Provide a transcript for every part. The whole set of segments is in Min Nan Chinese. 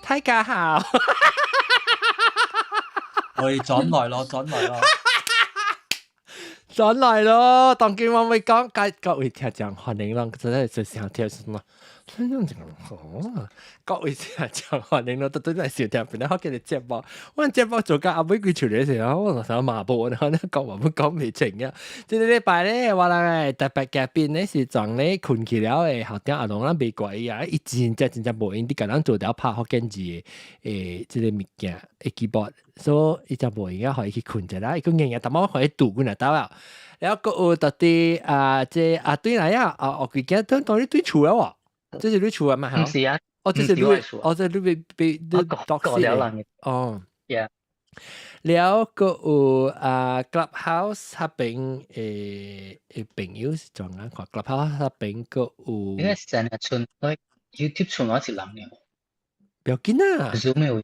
大家好。我轉來咯，轉來咯。轉來咯！當今我會講，各位聽眾歡迎攏真係就想聽什麼？各位聽眾歡迎咯，都對來收聽本來我叫你節目，我節目做到後尾幾出嚟時候，我就想罵波，我講話不講未清啊！這個禮拜咧，我人特別嘉賓咧是撞咧困去了的校長阿龍，咱袂怪伊啊，伊真正真正無閒，佇共咱做條拍福建字的誒，這個物件的 keyboard，所以伊就無閒啊，予伊去睏者啦，伊講日日淡薄予伊拄幾若兜啊。了閣有到底啊，這啊對來啊，啊我記得當當你對厝了喎，這是你厝啊嘛？毋是啊，哦，這是你，哦，這你被被你獨死的，哦。 Yeah。了閣有啊，Clubhouse 彼邊的的朋友是怎樣看？Clubhouse 彼邊閣有。應該成日傳我 YouTube 傳我一人嘅。不要緊啊。 Zoom 有。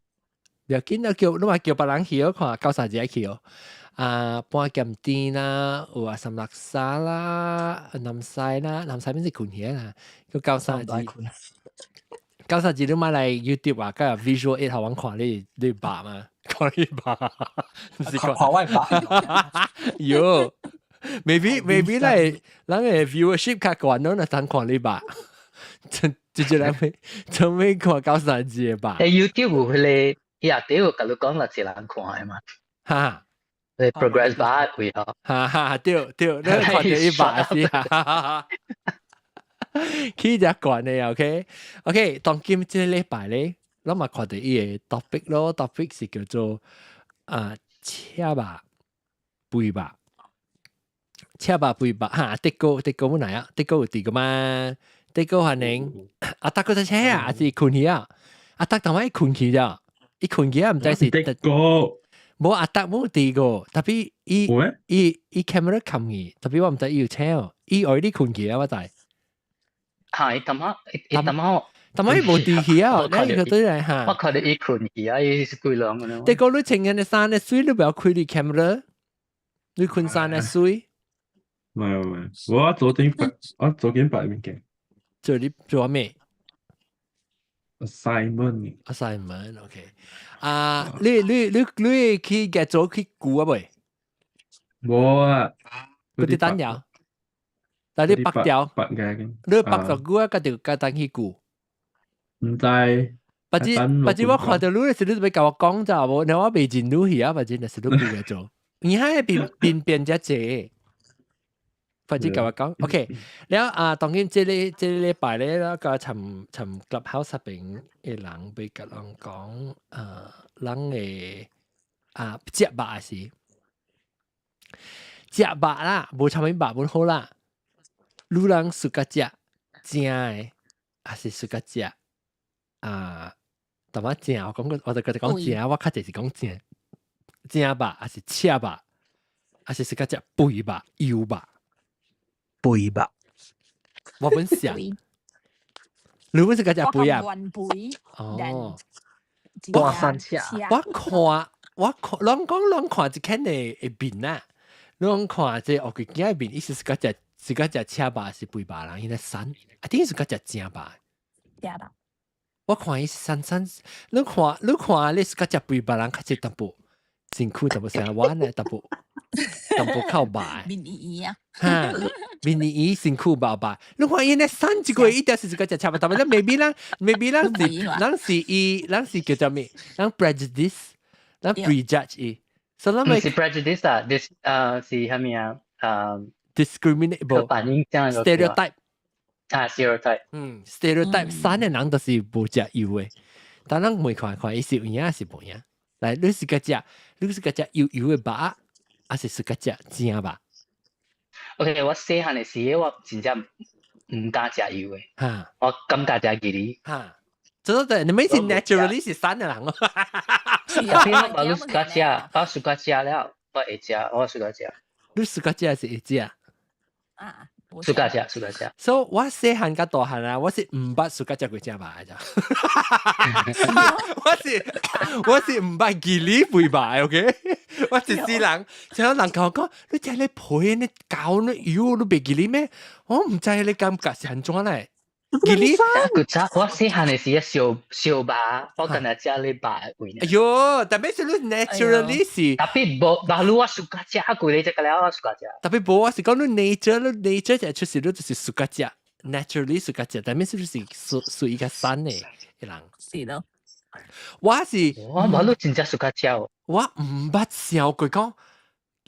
不要緊啊，叫你嘛叫別人去哦，看九三節去哦。啊，半鹹甜啦，有啊，三六沙啦，南西啦，南西邊是困起啦，叫九三字。九三字你買來 YouTube 啊，佮 visual aid 予阮看你你爸嘛，看你爸，是看看我爸。喲，maybe 來，咱的 viewership 較懸，攏會當看你爸。直接來準備看九三字的吧。誒，YouTube 有彼個，伊下底有共你講偌濟人看的嘛？哈。你 progress bar 會嗬？哈哈，對對，你看到伊爸是哈哈。起只慣的，OK，OK，當今這個禮拜咧，咱嘛看到伊个 topic 咯，topic 是叫做啊，赤肉肥肉，赤肉肥肉哈，德哥德哥本來啊，德哥有佇個嘛？德哥歡迎，阿德哥在車啊，還是睏去啊？阿德當晚伊睏去咋？伊睏去啊，毋知是德哥。無阿達無佇個，tapi 伊伊伊 camera 冚去，tapi 我毋知伊有車哦，伊愛你睏去啊，我知。係，淡仔，伊淡仔，淡仔伊無佇去啊，你個對來哈。我看到伊睏去啊，伊是幾人個。德哥你穿緊的衫咧水，你不要開你 camera，你困衫咧水。唔係唔係，我昨天發，我昨天發物件。做你做咩？assignment。 assignment，OK。啊，你你你你去嘅做去估啊未？無啊，嗰啲單了，但你白掉，白嘅，你白咗估啊，佮就佮等去估。毋知。或者或者我看到你時，你就欲共我講咋無？那我未認你去啊，或者那是你估嘅做。你喺變變變只濟。或者共我講，OK。了啊，當然這個這個禮拜咧，那個尋尋 Clubhouse 入邊的人欲共人講，人的啊食肉是食肉啦，無啥物肉本好啦。女人 suka 食正的，還是 suka 食啊？淡仔正，我講過，我就覺得講正，我較濟是講正正肉，還是赤肉，還是 suka 食肥肉、油肉？肥肉，我本想，你本是個食肥啊？哦，我三赤。我看我看，攏講攏看一看的的面啊，攏看這烏龜囝的面，伊是個食是個食赤肉是肥肉人，伊咧瘦，啊，頂是個食正肉。正肉。我看伊瘦瘦，你看你看你是個食肥肉人較濟淡薄，身軀淡薄成彎的淡薄，淡薄較肉。面圓圓啊。哈，面圓圓身軀肉肉，你看伊咧瘦一個，一定是一個食赤肉，但係 maybe 咱 maybe 咱是咱是伊，咱是叫做咩？咱 prejudice，咱 prejudge 伊，所以咱毋是 prejudice 啊，this 是啥物啊？ discriminate 刻板印象 stereotype 啊，stereotype。嗯，stereotype 瘦的人就是無食油的，但咱未看看伊是有影是無影。來，你是個食，你是個食油油的肉，還是是個食正肉？ OK，我細漢的時我真正毋敢食油的，我感覺食膩哩。哈，這對，你們是 naturally 是瘦的人哦。我你 suka 食，我 suka 食了，我會食，我 suka 食。你 suka 食是會食？啊。 Suka 食，suka 食。所以我細漢佮大漢啊，我是毋捌 suka 食過正肉的咋。我是我是毋捌膩哩肥肉，OK？我一世人，像人共我講，你食咧皮，你膠，你油，你袂膩哩咩？我毋知你感覺是按怎咧。吉利，古早我細漢的時啊，燒燒肉，我干焦食咧肉的味。哎喲，特別是你 naturally 是，特別無肉你我 suka 食，規个只個了我 suka 食。特別無我是講你 nature，你 nature 就出時你就是 suka 食，naturally suka 食，但係是不是屬屬於較瘦的人？是咯。我是我無你真正 suka 食。我毋捌想過講，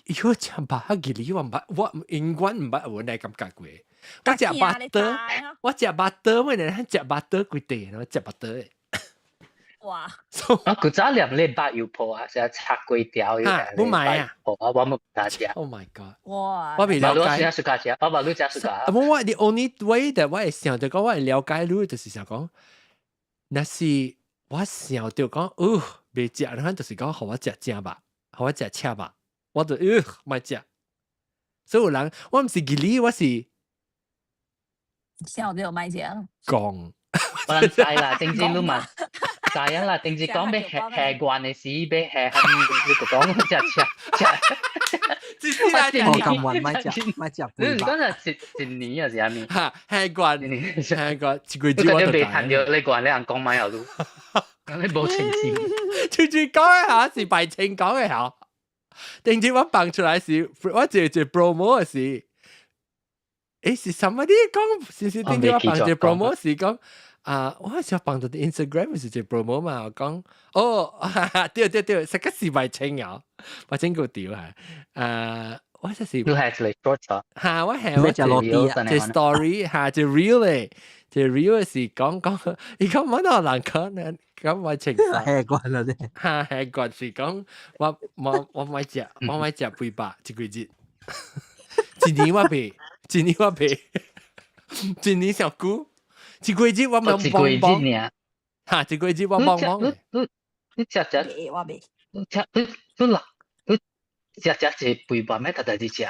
喲食肉吉利我毋捌，我永遠毋捌有那感覺過。我食 butter，我食 butter，我連食 butter 規地，我食 butter 的。哇！我古早連咧肉油鋪啊，成日拆幾條油。冇買啊！我我冇敢食。 Oh my god！哇！我未了解。我 suka 食，我無你食 suka。我我 the only way that 我會想著講，我會了解你，就是想講，若是我想著講，哦，袂食，然後就是講，予我食正肉，予我食赤肉，我就莫食。所以有人，我毋是吉利，我是想著莫食。講。我人知啦，正正你嘛知啊啦，正正講欲下下關的時，欲下蝦米，你就講食食食。只是啦，我咁運莫食莫食。你是講係一一年還是蝦米？哈，下關下關一個月我就未談到你關，你人講莫後路，你無情緒。最最講的下是白清講的下，定住我放出來時，我做做 promo 的時，是什麼？你講是是定住我放做 promo 時講。啊！我想放到啲 Instagram 是做 promo 嘛，我講哦，對對對，實個是白清啊，白清個屌係，啊，我就是你係一個 short 啊？嚇，我係我這 story 嚇，這 real 咧，這 real 是講講，伊講乜都難講呢，講白清下慣啦啫，嚇下慣是講我我我莫食，我莫食肥肉一個月，一年我袂，一年我袂，一年上久。一個月我咪幫幫，嚇一個月我幫幫。你你你食食，我袂。你食你你六你食食一肥肉咩？逐逐日食。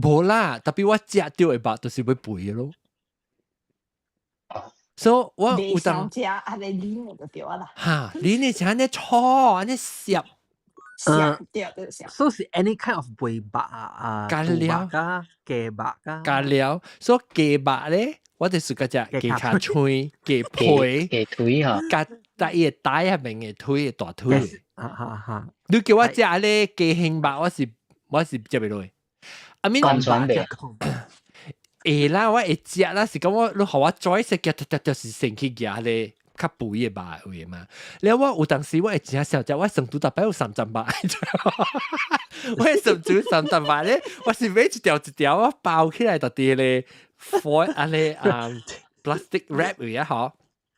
無啦，特別我食著的肉就是欲肥的咯。哦，所以我有當食，按呢啉就對啦。哈，啉的是按呢炒，按呢澀。澀對對澀。所以是 any kind of 肥肉啊，加料加雞肉加。加料，所以雞肉咧。我就是嗰隻雞跤腿、雞皮、雞腿吼，佮帶伊個帶入面的腿大腿。哈哈哈！你叫我食咧雞胸肉，我是我是食袂落。I mean，完全袂。會啦，我會食啦，是講我你予我再食，夾夾就是先去夾咧較肥的肉位嘛。了我有當時我會真想食，我成都逐擺有三層肉，我成都三層肉咧，我是買一條一條，我包起來就佇咧 foil 按呢啊 plastic wrap 位啊嗬。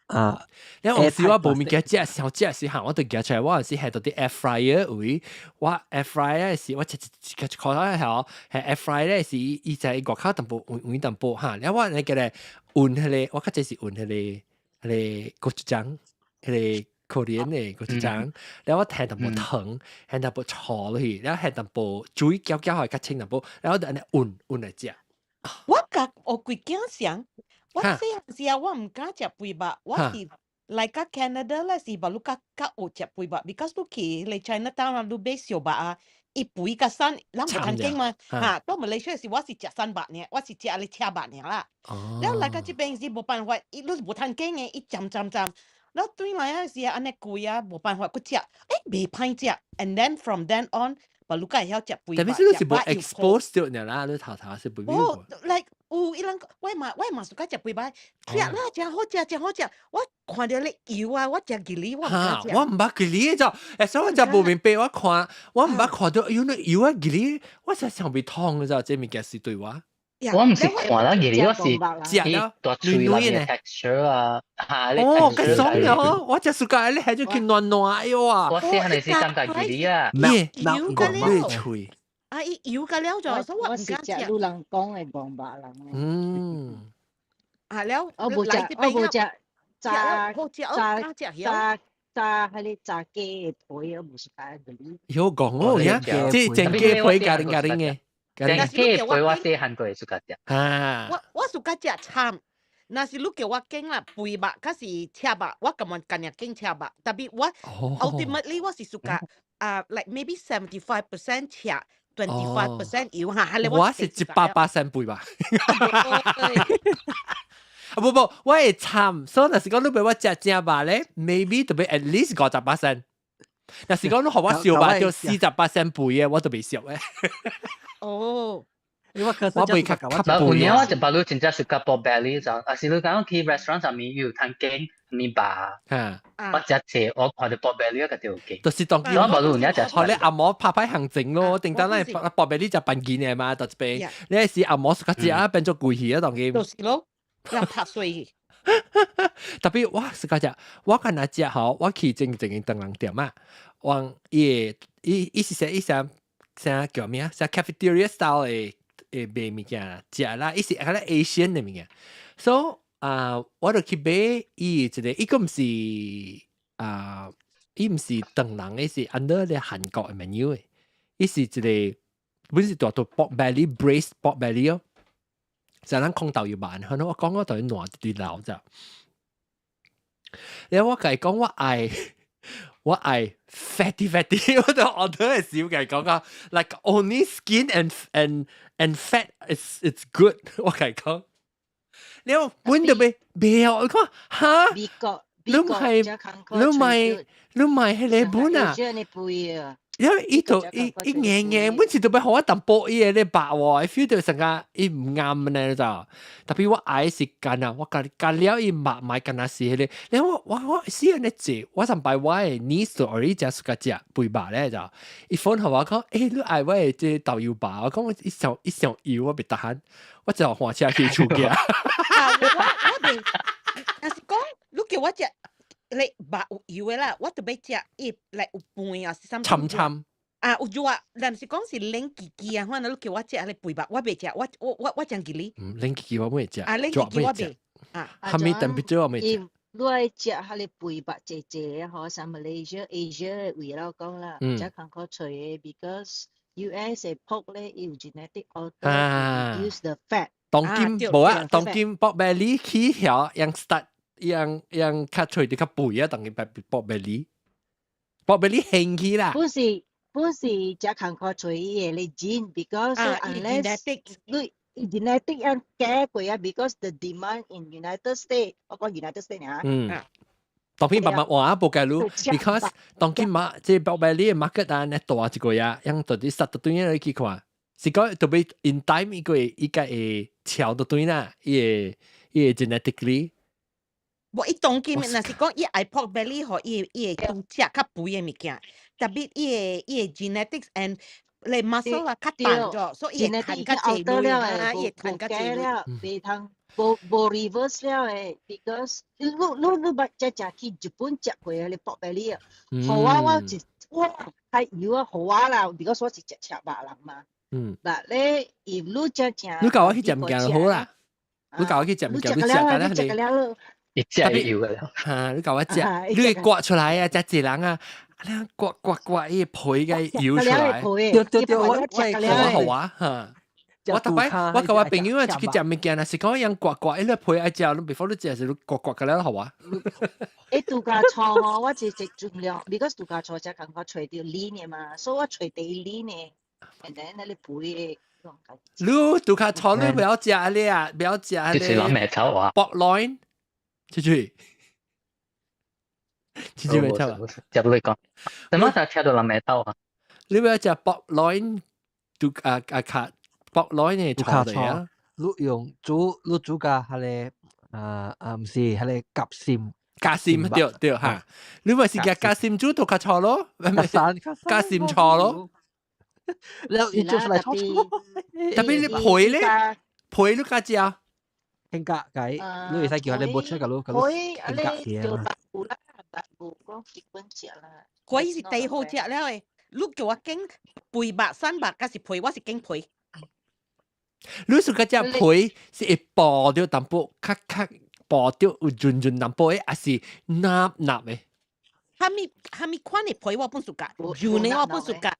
啊！了有時我無物件食，想食時候我就夾出來，我有時係到啲 air fryer 位，我 air fryer 時我切切切切開開嗬，係 air fryer 咧是伊在外口淡薄軟軟淡薄哈，了我那個咧溫彼個，我較濟是溫彼個彼個 gochujang，彼個 Korean 的 gochujang，了我添淡薄糖，添淡薄醋落去，了添淡薄水攪攪開較清淡薄，然後就按呢溫溫來食。我佮我規囝相。我細漢時啊，我毋敢食肥肉，我是來到 Canada 咧是無你較較學食肥肉，because 你去來 Chinatown 啊，你買燒肉啊，伊肥佮瘦，人無通揀嘛，哈，到馬來西亞時我是食瘦肉爾，我是食咧赤肉爾啦。了來到這邊是無辦法，伊你是無通揀的，伊浸浸浸。了轉來啊時啊，按呢貴啊，無辦法閣食，欸，袂歹食。And then from then on，無你較會曉食肥肉。特別是你是無 expose 到爾啦，你頭頭是袂哦，like 有伊人，我嘛我嘛 suka 食肥肉，食啦，誠好食，誠好食。我看著咧油啊，我食吉利，我毋敢食。我毋捌吉利就，欸，所以我就無明白，我看我毋捌看到，哎喲，那油啊吉利，我實想袂通，知這物件是對我。我毋是看啦，吉利我是食了大喙內面 texture 啊，嚇你哦，較爽哦！我食 suka 你係就叫軟軟哎喲啊！我細漢時感覺吉利啊，耶，油個了，脆。啊，伊油個了就，所以我毋敢食。我是食路人講的戇肉人。嗯。啊了，我無食，我無食炸炸炸炸彼个炸雞的皮，我無 suka 嗰啲。有講哦，呀，這整雞皮咖喱咖喱的。雞皮我細漢過會 suka 食。啊。我我 suka 食參，若是你叫我揀啦，肥肉還是赤肉，我甘願干爾揀赤肉。特別我 ultimately 我是 suka 啊，like maybe 75% 赤，25% 油哈，我是100%肥肉。啊不不，我會參，所以若是講你俾我食正肉咧，maybe 特別 at least 50%。若是講你予我燒肉就48%肥嘅，我都袂熟嘅。哦，因為我袂較較有影我就捌你真正是較 pork belly 就，啊是你講去 restaurant 上面有攤羹面肉，嚇，我食濟，我看到 pork belly 我就有記。就是當我捌你有影食。學你阿嬤拍拍行政咯，定單咧 pork belly 食笨件嘅嘛，到一邊，你是阿嬤較食啊變做貴氣啊，當今。就是咯，人拍碎。特別我是較食，我敢若食吼，我去正正間唐人店啊，往伊伊伊是啥伊啥啥叫咩啊？啥 cafeteria style 的的賣物件食啦，伊是較咧 Asian 的物件，所以啊，我就去買伊一個，伊個毋是啊，伊毋是唐人的，是 under 咧韓國的 menu 的，伊是一個本是大做 pork belly braised pork belly 哦。就咱空豆油飯，可能我講我就暖一堆流咋。然後我共伊講我愛 fatty fatty，我就 order 嘅時候共伊講啊，like only skin and fat is it's good，我共伊講。然後阮就袂袂哦，我講哈，你唔係你唔係你唔係彼個本啊？因為伊就伊伊硬硬，每次都欲予我淡薄伊个咧白喎，feel 到成個伊毋啱呢就。特別我愛是乾啊，我加加了伊肉買干那是彼個，然後我我我死按呢坐，我上擺我的 niece 就 already 食 suka 食肥肉咧就，伊 phone 予我講，欸你愛我的這豆油肉，我講我一上一上油我袂得閒，我就換車去厝寄。啊，我我袂，若是講你叫我食。你肉有油的啦，我特別食伊來有飯啊，是啥物？參參啊，有肉，但是講是冷叽叽啊，反正你叫我食彼肥肉，我袂食，我我我我真記你。嗯，冷叽叽我袂食，啊，冷叽叽我袂。啊，蝦米特別少我袂食。你愛食彼个肥肉濟濟吼，像 Malaysia、Asia 位了講啦，才較好揣的，because US 的 pork 咧，伊有 genetic alter to reduce the fat。當今無啊，當今 pork belly 起曉用 start。樣樣較脆啲較肥啊，當佢白 pork belly，pork belly 興起啦。不是不是，才艱苦揣伊的 gene，because unless 你 genetic 樣改過啊，because the demand in United States，我講 United States 啊。嗯。當片慢慢換啊，無計路，because 當今嘛，這 pork belly 的 market 啊，呢大一個呀，樣到底殺到對樣去看，是講特別 in time 伊個伊個會超到對啦，伊會伊會 genetically。無伊當今若是講伊愛 pork belly 吼，伊伊會拄食較肥的物件，特別伊的伊的 genetics and 你 muscle 啊較彈咗，所以伊會彈較濟類啊，伊會彈較濟類。袂通無無 reverse 了的，because 你你你捌只食去日本食過彼個 pork belly 啊，予我我一我較油啊，予我啦，because 我是食赤肉人嘛。嗯。但咧，if 你食食，你教我去食物件就好啦。你教我去食物件，你食㗎啦你。一食就油㗎啦。嚇！你教我食，你會刮出來啊！食一人啊，你刮刮刮，伊皮嘅油出來。對對對，我我好啊嚇！我逐擺我共我朋友啊出去食物件，若是講樣刮刮，伊個皮愛食，你 before 你食時，你刮刮個了好啊。欸，度假厝吼，我是食盡量，because 度假厝才感覺揣著 lean 的嘛，所以我揣第 lean 的，and then 那個皮的。你度假厝你不要食你啊，不要食你。就是藍莓草啊。 Pork loin。出去，出去未聽啊？食不你講，點解就聽到藍莓頭啊？你不要食 pork loin，度啊啊卡 pork loin 嘅炒的啊？你用煮你煮甲彼個啊啊，毋是彼個夾心，夾心對對嚇，你咪是夾夾心煮度較錯咯，咪夾心錯咯。你你做出來錯錯，特別你皮咧，皮你加食。興格計，你會使叫佢哋冇出個咯，皮，你叫白糊啦，白糊講結婚食啦。佢是第好食了誒，你叫我揀肥肉、瘦肉，還是皮？我是揀皮。你說嗰隻皮是會薄掉淡薄，較較薄掉有潤潤淡薄的，還是軟軟的？蝦米蝦米款的皮我本 suka，油的我本 suka，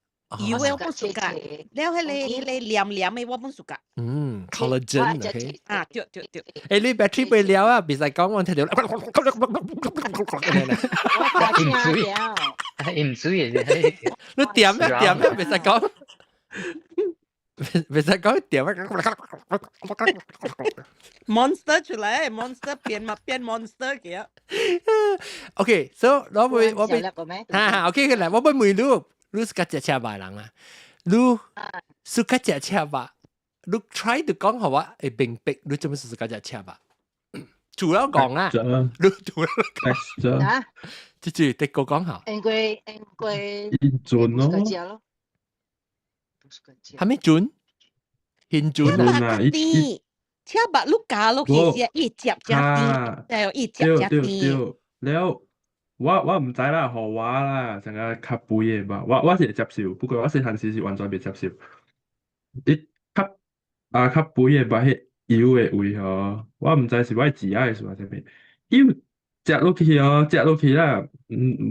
油的我本 suka，了彼個彼個黏黏的我本 suka。嗯，collagen，OK。啊，對對對。欸，你 battery 被了啊，袂使講我聽到。伊毋注意，伊毋注意。你點啊點啊，袂使講。袂使講點啊！ Monster 出來，monster 變嘛變 monster 嘅。 OK，so 我會哈哈，OK 來，我會問你，你是較食赤肉人啊？你是較食赤肉？你 try to 講予我會明白，你做咩事較食赤肉？除了講啊，你除了講，啊，這句得個講下。因為因為準咯，係咪準？現準啊！啲赤肉你加落去是伊接只甜，對，伊接只甜。了，我毋知啦，予我啦，成個較肥的吧，我是會接受，不過我細漢時是完全袂接受。伊較啊較肥的肉，彼油的位吼，我毋知是我舌仔的是啥物，油食落去哦，食落去啦，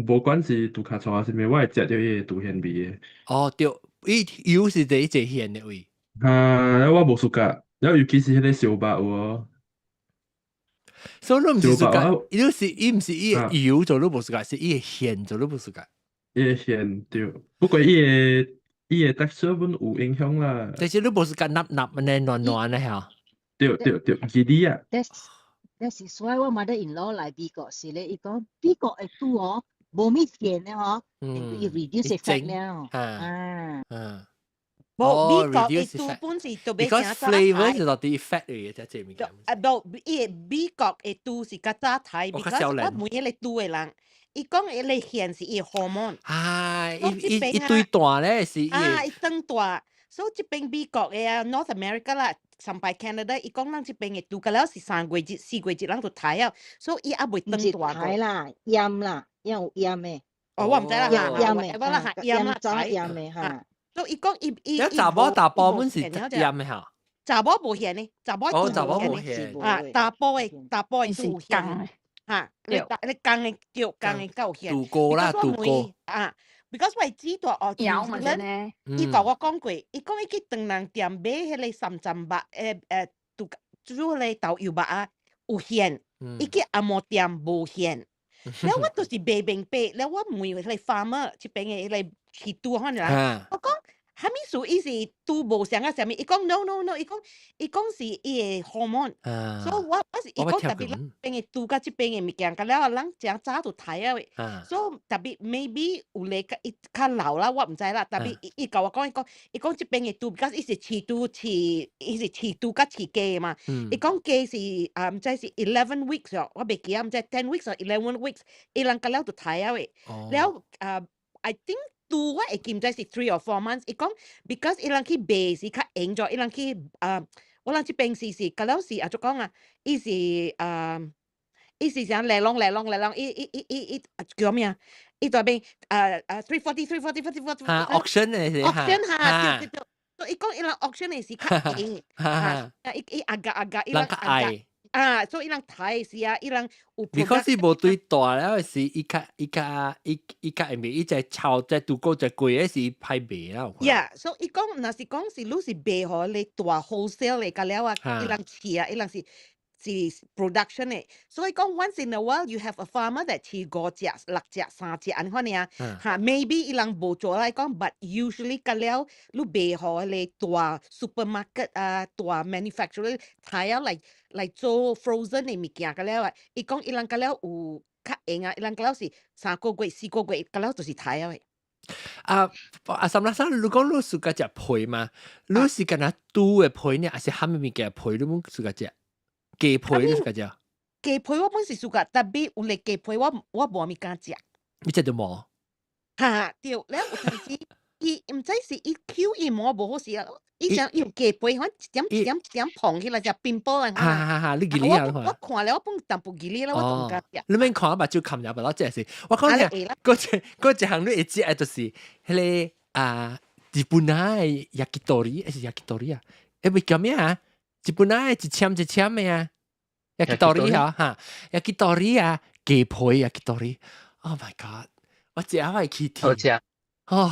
無管是拄較錯還是啥物，我會食著伊的毒鹹味的。哦，對，伊油是第一隻鹹的位。啊，我無 suka，了尤其是彼個燒肉有哦。所以你毋是 suka，伊是伊毋是伊的油做你無 suka，是伊的鹹做你無 suka。伊的鹹對，不過伊的 texture 本有影響啦。但是你無 suka 納納呢軟軟的嚇。對對對，記得啊。 That's is why 我 mother-in-law 來美國時咧，伊講美國的豬哦，無物鹹的吼，伊 reduce fat 了。啊。嗯。無美國的豬本是特別 Because flavor 是到底 fat 嚟嘅，這物件。啊，無，伊美國的豬是較早刣，because 我問彼個豬的人，伊講彼個鹹是伊荷爾蒙。啊，伊對大咧是。啊，伊長大，所以這邊美國的啊，North America 啦，上擺 Canada，伊講咱這邊的豬，到了是3個月、4個月，人就刣啊，所以伊猶未長大。刣啦，醃啦，有醃的。哦，我毋知啦，醃的，我啦，醃啦，醃的哈。所以伊講伊伊。一查某查埔本是醃的嚇。查某無鹹的，查某哦，查某無鹹。啊，查埔的是有鹹。嚇，你公的對，公的較有鹹。杜哥啦，杜哥。啊，because 我知道哦，有嘛呢？伊共我講過，伊講伊去唐人店買彼個三層肉，杜煮彼個豆油肉啊，有鹹。伊去紅毛店無鹹。了我就是袂明白，了我問彼個 farmer 這邊的彼個去拄可能，我講。啥物事伊是拄無相啊啥物？伊講 no no no，伊講是伊的荷爾蒙，所以我是伊講特別咱邊的豬佮這邊的物件，佮了人誠早就刣啊，所以特別 maybe 有咧較伊較老啦，我毋知啦。特別伊共我講，伊講這邊的豬，because 伊是飼豬飼，伊是飼豬佮飼雞嘛。伊講雞是啊，毋知是 11 weeks 哦，我袂記啊，毋知 10 weeks 或 11 weeks，伊人佮了就刣啊喂。了啊，I think 豬我會記毋知是 3 or 4 months，伊講 because 伊人去賣是較閒咗，伊人去啊，我人這邊是佮了是按怎講啊？伊是啥來攏來攏來攏，伊伊伊伊伊叫咩啊？伊這邊340 340 40 40。哈，auction 的是 auction 哈，對對對，所以伊講伊人 auction 的是較閒，哈，伊伊壓價壓價，伊人較愛。啊，所以伊人刣是啊，伊人有。 because 是無對大了，是伊較伊較伊伊較會賣，伊在炒在拄過在貴的是歹賣啦。 Yeah，所以伊講，若是講是你是賣予你大 wholesale 的，佮了啊，伊人飼啊，伊人是 production 的，所以講 once in a while you have a farmer that 飼五隻、六隻、三隻按呢款爾，哈，maybe 伊人無做來講，but usually 佮了你賣予你大 supermarket 啊，大 manufacturer 刣啊來做 frozen 的物件佮了啊，伊講伊人佮了有較閒啊，伊人佮了是3個月、4個月，佮了就是刣啊。啊啊，三啦三，你講你 suka 食皮嘛？你是敢若豬的皮呢，還是啥物物件皮？你攏 suka 食？雞皮你 suka 食？雞皮我本是 suka，特別有咧雞皮我無物敢食。你食著無？哈對，了有陣時伊毋知是伊 Q 伊毛無好勢啊，伊想伊有雞皮，反一點一點一點膨起來，食冰波啊。哈哈哈！你記哩啊？我看了我本淡薄記哩啦，我就毋敢食。你免看目睭含入，巴肚這是。我講聽，嗰一項你會食的就是彼個啊，日本仔的 yakitori，還是 yakitori 啊？欸，袂叫咩啊？日本仔的一簽一簽的啊，yakitori 吼哈，yakitori 啊，雞皮 yakitori。Oh my god！我食我會起天。好食。哦，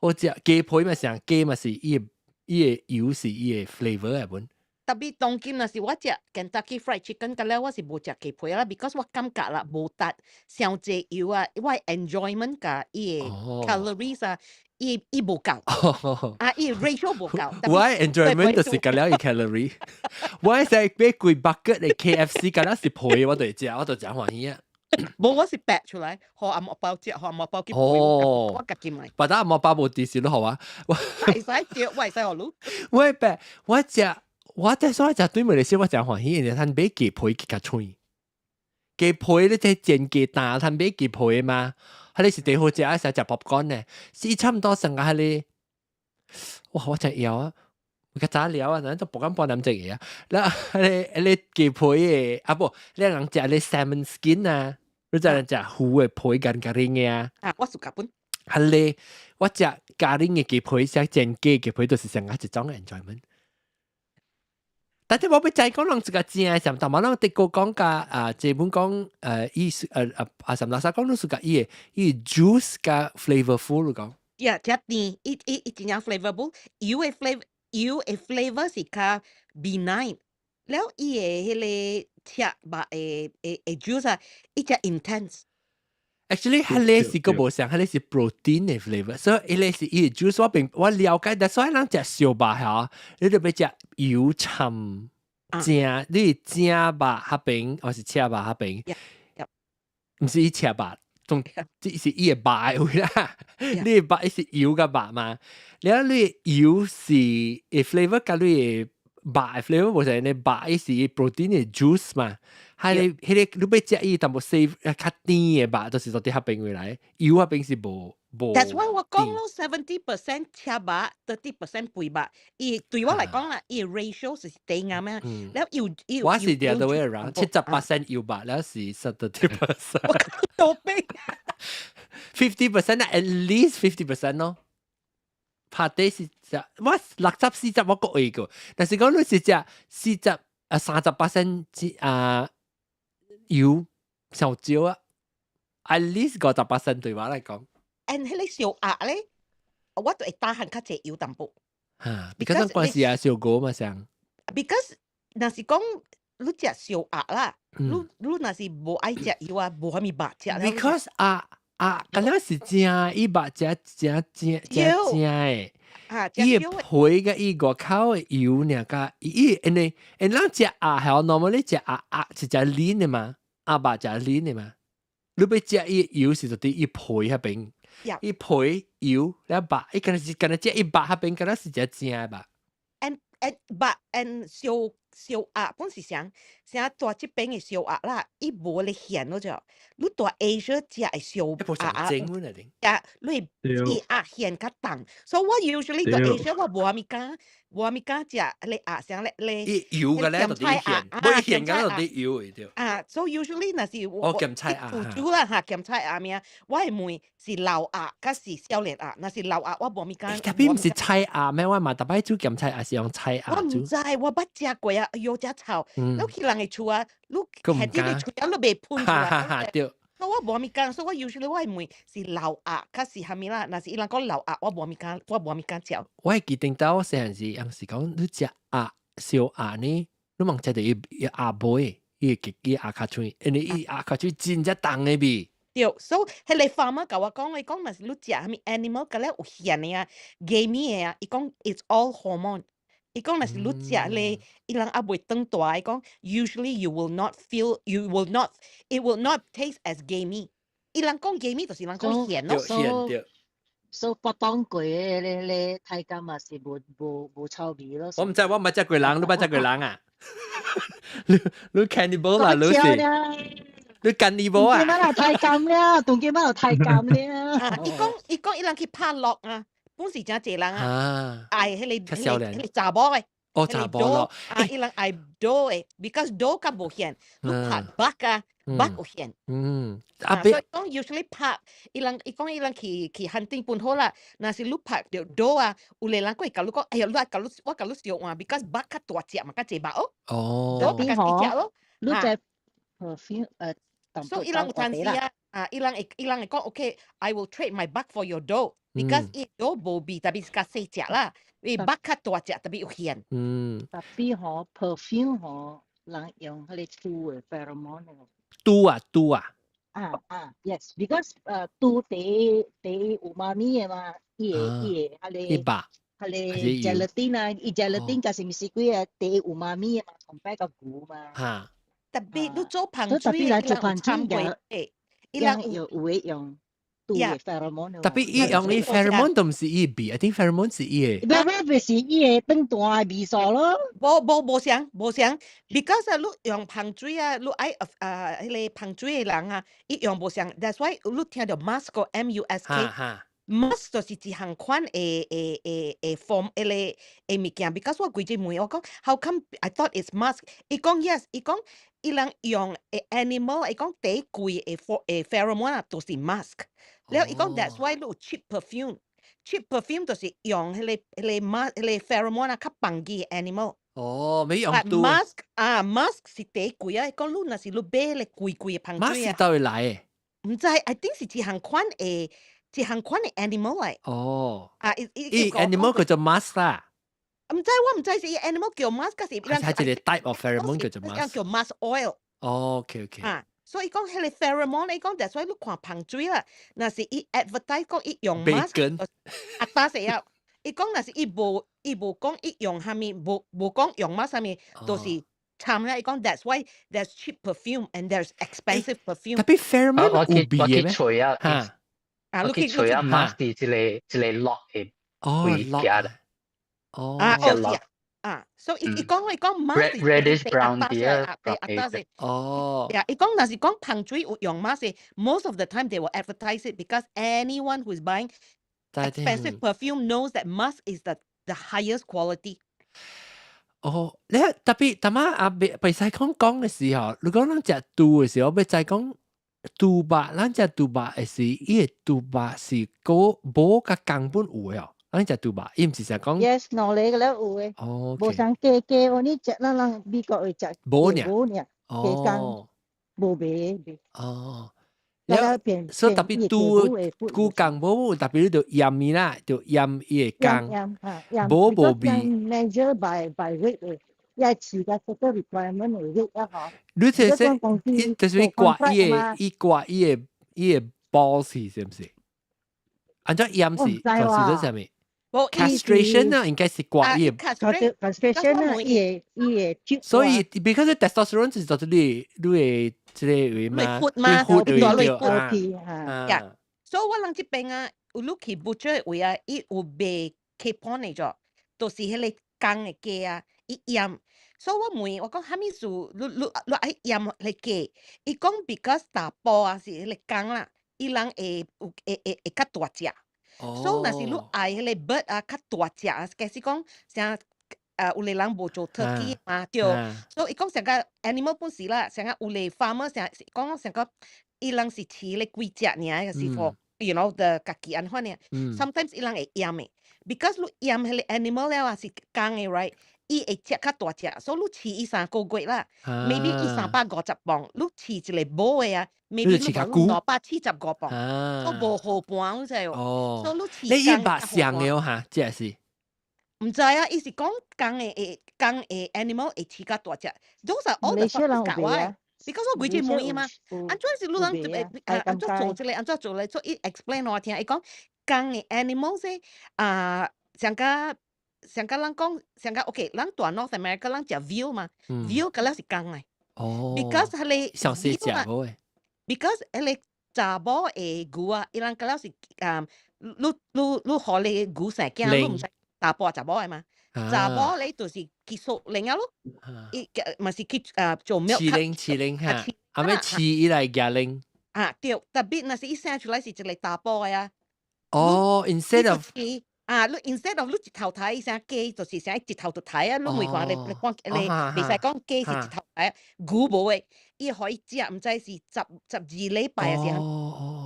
好食雞皮嘛，上雞嘛是伊的伊的油是伊的 flavor 的本。特別當今若是我食 Kentucky Fried Chicken 個咧，我是無食雞皮啦，because 我感覺啦無達傷濟油啊，我 enjoyment 佮伊个 calories 啊，伊無夠，啊，伊 ratio 無夠。我 enjoyment 就是佮了伊 calorie。我係買規 bucket 的 KFC，佮了是皮，我就會食，我就誠歡喜啊。無，我是白出來，予阿嬷包食，予阿嬷包去配，我家己買。別得阿嬷包無支持咯，好啊。我會使食，我會使予你。我白，我食，我在所食對面的時，我誠歡喜，因為𪜶買雞皮去較脆。雞皮你這煎雞蛋，𪜶買雞皮嘛？彼个是最好食，啊，是食 popcorn 呢，是差不多成個彼个，哇！我真枵啊！我較早了啊，咱都不敢半點鐘嘅啊。แล้ว彼個雞皮的啊無，你人食咧 salmon skin 啊，你知人食魚的皮跟咖喱嘅啊？啊，我屬夾本。彼个我食咖喱的雞皮，食煎雞雞皮，就是成個一種 enjoyment。但係我欲知講人一個正的，但嘛人德國講甲啊，這本講伊啊，什垃圾講你是甲伊的伊 juice 較 flavorful 講。呀，遮甜，伊真正 flavorful，油的 flavor，油的 flavor 是較 benign，了伊的彼个赤肉的 juice 啊，伊才 intense。 Actually，彼个是個無相，彼個是 protein 的 flavor，所以彼個是伊的 juice 我並我了解，但所以人食燒肉嚇，你著欲食油摻正，你正肉彼邊，抑是赤肉彼邊，毋是伊赤肉，總這是伊的肉的位啦。你的肉伊是油佮肉嘛？了你的油是的 flavor 佮你的肉的 flavor 無相，你肉伊是 protein 的 juice 嘛？彼個你欲食伊淡薄細較甜的肉，就是佇彼邊位來，油彼邊是無無。 That's why 我講咯，70% 赤肉，30% 肥肉。伊對我來講啦，伊 ratio 是對啱咩？了油油。我是 the other way around，70% 油肉，了是30%。我多倍。 50% 啊，at least 50% 咯。拍底是食我60-40我閣會過，但是講你是食四十啊30% 啊油上少啊，at least 50% 對我來講。 and 彼個燒鴨咧，我就會打漢較濟油淡薄。嚇，because 關係啊，燒鍋嘛上。 Because 若是講你食燒鴨啦，你若是無愛食油啊，無啥物肉食。 Because 啊啊，敢若是正，伊肉食正正正正的。伊的皮佮伊外口的油爾佮伊因為因咱食鴨係 normally 食鴨鴨是食 lean 的嘛，鴨肉食 lean 的嘛。你欲食伊油是就佇伊皮彼邊，伊皮油了肉，伊敢若是敢若食伊肉彼邊，敢若是食正的吧。 And 肉 and 燒燒鴨本是啥？啥蹛這邊的燒鴨啦，伊無咧鹹咯就，你蹛 Asia 食的燒鴨啊，食你伊鴨鹹較重，所以我 usually 蹛 Asia 我無啥物敢，無啥物敢食咧鴨啥咧咧。伊油嘅咧就佇鹹，無鹹嘅就佇油的對。啊，so usually 若是我哦鹹菜鴨煮啦嚇鹹菜鴨物，我會問是老鴨抑是少年鴨，若是老鴨我無物敢。特別毋是菜鴨咩？我嘛逐擺煮鹹菜鴨是用菜鴨我毋知，我捌食過啊，哎喲，遮臭！你去人的厝啊，你下啲你厝啊，你袂噴出來。對。我無物敢，所以我 usually 我會問是老鴨，抑是啥物啦？若是伊人講老鴨，我無物敢，我無物敢食。我會記得到我細漢時，翁是講你食鴨燒鴨呢，你茫食著伊伊鴨尾，伊會伊鴨跤喙，因為伊鴨跤喙真正重的味。對，所以彼個 farmer 共我講，伊講若是你食啥物 animal，佮了有鹹的啊、gamey 的啊，伊講 it's all hormone。伊講若是你食咧，伊人猶未長大，伊講 usually you will not feel, you will not, it will not taste as gamey。伊人講 gamey 就是人講鹹咯。鹹對。所以腹當過的咧咧，太監嘛是無臭味咯。我毋知，我毋捌食過人，你捌食過人啊？你 cannibal 啦，你是？你 cannibal 啊？當今仔太監了，當今仔有太監了。伊講伊人去拍鹿啊，本是誠濟人啊，愛彼個查某的。哦，查某咯。啊，伊人愛 doe 的，because doe 較無鹹，你拍 buck 啊，buck 有鹹。啊，所以講 usually 拍，伊人伊講伊人去 hunting 本好啦，若是你拍著 doe 啊，有个人會共你講，哎呀，你愛共你我共你相換，because buck 較大隻嘛，較濟肉哦。哦。 doe 較細隻咯。你隻 perfume 所以伊人有陣時啊，啊，伊人會講，OK，I will trade my buck for your doe。，because 伊都無味，特別是較細隻啦，伊肉較大隻，特別有芡。特別嗬 perfume 嗬，人用彼個豬的 pheromone 的。豬啊豬啊。啊啊，yes，because 豬第第 umami 的嘛，伊會伊會彼伊肉。彼個 gelatin 啊，伊 gelatin 加是毋是幾個第 umami 的嘛，compare 個牛嘛。特別你做香水，特別來做香水嘅，伊人有有會用豬的 pheromone。特別伊用伊 pheromone 都毋是伊味，I think pheromone 是伊的。不不是伊的轉大的味素咯。無無無相無相，because 啊，你用香水啊，你愛啊彼個香水的人啊，伊用無相，that's why 你聽著 musk M U S K。musk 就是一項款的的的的 form 彼個的物件，because 我規日問我講，how come I thought it's musk？伊講 yes，伊講伊人用的 animal，伊講第貴的 for 的 pheromone 啊，都是 musk。了伊講 that's why 你有 cheap perfume，cheap perfume 就是用彼個彼個 musk 彼個 pheromone 啊，較放棄 animal。哦，沒用到。musk 啊，musk 是第貴啊，伊講你若是你買彼個貴貴的香水啊。 musk 佗位來的？毋知，I think 是一項款的。一項款的 animal 來。哦。啊，伊 animal 叫做 musk 啦。毋知我毋知是伊 animal 叫 musk，還是係一個 type of pheromone 叫做 musk。叫 musk oil。哦，OK OK。啊，所以講彼個 pheromone，伊講 that's why 你看香水啦，若是伊 advertise 講伊用 musk，啊打死啊！伊講若是伊無講伊用啥物，無無講用 musk 啥物，都是慘啦。伊講 that's why there's cheap perfume and there's expensive perfume。特別 pheromone 我去我去揣啊。啊，我去揣啊，musk 是一個一個落的味行的。哦，啊，哦，啊，所以伊伊講伊講 musk reddish brown 啲啊，哦，呀，伊講若是講香水有用 musk，most of the time they will advertise it because anyone who is buying expensive perfume knows that musk is the highest quality。哦，你特別頭仔阿袂袂使講講嘅時候，如果咱食豬嘅時候，欲知講豬肉，咱食豬肉的時，伊个豬肉是個無佮公本有的哦。咱食豬肉，伊毋是成講。 Yes，兩個咧有的。哦。無相雞雞，我你食咱人美國會食。無爾。無爾，雞公無賣。哦。了，所以特別豬豬公無特別你就驗伊啦，就驗伊个公。無無味。 Measure by weight 的，也飼個 certain requirement 的 weight 啊嗬。你這是，伊就是割伊个，伊割伊个伊个 balls 是毋是？按怎驗是？就是這啥物？castration 啊，應該是割伊個。 castration 啊，伊个伊個。所以，because testosterone 是就是你你的這個位嘛，嘛，血對啊。呀，所以我人這邊啊，有你去 butcher 位啊，伊有賣 capon 的咗，就是彼個公的雞啊，伊醃。所以我問我講啥物事，你你你愛醃彼雞？伊講 because 查埔啊是彼個公啦，伊人會有會會會較大隻。所以若是你愛彼個 bird 啊較大隻啊，假使講像有個人無做 turkey 嘛，對。所以伊講成個 animal 本是啦，成個有個 farmer 成講成個伊人是飼咧幾隻爾，是 for the 家己按款爾。Sometimes 伊人會醃的，because 你醃彼個 animal 了啊是公的 right，伊會食較大隻，所以你飼伊3個月啦，maybe 伊350磅，你飼一個母的啊，maybe 你275磅，都無好盤，你知無？所以你飼你伊肉上的哦哈，這是。毋知啊，伊是講公的會公的 animal 會飼較大隻，those are all the factors 教我的。because 我規日問伊嘛，按怎是你人啊按怎做這個，按怎做咧，所以伊 explain 我聽，伊講公的 animals 啊，上個上個人講上個 OK，咱蹛 North America 咱食 veal 嘛，veal 個了是公的。哦。 because 彼個上細食無的。 because 彼個查某的牛啊，伊人個了是啊，你你你予你牛生囝，你毋知查埔查某的嘛？查某咧就是激素零啊咯，伊嘛是去啊做 milk。飼奶飼奶哈，後尾飼伊來夾奶。啊對，特別若是伊生出來是一個查埔的啊。哦，instead of 啊，你 instead of 你一頭睇伊聲雞，就是聲一頭就睇啊！你每看你你講你袂使講雞是一頭睇，牛無的，伊予伊食，毋知是12禮拜還是，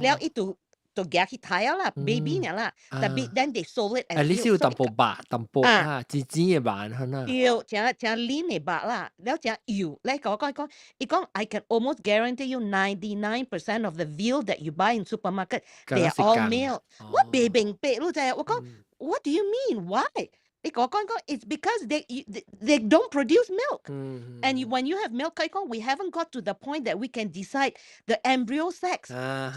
了伊就就夾去刣啊啦，baby 爾啦，tapi then they sold it as 啊，你是有淡薄肉，淡薄啊，真真嘅肉，可能。對，誠誠 lean 嘅肉啦，了誠幼，你講講講，伊講 I can almost guarantee you 99% of the veal that you buy in supermarket, they are all male。我袂明白，你知我講 What do you mean? Why？伊講講講，It's because they don't produce milk. And when you have milk, 佢講 we haven't got to the point that we can decide the embryo sex.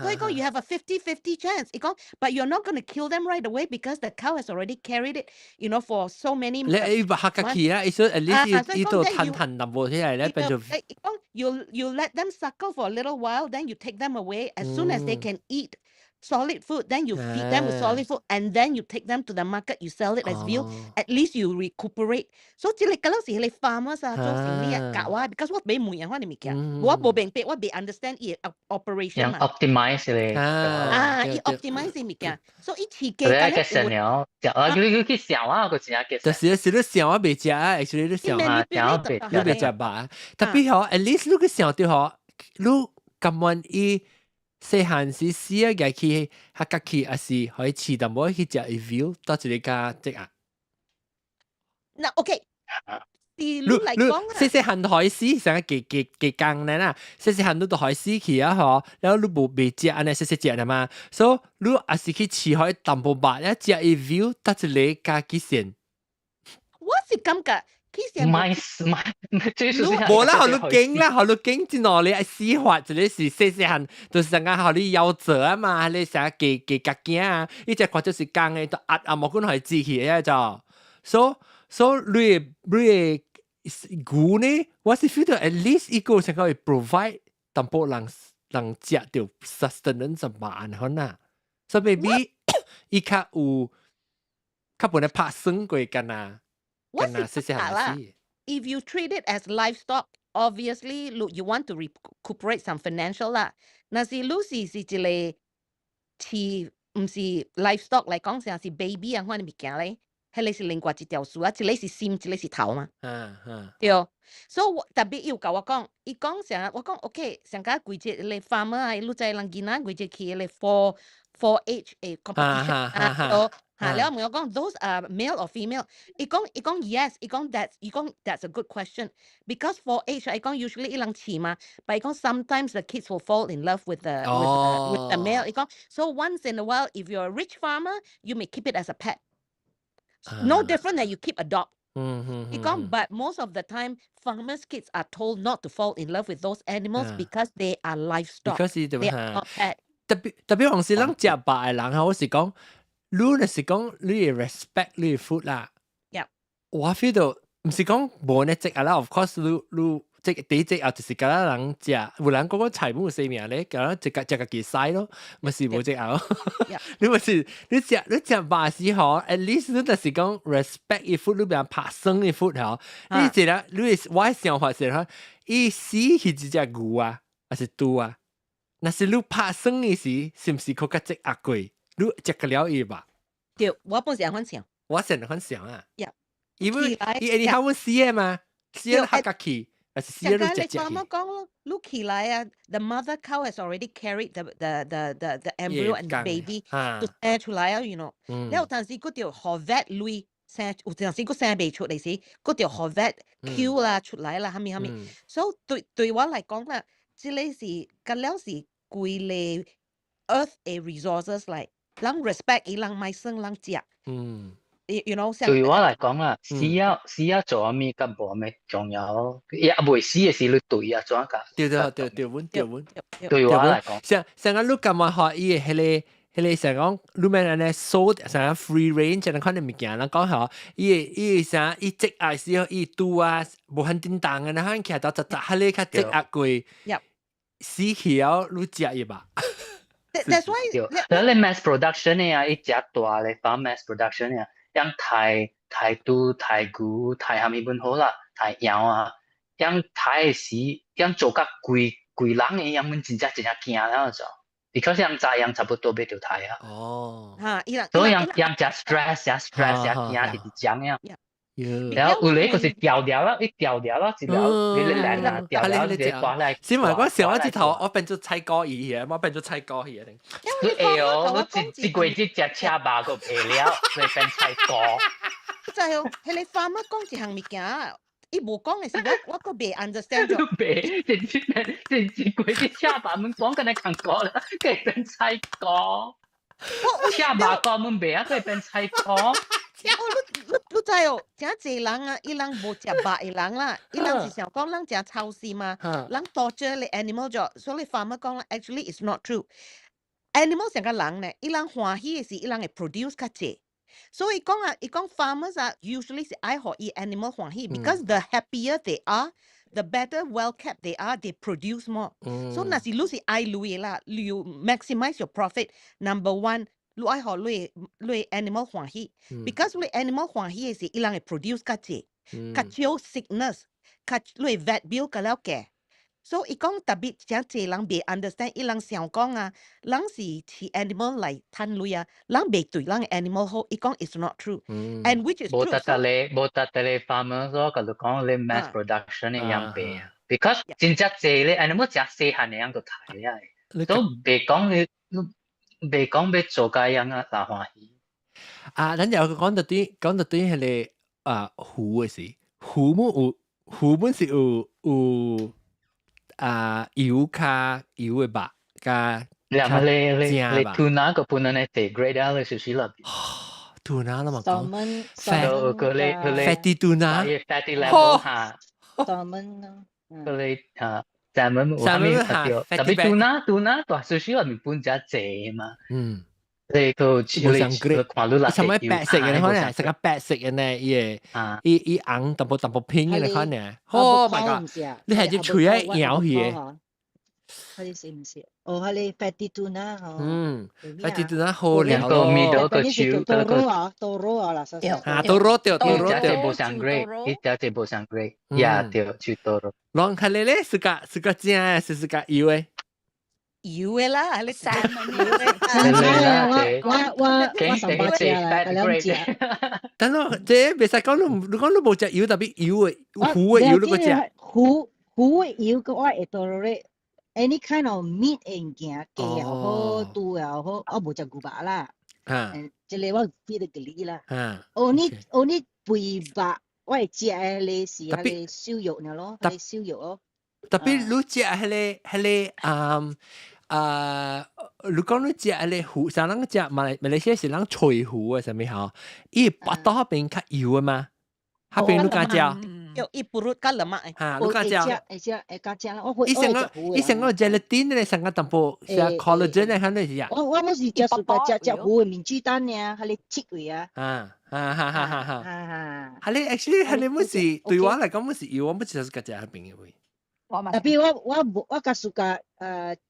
所以講 you have a 50-50 chance. 伊講 but you're not going to kill them right away because the cow has already carried it for so many 你伊白客氣啦，伊說 at least 伊都彈彈淡薄起來咧，變做。 You let them suckle for a little while, then you take them away. As soon as they can eat solid food, then you feed them with solid food, and then you take them to the market, you sell it as veal. At least you recuperate. 所以這個嗰陣時你 farmers 啊做生意啊教啊，because 我俾每人可能物件，我無明白，我未 understand 伊 operation 嘛。optimize 咧。啊，伊 optimize 物件，所以伊飼雞咧。個成了，食啊！你你去想啊，個真正但是是你想我袂食啊，actually 你想啊，想袂你袂食吧？特別吼，at least 你去想到吼，你甘願伊。細漢時死啊，家去較家去，還是可以飼淡薄去食伊 veal，到一個加這啊。嗱，OK，你嚟講啊，細細漢開始成個幾幾幾工咧啦，細細漢你都開始去啊嗬，然後你無袂食按呢細細食啦嘛，所以你也是去飼開淡薄肉，一食伊 veal，到一個加幾線。我是感覺。唔係唔係，最主要無啦，予你驚啦，予你驚真喏，你愛死法，一個是細細漢，就是成個予你夭折啊嘛，你成日加加夾驚啊，伊只看就是公的，都壓啊毛管予伊擠去啊就，所以你的牛呢，我是 feel 到 at least 伊個成個會 provide 淡薄人人食著 sustenance 嘛，可能，所以 maybe 伊較有較本來拍算過干那。我是覺啦，if you treat it as livestock, obviously look you want to recuperate some financial 啦。若是你是是一個飼，毋是 livestock 來講，像是 baby 啊款的物件咧，彼個是另外一條數啊，一個是心，一個是頭嘛。對。所以我特別伊有共我講，伊講啥，我講 OK，上甲規節咧 farmer 啊，你知人囡仔規節去咧 4-H 的 competition 啊，都嚇了問我講，those are male or female？伊講 yes，伊講 that's a good question，because 4-H 伊講 usually 伊人飼嘛，but 伊講 sometimes the kids will fall in love with the male。伊講 so once in a while if you're a rich farmer you may keep it as a pet。No different than you keep a dog。伊講，but most of the time farmers' kids are told not to fall in love with those animals because they are livestock。 Because they are not pet。特別特別凡是咱食肉的人吼，我是講，你若是講你會 respect 你的 food 啦。 我 feel 到毋是講無呢隻啊啦，of course 你你這第一隻啊，就是敢若人食，有人講講菜母生命咧，敢若食個食家己使咯，咪是無隻啊。你咪是你食你食肉時吼，at least 你就是講 respect 伊 food，你別拍算伊 food 吼。你一個你我的想法是吼，伊死去一隻牛啊，還是豬啊？若是你拍算伊時，是毋是閣較積壓過？你食個了伊吧？對，我本是按款想。我是按款想啊。伊會伊會他們死的嘛？死了較家去，還是死了你食食去？你講咯，你起來啊，the mother cow has already carried the embryo and the baby 都生出來啊，you know。了有陣時閣著予 vet 鐳生，有陣時閣生袂出嚟時，閣著予 vet Q 啦出來啦，蝦米蝦米。所以對對我來講啦，這個是甲了是規個 earth 的 resources 來，人 respect 伊，人莫耍，人食。You know，對我來講啦，死啊做啥物較無啥物重要，也未死的時你對啊，怎樣？對對對對，穩對穩。對我來講，像像啊，你感覺話伊的彼個彼個像講，你免按呢數，像 free range 這款的物件，人講吼，伊會伊會啥，伊積壓時候伊拄啊，無很叮當的，然後徛到雜雜，彼個較積壓過，死去了你食伊吧。 That's why 對，那你 mass production 的啊，伊食大咧，放 mass production 的啊。像刣刣豬、刣牛、刣啥物本好啦，刣羊啊，像刣的時，像做甲規規人的，樣阮真正真正驚了就，because 樣知樣差不多欲著刣啊。哦。嚇，伊人所以樣樣誠 stress，誠 stress，誠驚，直直講呀。然後有咧就是掉掉啦，一掉掉啦，一條你你爛啊，掉了你掛來。先話我上一節頭，我變做菜瓜魚嘅，我變做菜瓜魚。你會哦，你一一月只食赤肉個皮了，所以變菜瓜。就係係你 farmer 講一項物件，伊無講嘅是我閣袂 understand 咗。白，這這一個月赤肉們講緊嚟講過啦，佢變菜瓜。赤肉瓜們白啊，佢變菜瓜。哦，你知哦，誠濟人啊，伊人無食肉的人啦，伊人是想講人食超市嘛，人 torture 你 animal 咗，所以 farmer 講 actually it's not true。animal 成個人呢，伊人歡喜的是伊人會 produce 較濟。所以講啊，伊講 farmers 啊，usually 是愛予伊 animal 歡喜，because the happier they are，the better well kept they are, they produce more. So 若是你是愛鐳的啦，你要 maximize your profit. Number one，你愛予你 animal 歡喜，because 你 animal 歡喜的是伊人會 produce 較濟，較少 sickness，較你 vet bill 較了低。所以伊講特別誠濟人袂 understand，伊人想講啊，人是飼 animal 來趁鐳啊，人袂對人 animal 好，伊講 it's not true，and which is 無特特咧，無特特咧 farmer 所甲你講咧 mass production 的樣白啊，because 真正濟咧 animal 誠細漢的樣就刣啊，都袂講你，袂講欲做該樣啊，若歡喜。啊，咱又講到對彼個啊魚的事，魚本有魚本是有啊油較油的肉，加兩個你你你 tuna 個本來係 grade 啊，你熟悉啦。 tuna 啦嘛講，fat 個你個你 fatty tuna fatty level 嚇，salmon 咯，個你嚇 salmon salmon 嚇，特別 tuna tuna 大壽司內面本只濟嘛。你個無上 grade，看你啦，什麼白色嘅可能食個白色嘅呢？伊個伊伊紅淡薄淡薄偏嘅可能。Oh my god！你係隻喙仔咬去嘅。佢哋食唔食？哦，係你 fatty tuna 嗬。嗯，fatty tuna 好了咯。個個手個 toro 啊，toro 啊啦，啊，toro 對，toro 對。無上 grade，伊只隻無上 grade，呀對，就 toro。攏係你咧，是個是個正嘅，是是個油嘅。油的啦，你三油的。我我我上百隻啦，兩隻。等我這袂使講你，你講你無食油，特別油的，魚的油你閣食。魚魚的油個我會 tolerate any kind of meat 物件，雞又好，豬又好，我無食牛肉啦。啊。這個我記得個啦。啊。 only only 肥肉，我會食的咧是彼個瘦肉爾咯，彼個瘦肉咯。特別你食彼個啊啊，你講你食彼個魚，啥人食馬來西亞是人炊魚啊，啥物吼？伊腹肚彼邊較油的嘛？彼邊你敢食？有伊 perut 較 lemak 的。哈，你敢食？會食會敢食啦，我會。伊成個伊成個 gelatin 咧，成個淡薄像 collagen 咧，肯定是啊。我我是食素食食食魚的面煮蛋爾，彼個切位啊。啊啊哈哈哈哈！哈，彼個 actually 彼個物是對我來講，物是油，我不是自家食彼邊的位。特別我我無我較 suka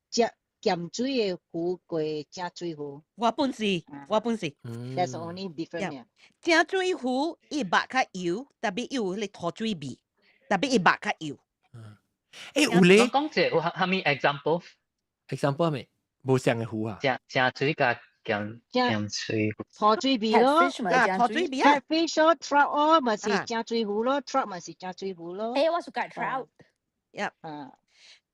食鹹水的魚過正水魚。我本是，我本是。 That's only different。正水魚伊肉較油，特別有彼個塗水味，特別伊肉較油。欸，有咧？講者有蝦米 example？ example 咩？無相的魚啊？正正水佮鹹鹹水。塗水味咯，啊，塗水味啊。 Catfish 咯，trout 咯，咪是正水魚咯，trout 咪是正水魚咯。欸，我 suka trout。 Yep. 啊。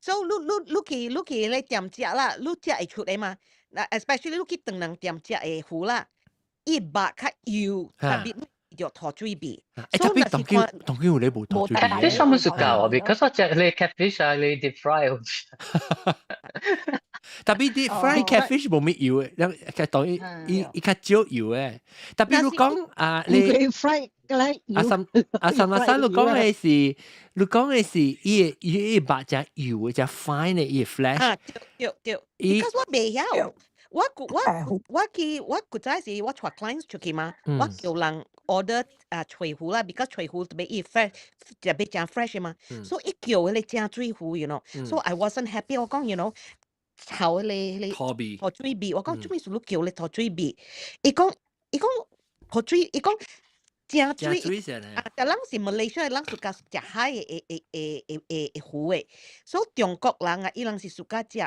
So 你去咧店食啦，你食會出來嘛？嗱，especially 你去唐人店食的魚啦，伊肉較油，特別著塗水味。欸，特別當叫當叫有咧無塗水味。 Catfish 我冇 suka 喎，because 我食你 catfish 啊，你 deep fry 好似。特別啲 fry catfish 無咩油的，人較當伊伊伊較少油的。特別你講啊，你 fry 阿三阿三阿三，你講的是你講的是伊的伊的肉誠油的，誠 fine 的伊的 flesh。啊，對對對，because 我袂曉，我我我去我古早時我帶 clients 出去嘛，我叫人 order 啊炊魚啦，because 炊魚特別伊 fresh 特別誠 fresh 嘛，所以伊叫彼個正水魚，so I wasn't happy，我講，臭彼個塗味，塗水味，我講做咩事你叫你塗水味？伊講伊講塗水，伊講正水啊！但咱是馬來西亞人 suka 食海的的的的的的魚的，所以中國人啊，伊人是 suka 食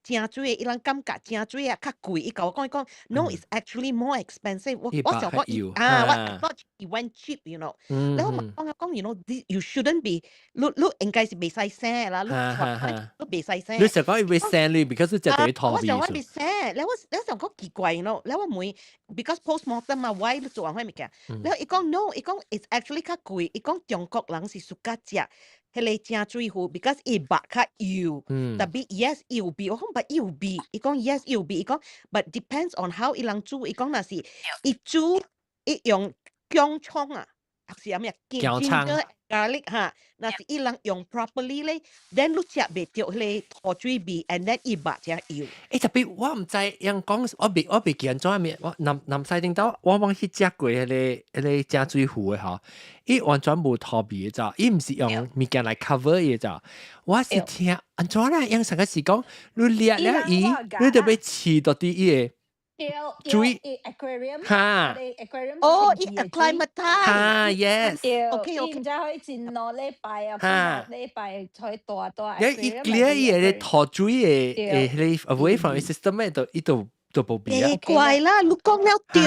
正水的，伊人感覺正水啊較貴。伊共我講伊講，no，it's actually more expensive 我。我想講伊啊，我 thought it went cheap。然後我講啊講，this you shouldn't be，你應該是袂使省啦，你你袂使省。你想講伊會省你，because 你食對土我想我袂省，然後我想講奇怪，然後我問，because postmortem 嘛，why 你做完彼物件？然後伊講 no，伊講 it's actually 較貴，伊講中國人是 suka 食彼個正水魚，because 伊肉較幼，tapi yes 伊有味，我講 but 伊有味，伊講 yes 伊有味，伊講 but depends on how 伊人煮，伊講若是伊煮伊用薑蔥啊，還是啥物薑蔥 garlic 哈，若是伊人用 properly 咧，then 你食袂著彼個土水味，and then 伊肉才幼。欸，特別我毋知人講，我未記按怎物，我南南西頂頭，我往去食過彼個正水魚的吼，伊完全無土味的咋，伊毋是用物件來 cover 伊的咋，我是聽按怎啦，用上個是講，你掠了伊，你著欲試著佇伊的水 aquarium 哈，哦，伊 acclimatize 哈，yes， OK。伊毋知可以煎2禮拜啊，2禮拜可以大大。伊伊 clear 伊個土水的彼個 away from system 的，就伊就就無變啊。怪啦，你講了對。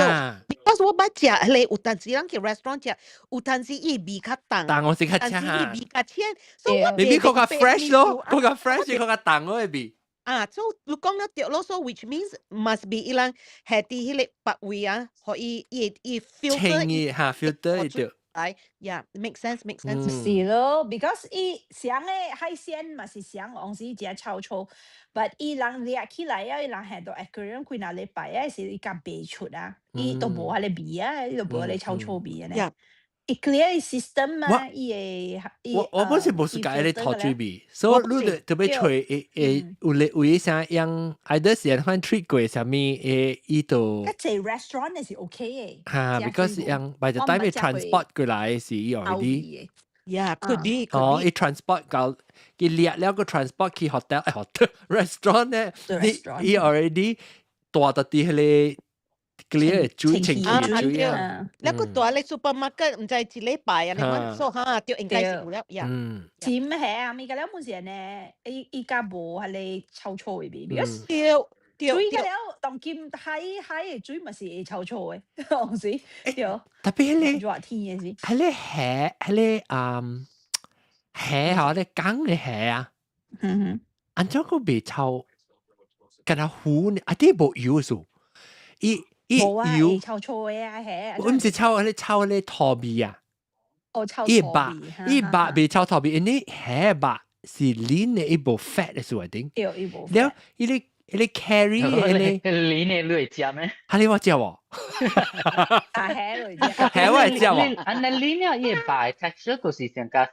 because 我捌食，彼個有當時人去 restaurant 食，有當時伊味較重，重我是較清，伊味較淺，所以我 maybe 較較 fresh 咯，較較 fresh，較較重嗰個味。啊，所以你講了對咯，so which means must be 伊人係佇彼個別位啊，予伊伊伊 filter 清伊哈 filter 伊對。來，yeah，make sense，make sense。是咯，because 伊上个海鮮嘛是上往時誠臭臭，but 伊人掠起來啊，伊人下到 aquarium 幾若禮拜啊，是伊較袂出啊，伊都無彼个味啊，伊都無彼个臭臭味啊。伊 clear system 嘛，伊會我我本身無是佮意彼土水味，所以你就特別揣會會有咧有啥樣，either 是按treat 過啥物會伊就。較濟 restaurant 是 OK 的。哈，because 樣 by the time transport 過來是伊 already。 Yeah, could be. 哦，伊 transport 到伊掠了個 transport 去 hotel 誒 hotel restaurant 咧，你伊 already 帶著佇彼個。clear 水清氣水啊！你個蹛咧 supermarket 毋知一禮拜啊，你講說哈，就應該是有了呀。尖係啊，咪個了本時呢，伊伊家無彼个臭臭的味，because 對對水個了當今海海的水嘛是會臭臭的，有時對。特別彼個熱天的時，彼個蝦，彼個嗯蝦吼，彼個公的蝦啊，按怎閣袂臭？敢若糊呢？啊，啲無油數，伊。伊油臭臭的啊，蝦。我毋是臭，彼臭彼土味啊。哦，臭伊肉，伊肉袂臭土味，因為蝦肉是黏的，伊無 fat 的數一定。對，伊無。了，伊個伊個 carry 的個黏的你會食咩？哈，你我食無？啊，蝦會食。蝦我會食無？啊，那黏了伊肉的 texture 就是上加是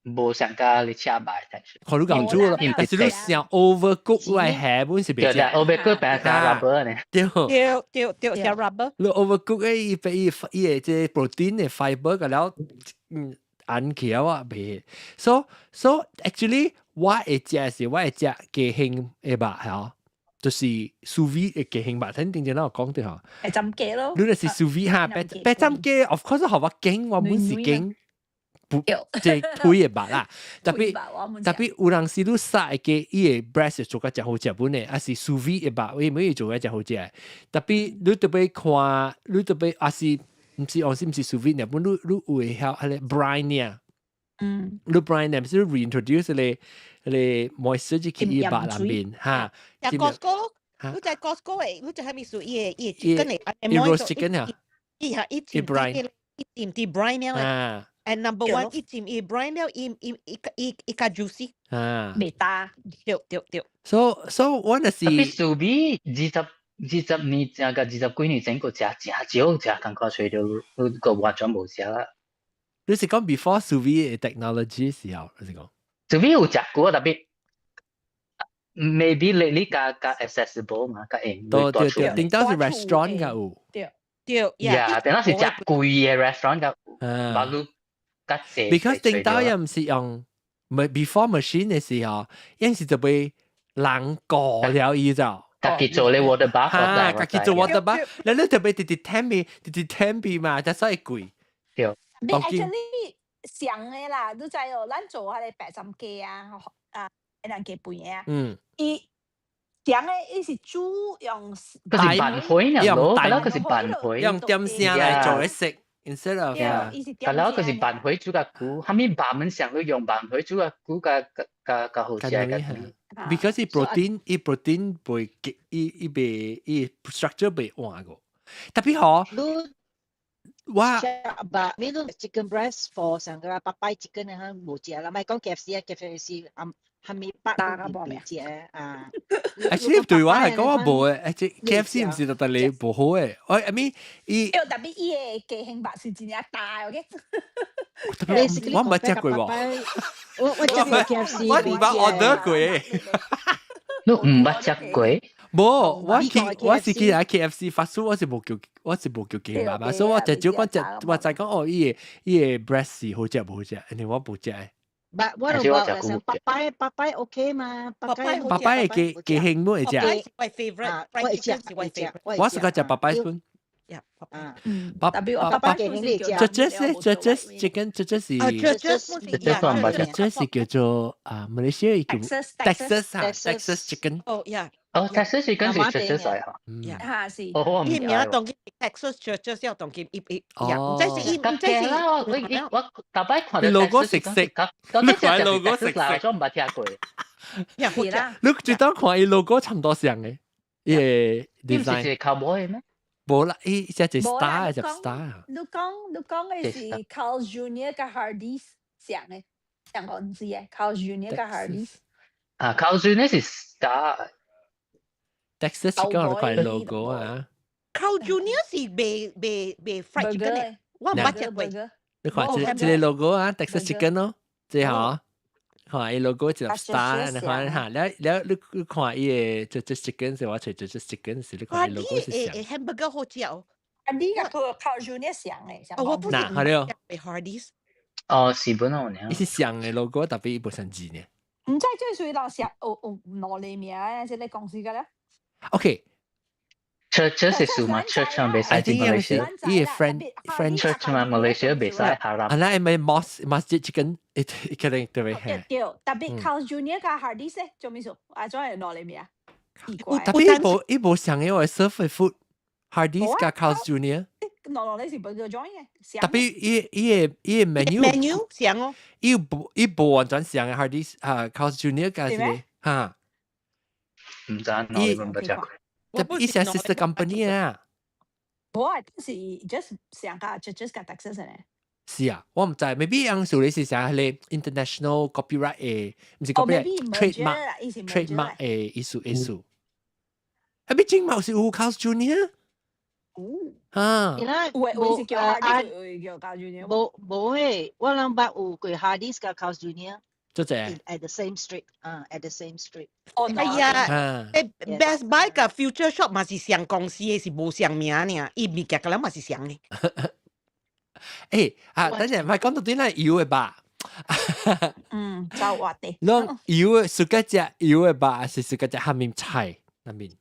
無上加你食肉的 texture。可你講煮咯，但是你想 overcook 我蝦本是袂食。對，overcook 變成 rubber 呢。對。對對對，像 rubber。你 overcook 誒，伊被伊伊個這 protein 的 fiber 個了，嗯，按起來我袂。So actually 我會食是我會食雞胸的肉嚇，就是 sous vide 的雞胸肉，聽頂陣我講對吼。會浸雞咯。你就是 sous vide 哈，白白浸雞，of course 予我驚，我本是驚。不，即係腿的肉啦。特別特別有人時你殺的雞，伊的 breast 做較誠好食本的，還是 sous vide 的肉，伊每做較誠好食。特別你特別看，你特別還是毋是哦，是毋是 sous vide 呢？本你你有會曉彼个 brine 啊？你 brine 呢？是 reintroduce 彼个 moisture 去伊肉內面哈。食 Costco 咯，你在 Costco 的，你在蝦米數伊的伊 chicken 的，伊 roast chicken 啊？伊哈伊浸伊浸佇 brine 了。And number one，伊浸伊 brine 了，伊伊伊伊伊較 juicy。啊。袂焦。對對對。 So 我就是。特別 sous vide 20、20年食甲20幾年前個食，誠少食，感覺揣著你個完全無食啦。你是講 before sous vide technology 時候，你是講？ sous vide 有食過，特別 maybe 你你較較 accessible 嘛，較用。對對對，頂到是 restaurant 較有。對。對。呀，頂到是食貴的 restaurant 較有，把你較濟。 Because 頂到又毋是用 before machine 的時候，應是就被人過了伊就。家己做咧 water bath，哈，家己做 water bath，你你特別直直聽味，直直聽味嘛，才所以貴。對。你 actually 上的啦，你知哦，咱做彼个白斬雞啊，啊，人雞肥啊，伊講嘅伊是煮用佢是拌火呢咯，嗰個是拌火，用點聲來做食，instead of 伊是嗰個是拌火煮個久，後面把們上都用拌火煮個久較較較好食個。 Because 伊 protein 伊 protein 袂伊伊袂伊 structure 袂換個，特別好。我把呢個 chicken breast for 上個 Popeyes chicken 啊，無食啦，咪講 KFC 啊，KFC 暗係咪百都未食啊？ Actually 對我嚟講我無誒，而且 KFC 唔是特特你無好誒，我 I mean 伊特別伊个雞胸肉是真正大，OK？我毋捌食過喎，我食過 KFC，我毋捌 order 過。你毋捌食過？無，我去我是去啊 KFC 發數，我是無叫雞肉嘛，所以我就少講食，我就講哦，伊個 breast 是好食無好食，因為我無食。 But 我就話想 Popeyes Popeyes OK 嘛， Popeyes Popeyes 雞雞胸會食。我 favorite，我會食，我食，我是個食 Popeyes 本。特別我 Popeyes 雞胸你食。這這是 chicken，這這是，這是叫做啊，馬來西亞叫 Texas 啊，Texas chicken。哦呀。哦，Texas chicken 是 Church's 嚟嚇。嚇是。哦，我唔知。伊名當佢 Texas Church's 要當佢伊伊，唔知是伊唔知是。啦，我我逐擺看到 logo 食食，你看 logo 食食，我毋捌聽過。係啦。你最當看伊 logo 差唔多像嘅，伊個 design。是 cowboy 咩？無啦，伊只隻 star，隻 star。你講嘅是 Carl Junior 佮 Hardee's 像嘅，像我唔知嘅，Carl Junior 佮 Hardee's。啊，Carl Junior 是 star。 Texas chicken 我看 logo 啊。 Carl Junior 是賣 fried chicken 嘅，我毋捌食過。你看這這個 logo 啊，Texas chicken 咯，這吼，看伊 logo 一粒 star，你看嚇，了了你看伊個這這 chicken 是我揣這這 chicken 是你看伊 logo 是像。 hamburger 好食哦。 Hardee's 佮 Carl Junior 像嘅，哦，我不是。嗱，係了。 Hardee's。哦，是本來呢。伊是像嘅 logo，特別伊無相字呢。毋知這屬於老實有有攞嚟名啊，這個公司嘅咧。 OK。 Church 是數嘛？Church 嘛袂使進馬來西亞。伊個 friend friend Church 嘛，馬來西亞袂使 haram。啊，那係咪 mosque masjid chicken？伊可能對袂？對，特別 Carl Junior 佮 Hardee's 做咩事？啊，怎會攞嚟名？奇怪。特別伊無想要我 serve food。Hardee's 佮 Carl Junior。落落你是 burger joint 嘅。特別伊個 menu menu 像哦。伊無完全像嘅 Hardee's 啊，Carl Junior 佮是個嚇。毋知，我毋捌食過。特別伊是 sister company 啊。無啊，是 just 上個 just 個 Texas 咧。是啊，我毋知，maybe 樣數你是啥？迄個 international copyright 嘅，毋是 copyright trademark trademark 嘅意思意思。啊，畢竟嘛是有 Carl's Junior。哦。啊。伊拉有有是叫 Hardee's，有叫 Carl's Junior。無無誒，我諗捌有過 Hardee's 佮 Carl's Junior。做者。 At the same street，啊，at the same street。哦，係啊，誒，Best Buy 佮 Future Shop 嘛是相公司嘅，是無相名爾，伊物件佮咱嘛是相嘅。誒，啊，等陣，唔係講到啲咧油嘅吧？嗯，就話啲。攏油嘅，暑假食油嘅吧，還是暑假食蝦米菜那邊？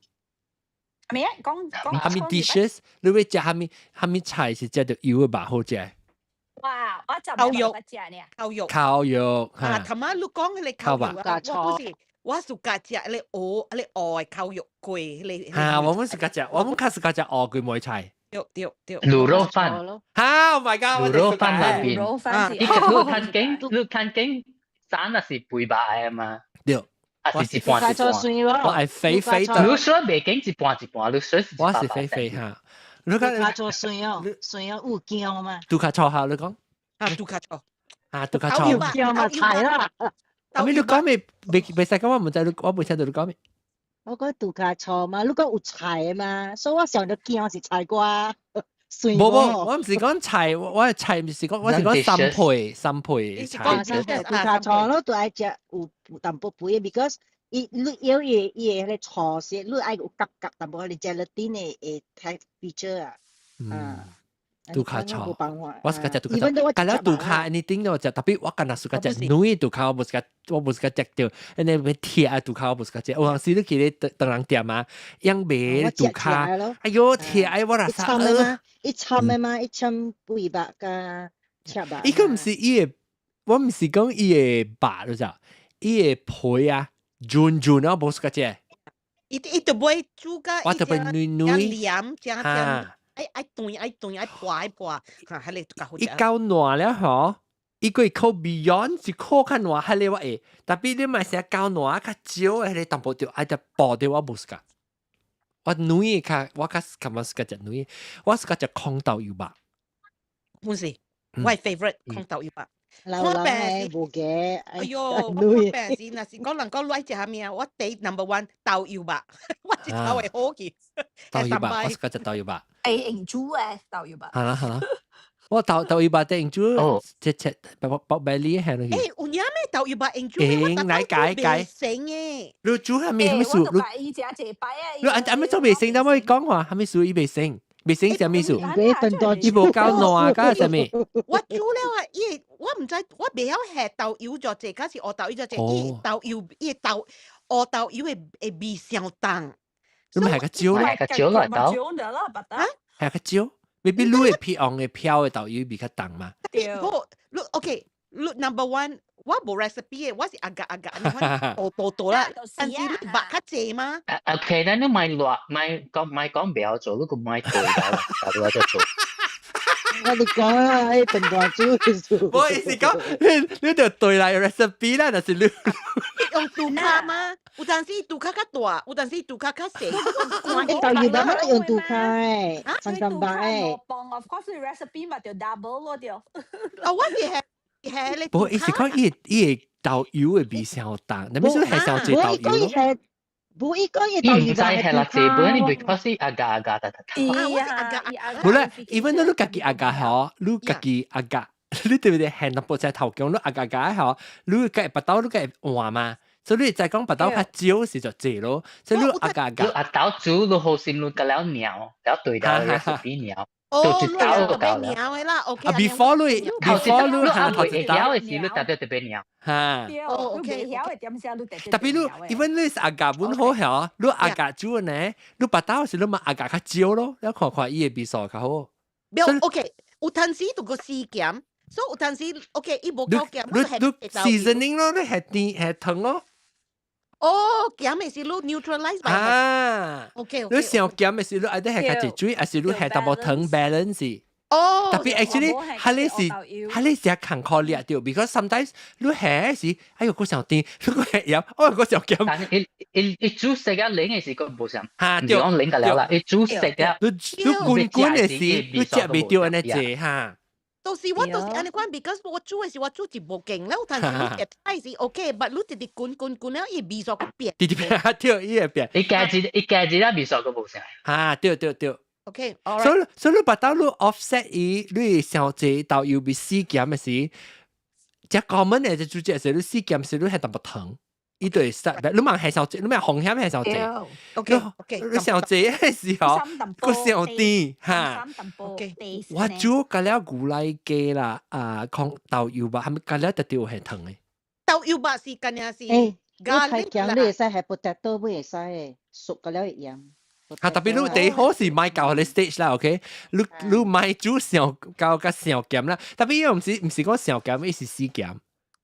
咩啊？講講。蝦米 dishes，你會食蝦米菜是食到油嘅吧？好食。哇！我就烤肉，烤肉，烤肉。啊，頭仔你講迄個烤肉啊，我不是，我暑假食迄個鵝，迄個鵝的烤肉粿，迄個。啊，我們暑假食，我們較暑假食鵝桂梅菜。對對對。滷肉飯。哈！Oh my god！滷肉飯那邊。滷肉飯。你你看見山那是肥肉的嘛？對。啊是一半一半。我愛肥肥的。你說袂見一半一半，你說是我是肥肥哈。你講。較做酸哦，酸哦有薑嘛？拄較臭下，你講。啊，拄較臭。啊，拄較臭。有薑嘛菜啦。阿咪你講咩？袂使講我毋知你，我袂聽到你講咩。我講拄較臭嘛，你講有菜嘛，所以我想到薑是菜瓜。無無，我毋是講菜，我係菜，毋是講，我是講三配三配菜。啊，三配拄較臭咯，都愛食有淡薄肥，because 伊你有伊個迄個醋色，你愛有夾夾淡薄，迄個 gelatin 的會太 feature 啊。嗯。拄較臭，我是較食拄較臭，但係拄較 anything 我食，特別我干那暑假食軟拄較，我無是較食著，安尼欲鐵啊拄較我無是較食，有陣時你記得當人店啊，養賣拄較，哎喲鐵哎我若啥？一摻的嘛，一摻肥肉佮赤肉。伊個毋是伊個，我毋是講伊個肉，就是伊個皮啊，潤潤啊，無是較食。伊伊就袂煮甲我特別軟軟，黏，正正愛愛斷愛斷愛破愛破，嚇，彼个較好食。伊夠爛了嗬，伊個口 beyond 是口較爛，彼个我會，特別你嘛是夠爛較少的，彼個淡薄就愛只薄的我無 suka。我軟較我較感覺 suka 食軟，我 suka 食炕豆油肉。本是，我 favorite 炕豆油肉。老人誒無嘅，哎喲，我看病時，若是講人講來食啥物啊，我第一 number one 豆油肉，我一頭會好去。豆油肉，我 suka 食豆油肉。會用煮誒豆油肉。係啦係啦，我豆豆油肉得用煮，切切薄薄 belly 係咯。欸，有影咩豆油肉用煮？用來解解。成嘅。你煮係咩咩事？你伊食一擺啊！你按按咩做袂成？等我講話，係咩事？伊袂成。袂成啥物事？伊無夠爛，甲啥物？我煮了啊，伊我毋知，我袂曉下豆油就濟，敢是烏豆油就濟。伊豆油，伊豆烏豆油會會味傷重。你咪係較少咯，係較少來豆。啊？係較少，maybe 你會偏紅的飄的豆油味較重嘛？無，你 OK，你 number one，我無 recipe 的，我是 agak agak，你看多多多啦，但是你肉較濟嗎？OK，那你買熱，買講買講不要做，你個買對啦，大家就做。我哋講啊，喺笨蛋煮我意思講，你你就對來 recipe 啦，就是你用杜卡嗎？有陣時杜卡較大，有陣時杜卡較細。欸，豆油肉乜用杜卡誒？三三百誒。 Of course， recipe 嘛就 double 咯就。啊，我是係係你。不，意思講伊伊個豆油會味傷重，你咪說係傷濟豆油咯？無伊講伊豆油伊毋知係啦，這本你 because agak agak 得得。啊，我是 agak 無咧，even 你家己 agak 嗬，你家己 agak，你對不對？係淡薄在頭強，你 agak agak 嗬，你家腹肚你家換嘛，所以你再講腹肚較少是就濟咯，所以你 agak agak。你阿豆煮，你好心你加了尿，了對到 recipe 尿。哦，你特別尿的啦，OK。啊，before 你，before 你行頭一曉的時，你特別特別尿。哈。哦，OK。曉的點聲你特別。特別你，even 你是 agak 本好曉，你 agak 煮呢，你腹肚時你嘛 agak 較少咯，你看看伊的味素較好。沒有，OK，有陣時就個試鹹，所以有陣時 OK，伊無夠鹹，你你 seasoning 咯，你係甜係糖咯。哦，鹹的是你 neutralize by 啊，OK，你上鹹的是你愛得係較濟水，還是你係淡薄糖 balance？哦，特別 actually 係你是係你是較艱苦掠著，because sometimes 你下時，哎喲，閣上甜，你閣下鹽，哦，閣上鹹。但伊伊伊煮食啊，冷的時閣無啥，哈，對，講冷個了啦，伊煮食啊，你你滾滾的時，你食袂著按呢濟哈。到時我就是按呢款，because 我煮的時我煮一無勁了，有陣時你食菜是 OK，but 你直直滾滾滾了，伊味素閣變。直直變，對，伊會變。伊家己伊家己啦味素閣無啥。哈，對對對。 OK，所以所以你腹肚你 offset 伊，你傷濟豆油味死鹹的時，這 common 的就煮這時，你死鹹時你係淡薄糖，伊就會 start，你嘛係傷濟，你嘛紅險係傷濟。 OK，你傷濟的時候，閣傷甜哈。 OK，我煮加了牛奶雞啦，啊，炕豆油肉，係咪加了特別有係糖的？豆油肉是干爾是。欸，你太鹹你會使係 potato 不會使的，熟個了會鹽。哈，特別你第一好是莫到彼個 stage 啦，OK？你你莫煮上到較上鹹啦，特別伊毋是毋是講上鹹，伊是死鹹。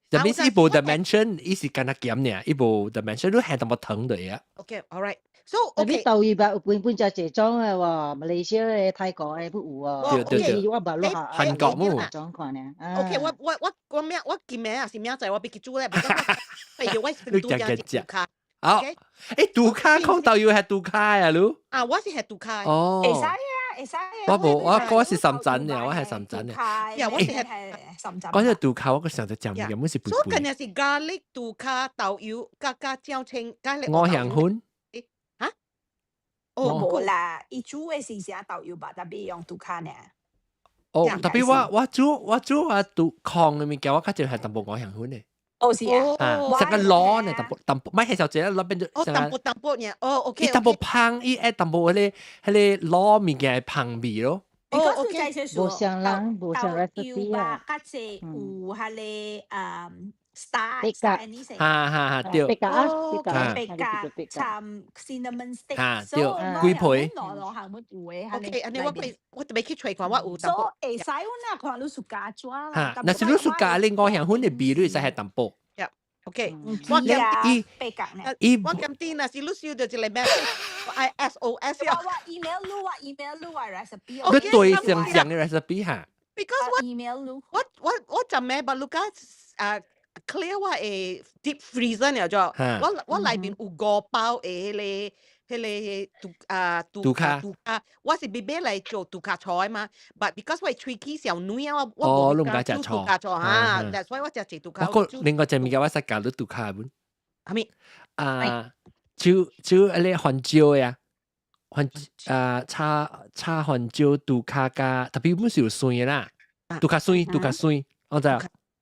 特別是伊無 dimension，伊是干焦鹹爾，伊無 dimension，你下淡薄糖就會啊。 OK，all right。So OK，豆油肉有本本就這種的喎，馬來西亞的、泰國的不有喎。對對對。我捌落下。韓國冇。種款呢。 OK，我我我我咩？我今暝也是明仔載我欲去煮咧，哎呦，我是拄只杜卡。好，欸，杜卡炕豆油係杜卡啊，你？啊，我是係杜卡。哦。會使啊，會使啊。我無，我我是深圳嘅，我係深圳嘅。呀，我是係深圳。講起杜卡，我個想就食物件，本是所以今日是 garlic 杜卡豆油加加椒青加五香粉。嚇？哦，無啦，伊煮的是啥豆油吧，特別用杜卡呢。哦，特別我我煮我煮啊杜炕的物件，我較少係淡薄五香粉的。哦是啊，啊，成個攞呢，淡薄淡薄，唔係小姐攞變咗。哦，淡薄淡薄呢，哦，OK。伊淡薄香，伊愛淡薄彼個彼個滷物件的香味咯。哦，OK。無相人，無相 recipe 啊。較濟有彼個star 白 anise，哈哈哈，對。白加啊，白加摻 cinnamon stick，哈對，幾皮。 OK，按呢我我特別去揣看，我有淡薄。所以會使阮若看你 suka 煮啦。哈，若是你 suka 你五香粉的味，你會使下淡薄。OK，唔我知啊，伊八角呢？伊我今天若是你收到一個 message，我愛 SOS 啊。我 email 你，我 email 你我 recipe。你對上上嘅 recipe 嚇。 Because 我 email 你。我就咩把你家啊 clear 我嘅 deep freezer 了咗，我內面有五包嘅彼個杜啊杜杜卡杜卡，我是欲買來做杜卡菜嘛，but because 我喙齒小軟啊，我哦，我你毋敢食醋煮杜卡菜嚇，that's why 我食濟杜卡。我個另外一物件我識教你杜卡本。係咪？啊，就彼個番椒呀，番啊炒炒番椒杜卡加，特別本是有酸的啦，杜卡酸，杜卡酸，我知。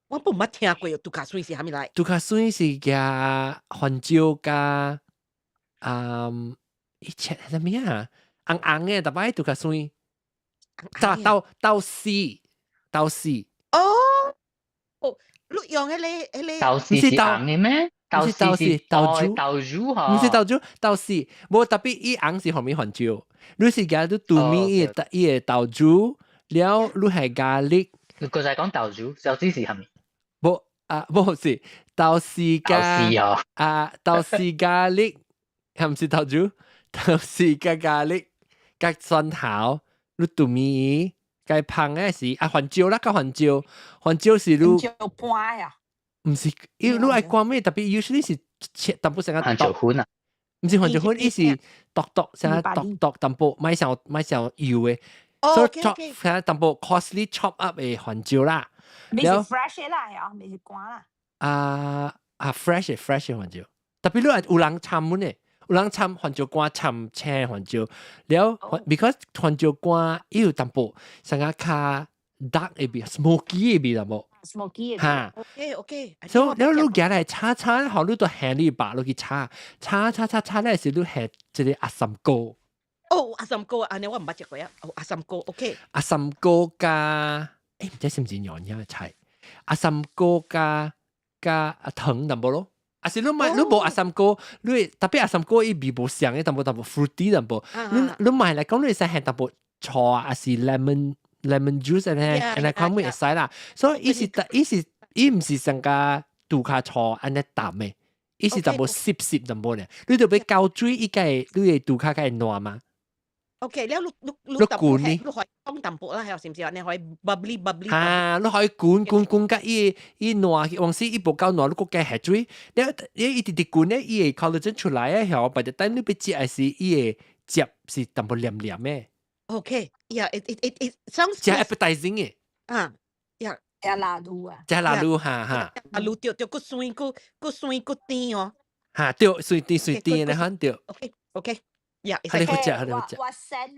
我毋捌聽過杜卡酸是啥物來？杜卡酸是加番椒加啊，伊切啥物啊？紅紅的，逐擺杜卡酸，豆豆豆豉，豆豉。哦，哦，你用彼個豆豉是紅的咩？豆豉是豆珠，豆珠嗬，毋是豆珠，豆豉，無特別伊紅是後面番椒，你是加你杜米伊個豆珠，了你係 garlic。你剛才講豆珠，豆豉是啥物？無啊，無是豆豉加啊豆豉 garlic，係毋是豆珠？豆豉加 garlic 加蒜頭，你杜米加芳的是啊番椒啦，加番椒，番椒是你番椒乾啊。毋是，伊你愛乾咩？特別 usually 是切淡薄成個番椒粉啊，毋是番椒粉，伊是剁剁成個剁剁淡薄，莫傷莫傷油的，所以 chop 成淡薄 coarsely chop up 的番椒啦。未是 fresh 啦，係啊，未是乾啦。啊啊 fresh 的 fresh 的番椒，特別你係有人摻阮的，有人摻番椒乾摻青番椒，了 because 番椒乾伊有淡薄成個較 dark 的味，smoky 的味淡薄。 smoky 嚇，OK OK。所以了你行來炒炒，後你都下你肉落去炒，炒炒炒炒咧時你下一個阿參膏。哦，阿參膏，按呢我毋捌食過啊。哦，阿參膏，OK。阿參膏加，毋知是毋是娘惹菜？阿參膏加加阿糖淡薄咯。啊是你買你無阿參膏，你特別阿參膏伊味無相的，淡薄淡薄 fruity 淡薄。你買來講你會使下淡薄醋啊，還是 lemon juice 按呢按呢款會使啦。所以伊是伊是伊毋是上加杜卡醋按呢淡的，伊是淡薄澀澀淡薄咧。你著欲攪水，伊才會你的杜卡才會爛嘛。 OK，了你你你你淡薄滾呢你可以講淡薄啦，係是毋是？你可以 bubbly bubbly。哈，你可以滾滾滾甲伊伊爛去，往時伊無夠爛，你閣加下水。了你一直直滾咧，伊會 collagen 出來啊，曉，但等你欲食的時，伊會汁是淡薄黏黏的。 OK，yeah，it sounds 誠 appetizing 的。啊，yeah。食辣滷啊。食辣滷哈哈。啊，滷對對，閣酸閣閣酸閣甜哦。哈對，酸甜酸甜的款對。 OK，OK，yeah，係你好食，係你好食。我 send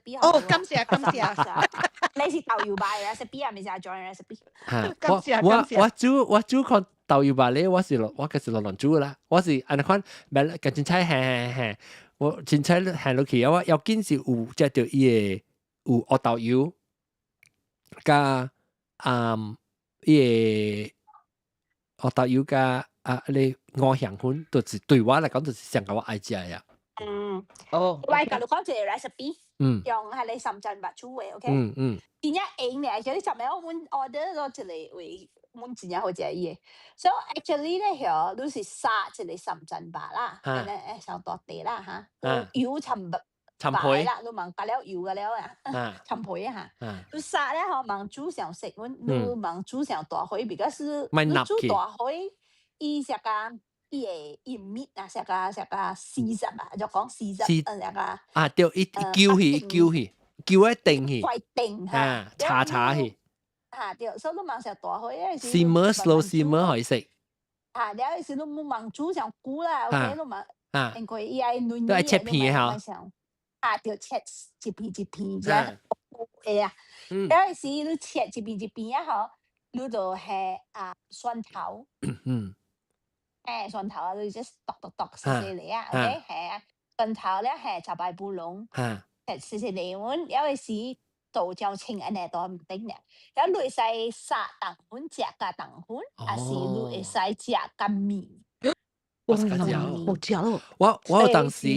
彼個 recipe。哦，感謝感謝。你是豆油肉 recipe 啊，毋是阿 John recipe？哈，感謝我感謝。我煮我煮看豆油肉咧，我是落我就是落亂煮啦。我是按呢款，買共凊彩下下下，我凊彩下落去，我要緊是有食著伊個有黑豆油，加啊伊個黑豆油加啊你五香粉，就是對我來講就是上個我愛食的啊。哦，我共你講一個 recipe，用彼個深圳肉煮的，OK？嗯嗯。真正用咧，其實昨暝我阮 order 咗一個位，阮真正好食伊的。So actually 咧，曉你是殺一個深圳肉啦，按呢會上大塊啦嚇，油摻肉摻皮啦，你茫加了油個了啊，摻皮啊嚇。你殺咧吼，茫煮上熟，阮你茫煮上大火，because 你煮大火，伊啥個伊會伊蜜啊，啥個啥個絲質啊，就講絲質，啥個啊對，伊伊揪去，伊揪去。叫一定去，怪定嚇，炒炒去，嚇對，所以你茫上大火的時，simmer slow simmer 可以食。啊，了時你茫煮上久啦，OK，你茫，因為伊愛嫩都愛切片的嚇。啊，對，切一片一片，這會啊。了時你切一片一片啊，吼，你就下啊蒜頭。誒，蒜頭啊，你 just 剁剁剁細細粒啊，OK，下蒜頭了下茶白布龍。細細粒阮有時豆漿清按呢都毋頂咧，了你會使撒腸粉食佮腸粉，還是你會使食佮麵。我是食好食咯！我有當時，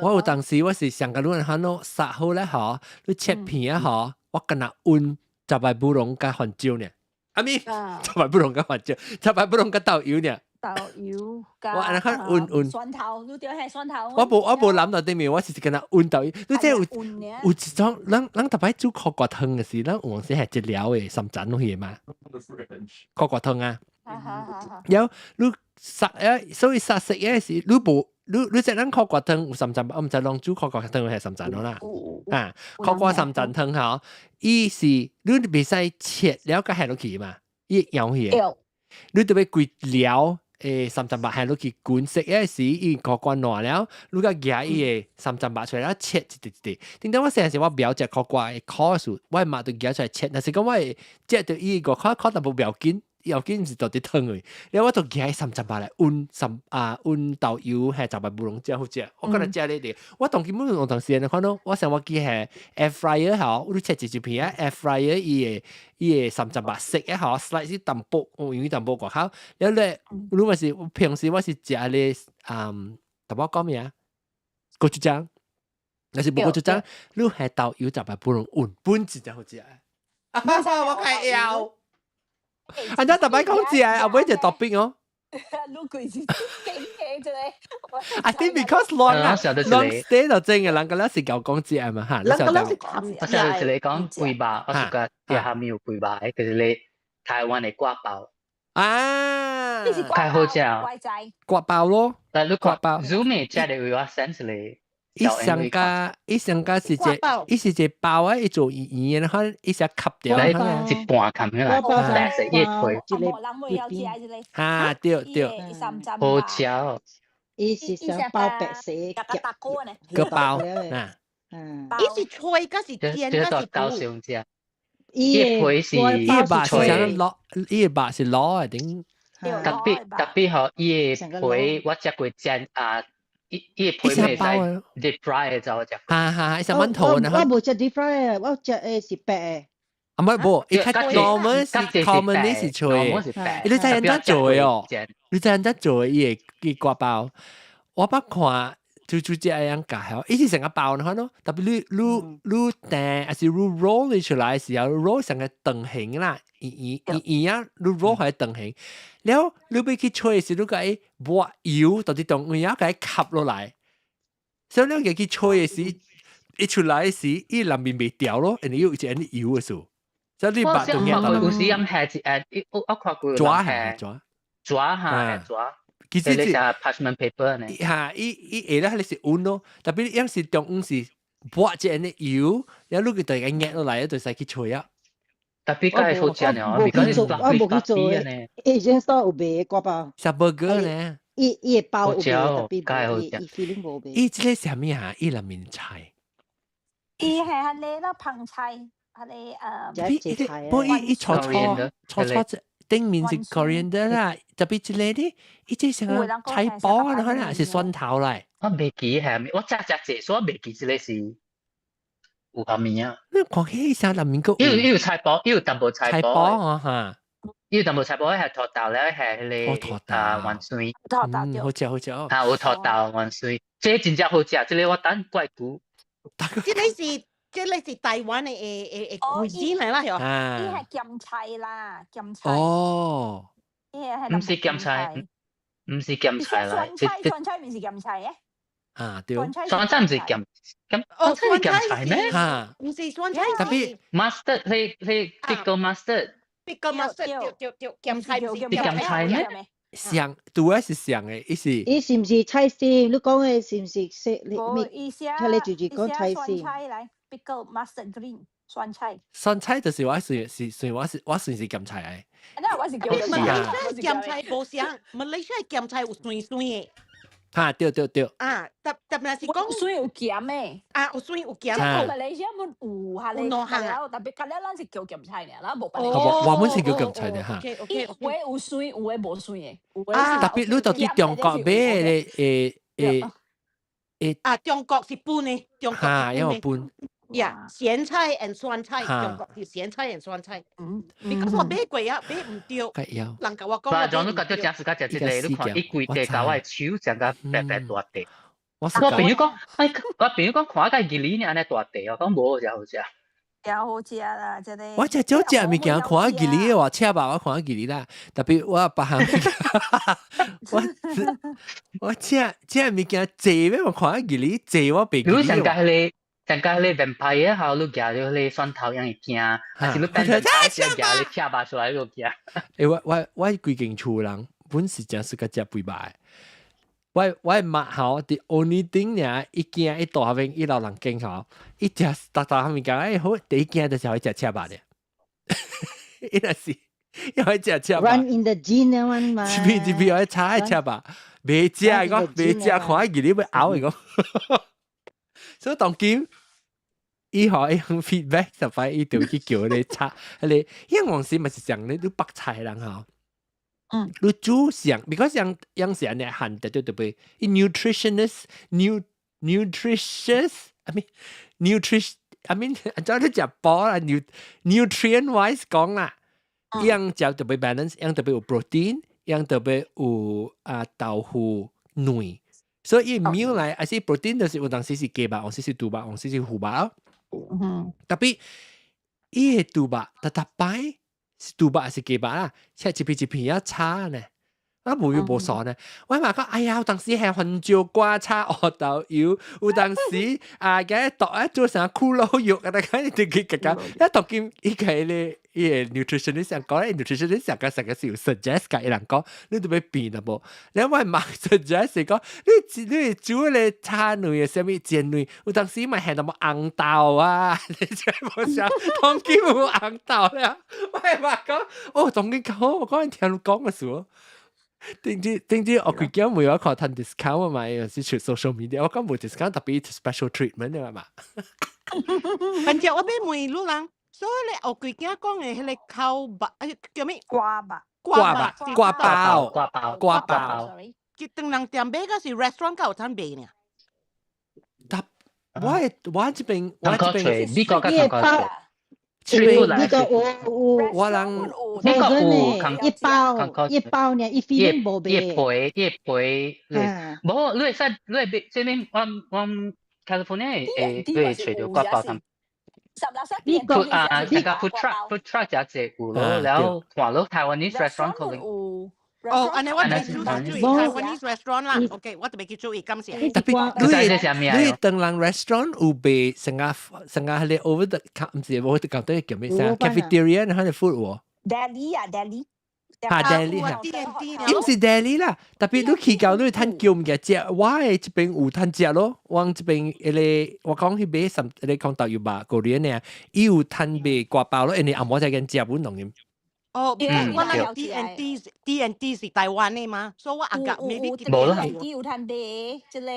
我有當時我是上個你看咯，殺好咧嗬，你切片啊嗬，我敢若溫雜白布龍佮番椒呢。阿咪，雜白不攏佮番椒，雜白不攏佮豆油呢。豆油我按呢看勻勻蒜頭，你著係蒜頭。我無諗到對面，我是敢若勻豆油。你這有一種，咱逐擺煮苦瓜湯的時，咱有時係一料的三層落去的嘛。苦瓜湯啊，然後你殺啊，所以殺食的時，你無你這咱苦瓜湯有三層，我毋知攏煮苦瓜湯係三層啦。啊，苦瓜三層湯吼，伊是你袂使切了佮下落去嘛，伊會溶去的。你著欲規料。三層肉下落去滾食的時，伊苦瓜爛了，你閣夾伊的三層肉出來，切一塊一塊。頂當我細漢時我袂曉食苦瓜的苦數，我媽就夾出來切。若是講我會食著伊個較較淡薄袂要緊，要緊是到底湯的。了我就夾三層肉來溫三啊溫豆油，還雜白烏龍真好食。我敢若食咧咧，我當今有當時看到，我想我記係 air fryer 吼，你切一一片啊，air fryer 伊的三層肉色的吼，slice 淡薄，因為淡薄外口。了咧，你嘛是平時我是食咧，淡薄講咩啊？果汁醬，若是無果汁醬，你係豆油雜白不攏溫，本真正好食。啊！我開枵。啊！你特擺講食，後尾就 topic 哦。你規是勁嘅啫。 I think because long 啊，long stay 就真嘅，人個咧是夠講食嘛嚇。人個咧是講我上次你講肥肉，我是覺得下面有肥肉，就是你台灣的割包。啊，太好食。割包咯，但你割包，Zoom 食的有我 sense 咧。伊上加伊上加是一，伊是一包啊，伊做圓圓的，可伊是吸掉。一半冚起來，白色一皮。哈，對對。好食。伊是想包白色個包啊。伊是脆，還是煎，還是煮？伊皮是伊肉是啥滷？伊肉是滷的頂。特別特別吼，伊的皮我食過煎啊。伊皮袂使 deep fry 的就我食。哈哈，伊是饅頭呢。我無食 deep fry 我食的是白的。啊，唔無，伊較 normal 是 commonly 是脆的。你知按怎做的哦？你知按怎做的？伊會伊割包，我捌看煮煮只樣教曉，伊是成個包呢，咯。特別你訂，還是你 roll 出來時候，roll 成個長形啦，圓圓圓圓啊，你 roll 係長形。了你欲去吹時，你共伊抹油到佇中間啊，共伊吸落來。所以你共去吹的時，一出來時，伊內面袂掉咯，因為有一個油的數。所以你肉中間有時咁係一我看過紙係紙，紙嚇紙。其實是 parchment paper 呢。嚇，伊伊下咧，彼是溫咯，特別伊是中午是抹一個油，然後你佢就會壓落來，就使去吹啊。特別梗係好食呢，我無去做，我無去做的。以前所有賣割包。食 burger 呢？伊伊的包有賣，特別無伊伊 filling 無賣。伊這個啥物啊？伊內面菜。伊係彼个咯，芹菜，彼个不過伊伊炒炒炒炒這頂面是 coriander 啦，特別這個呢，伊這像個菜脯啊，可能是蒜頭來。我袂記係咩，我食食濟，所以我袂記這個是有啥物啊？你看起啥內面閣有有菜脯，有淡薄菜脯啊哈。有淡薄菜脯係土豆咧，係彼個啊芫荽。土豆好食好食。啊，有土豆芫荽，這真正好食，這個我等怪久。這個是這個是台灣的 cuisine 來啦，嗬。伊係鹹菜啦，鹹菜。哦。伊係毋是鹹菜，毋是鹹菜啦。酸菜酸菜毋是鹹菜嘅。啊對。酸菜毋是鹹鹹，哦，酸菜是鹹菜咩？嚇。毋是酸菜。特別 mustard，彼彼 pickle mustard。 pickle mustard，對對對，鹹菜毋是鹹菜咩？像拄仔是像的，伊是。伊是毋是菜心？你講的是毋是說你無，伊寫佢你就是講菜酸心。菜來，pickle mustard green 酸菜。酸菜就是我算是算我是我算是鹹菜的。那我是叫馬來西亞鹹菜無相，馬來西亞鹹菜有酸酸的。哈，對對對。啊，特特別是講酸有鹹的。啊，有酸有鹹。馬來西亞滿有哈咧，特別較了咱是叫鹹菜爾，咱無別個。我們是叫鹹菜的哈。伊有的有酸，有的無酸的。特別你到佇中國買的誒誒誒。啊，中國是分的，中國哈，因為分。呀，鹹菜 and 酸菜，中國是鹹菜 and 酸菜。嗯，你講我買過啊，買毋對。人共我講。嗱，像你覺得食自家食這個，你看伊規塊共我的手成個白白大塊。我我朋友講，哎，我朋友講看個義理呢，按呢大塊，我講無好食好食。真好食啦，這個。我食少食物件看記哩的話，赤肉我看記哩啦，特別我別項我我食食物件濟咩？我看記哩濟我袂記。你上加彼個，上加彼個 vampire 吼，你夾著彼個蒜頭樣會驚，還是你變 vampire 夾你赤肉出來你就驚？欸，我規間厝人本是誠適合食肥肉的。我媽吼，the only thing 爾，伊驚伊大邊伊老人間吼，伊食逐逐物件，哎好，第一驚就是愛食赤肉的。伊若是伊愛食赤肉。 Run in the gene 啊嘛。一邊一邊愛炒愛赤肉，袂食講袂食，看伊日欲嘔伊講。所以當今伊吼伊用 feedback 就擺伊就去叫你炒，彼個因為往時嘛是像你你北菜人吼。你煮上，because 樣樣是按呢限得對對伊 nutritionist nutritious I mean nutrition I mean 按照你食飽啦，nutrient wise 講啦，樣食特別 balance，樣特別有 protein，樣特別有啊豆腐卵，所以 meal 來，還是 protein 就是有當時是雞肉，有時是豬肉，有時是魚肉。特別伊個豬肉，逐逐擺是豬肉還是雞肉啦？切一片一片仔炒呢，啊無油無素呢。我嘛講，哎呀，有當時係番椒瓜炒烏豆油，有當時啊，共伊剁啊做啥骷髏肉啊，大家就去講講。一當今伊個咧，伊個 nutritionist 講咧，nutritionist 講成個是有 suggest 共伊人講，你著欲變啦無？你我嘛 suggest 是講，你煮咧炒卵的啥物煎卵，有當時嘛係淡薄紅豆啊，你知無啥？當今有紅豆了，我嘛講，哦，當今較好，我講聽你講的時候。頂知頂知，我佢驚每我看趁 discount 啊嘛，有時出 social media，我講無 discount 特別 special treatment 啊嘛。反正我欲問你人，所以咧，我規囝講的彼個烤肉，哎叫咩？瓜肉，瓜肉，瓜包，瓜包，瓜包。去唐人店買，還是 restaurant 較有通賣呢？但我這邊我這邊美國較較貴。這邊呢個有有我人美國有一包一包呢，一飛無賣。一皮一皮，無你會使你會買這邊我 California 會會揣著割包通。美國啊，那個 food truck 誠濟有咯，然後看落台灣啲 restaurant 可能。哦，按呢我特別注意台灣 restaurant 啦，OK，我特別去注意，感謝。特別你你唐人 restaurant 有賣成個成個係 over the 毋是 over the counter 叫咩啥？cafeteria 那個 food 喎。 Deli 啊，deli。嚇 deli 嚇，伊毋是 deli 啦，特別你去到你趁叫物件食，我的這邊有趁食咯。我這邊彼個我講去買什，彼個講豆油肉過年呢，伊有趁賣割包咯，因為紅毛仔間食本當咁。哦，我那 D&D 是台灣的嘛，所以我阿甲 maybe 無啦，D 有趁賣，這個。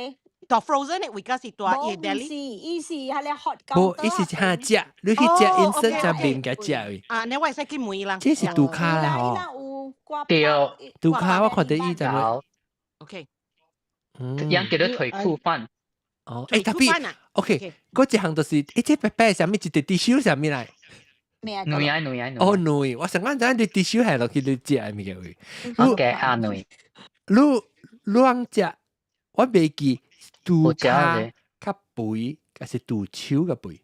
大 frozen 的位較是大伊 deli。是，伊是彼個 hot 無，伊是哈食，你去食 instant 就面共食位。啊，你我會使去問人。這是杜卡啦吼。對。杜卡我看到伊就。 OK。樣叫做腿褲飯。哦，欸，特別 OK，嗰一項就是，欸，這白白啥物，一隻 tissue 啥物來？卵啊卵啊。哦，卵，我想講陣你 tissue 係落去你食的物件位。 OK 啊卵。你你啷食？我袂記肚跤較肥，還是肚手較肥？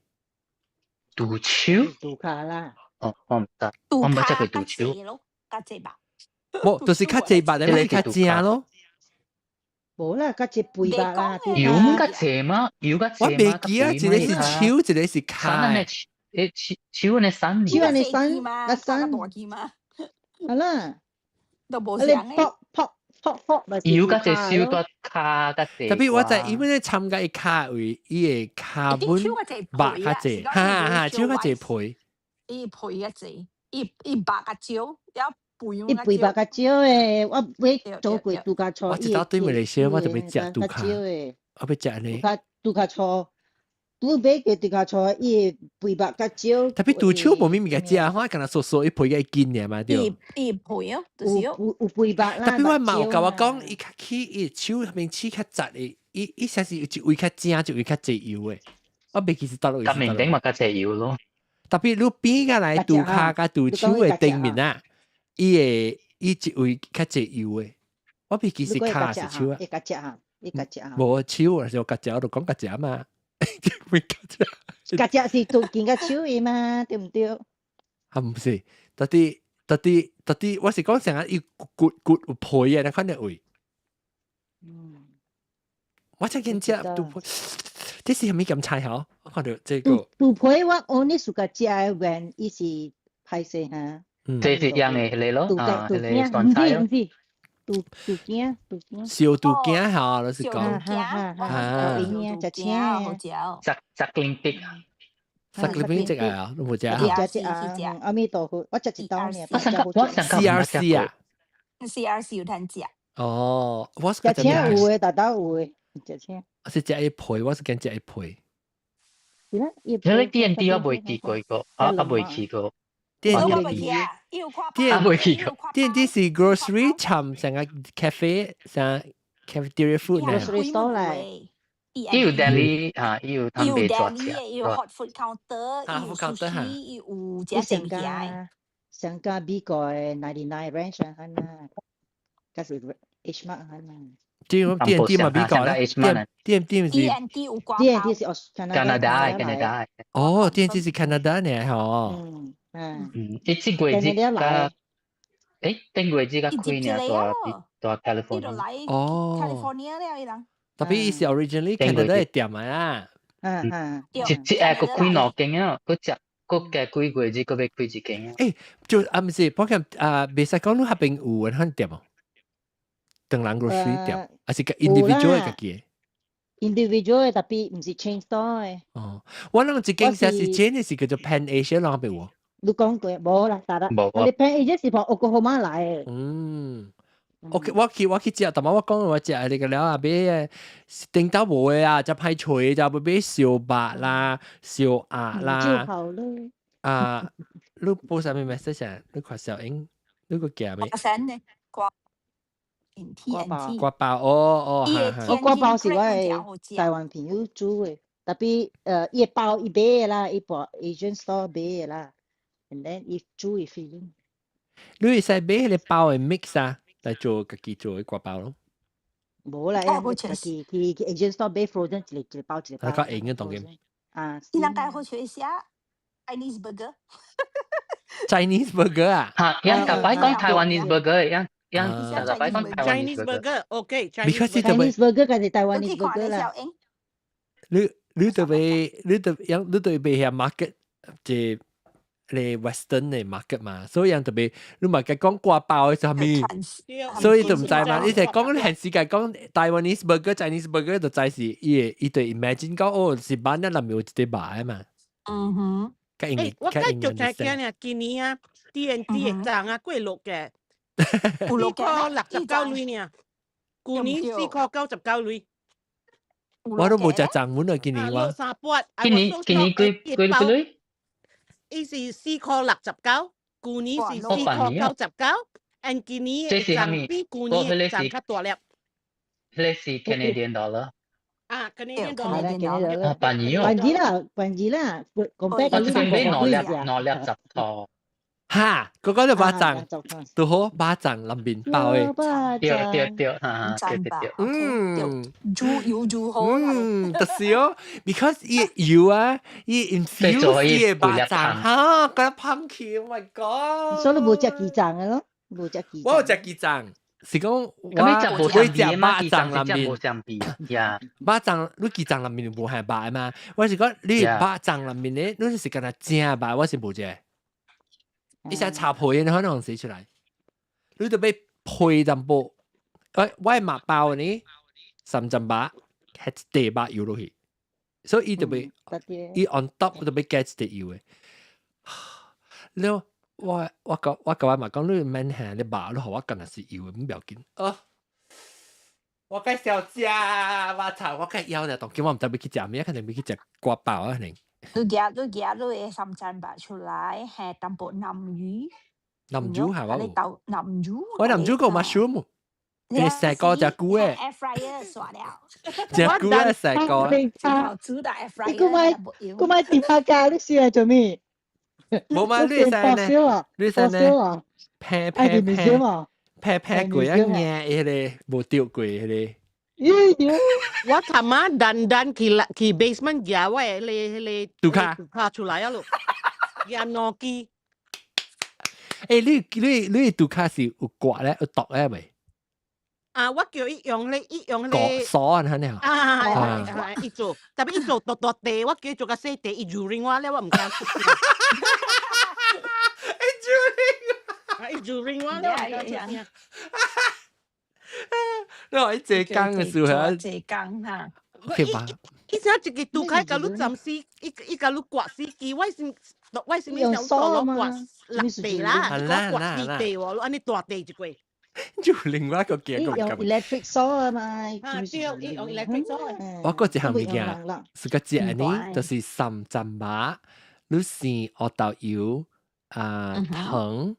肚手？肚跤啦。哦，我毋知，我毋捌食過肚手。較濟吧。無，就是較濟肉，你咪較正咯。無啦，較濟肥肉啦。油較濟嗎？油較濟我袂記啊，一個是手，一個是跤。欸，手手按呢瘦手按呢瘦，較瘦。好啦。都無相的。泡泡泡泡咪油較濟手個跤較濟。特別我在因為咧參加伊跤位，伊個跤本肉較濟，哈哈，手較濟皮。伊皮較濟，伊伊肉較少，了肥伊肥肉較少的，我買做過拄較粗。我一到對馬來西亞，我就欲食肚跤，我欲食呢。拄較粗，拄買過拄較粗，伊肥肉較少。特別肚手無啥物件食，我敢若酥酥伊皮較緊爾嘛對。伊伊皮哦，就是有肥肉啦。特別我媽有共我講，伊較起伊手邊刺較雜的，伊伊實是有一位較正，一位較濟油的。我袂記是佗落位。較面頂嘛較濟油咯。特別你變過來肚跤佮肚手的頂面啊，伊會伊一位較濟油的。我袂記是跤是手啊。伊較食啊，伊較食啊。無手啊，就較食，我就講較食嘛。會較食。家只是做見個手伊嘛，對唔對？啊，毋是，到底到底到底，我是講成日要骨骨有皮啊，你看到位？我真見食肚皮，這是啥物檢查吼？我看到這個肚皮我 only 暑假食的 when 伊是歹勢哈。這是樣的迄個咯，啊，迄個酸菜咯。毋是肚肚羹肚羹。燒肚羹吼，就是講。啊，食青好食。 Suckling pig。 Suckling pig 這個啊，你無食？食一啊，阿彌陀佛，我食一道爾。我上個我上個 CRC 啊，CRC 有通食。哦，我食青有的，大大有的。食青。我是食一皮，我是驚食一皮。是啦，你 D&D 我未去過個，啊啊未去過。 D&D 啊未去過。 D&D 是 grocery 尋成個 cafe 成 cafeteria food 呢。 grocery store 嚟。伊有 deli 啊，伊有通賣做食。有 hot food counter，有 sushi，有食成家。上加美國的 99 Ranch 啊，呐，嗰是 H Mart 啊，呐。 D&D 嘛美國咧，D&D 是 D&D 有掛 D&D 是加拿大，加拿大。哦，D&D 是加拿大呢，吼。嗯嗯。嗯，伊這月子甲，誒，頂月子甲開呢，蹛 California。哦。 California 了伊人。 Tapi 伊是 originally Canada 的店啊。嗯嗯。一一下閣開兩間啊，閣食閣加幾月子閣欲開一間啊。誒，就啊，毋是，我看啊，袂使講你彼邊有的店哦。唐人 grocery 店，還是個 individual 的家己？individual 的，tapi 毋是 chain store 的。哦，我諗一間是 chain 的是叫做 Pan Asia 啷邊有？你講過無啦，得啦。無。你 Pan Asia 是從 Oklahoma 來的。嗯。OK，我去食，但我講我食那個了啊，買頂到無的啊，才歹揣，才欲買燒肉啦、燒鴨啦。啊，你報啥物 message 啊？你看小英，你個寄未？呢？掛包，掛包哦哦，我掛包是我的台灣朋友煮的，tapi 伊包伊買的啦，伊包 Asian store 買的啦，and then 伊煮伊 filling。你會使買彼個包的 mix 啊，來做家己做的掛包咯。無啦，家己去去 Asian store 買 frozen 一個一個包一個包。較硬嘅當然。啊，你人家好食一下 Chinese burger。 Chinese burger 啊？嚇，樣逐擺講 Taiwanese burger 樣。樣逐擺講 Chinese burger，OK。 Chinese burger 還是 Taiwanese burger 啦？你你特別你特樣你特別係 market 即你 Western 的 market 嘛，所以人特別你嘛該講掛包的啥物，所以就毋知嘛。你就講全世界講 Taiwanese burger、Chinese burger 就知是伊伊對 imagine 講哦是班咱內面有一個肉的嘛。嗯哼。欸，我繼續再講呢，今年啊，D&D 的漲啊，過落嘅，4塊69鐳呢，舊年4塊99鐳。我都無食漲滿啊，今年我。三八。今年幾幾幾鐳？伊是4塊69，舊年是4塊99，and 今年會漲比舊年會漲較大粒。彼個是 Canadian dollar。啊，Canadian dollar。哦，便宜哦。便宜啦，便宜啦，講白我這邊買兩粒2粒10塊。哈，嗰個就肉粽，拄好肉粽內面包的。對對對，哈對對對。煮油煮好。嗯，就是哦，because 伊油啊，伊 infuse 伊的肉粽，哈，覺得香氣，Oh my god！所以你無食雞粽的咯，無食雞。我有食雞粽，是講我會食肉粽內面。無相比呀。肉粽，你雞粽內面無係肉的嘛？我是講你肉粽內面咧，你是干焦正肉，我是無食。你想炒皮，你可能寫出來，你就欲配淡薄。誒，我的肉包呢，三針肉，係一塊肉油落去，所以伊就欲伊 on top 就欲加一塊油的。了，我我甲我媽講，你免嚇，你肉你予我干焦是油的，毋要緊。哦，我該小食，我操，我該枵咧，當今我毋知欲去食啥，肯定欲去食割包啊，可能。你夾你的三層肉出來，係淡薄南乳。南乳係我。你豆南乳。我南乳個 mushroom。你細個隻菇誒。 air fryer 煞了。隻菇誒細個。煮到 air fryer。你閣買閣買電話架，你試來做咩？無嘛，你會使呢？你會使呢？劈劈劈劈劈過一硬，彼個無掉過彼個。咦妖，我尋晚單單去啦去 basement 夾我的彼個杜卡杜卡出來啊咯，夾兩支。欸，你杜卡是有刮咧，有剁咧未？啊，我叫伊用咧，伊用割咧。鎖啊，肯定。啊，啊，伊做，特別伊做大大塊，我叫伊做較細塊，伊蹂躪我咧，我毋敢出聲。欸，蹂躪。啊，伊蹂躪我咧，我毋敢出聲。你話伊坐工嘅時候，坐工哈。 OK 吧？伊寫一個拄開共你暫時，伊共你割四支，我是用想做嘛，割六塊啦，啦割四塊喎，你按呢大塊一個。就另外一個鏡伊用 electric saw 啊嘛，啊對，伊用 electric saw。我嗰一項物件是個食呢，就是三層肉，你生烏豆油啊糖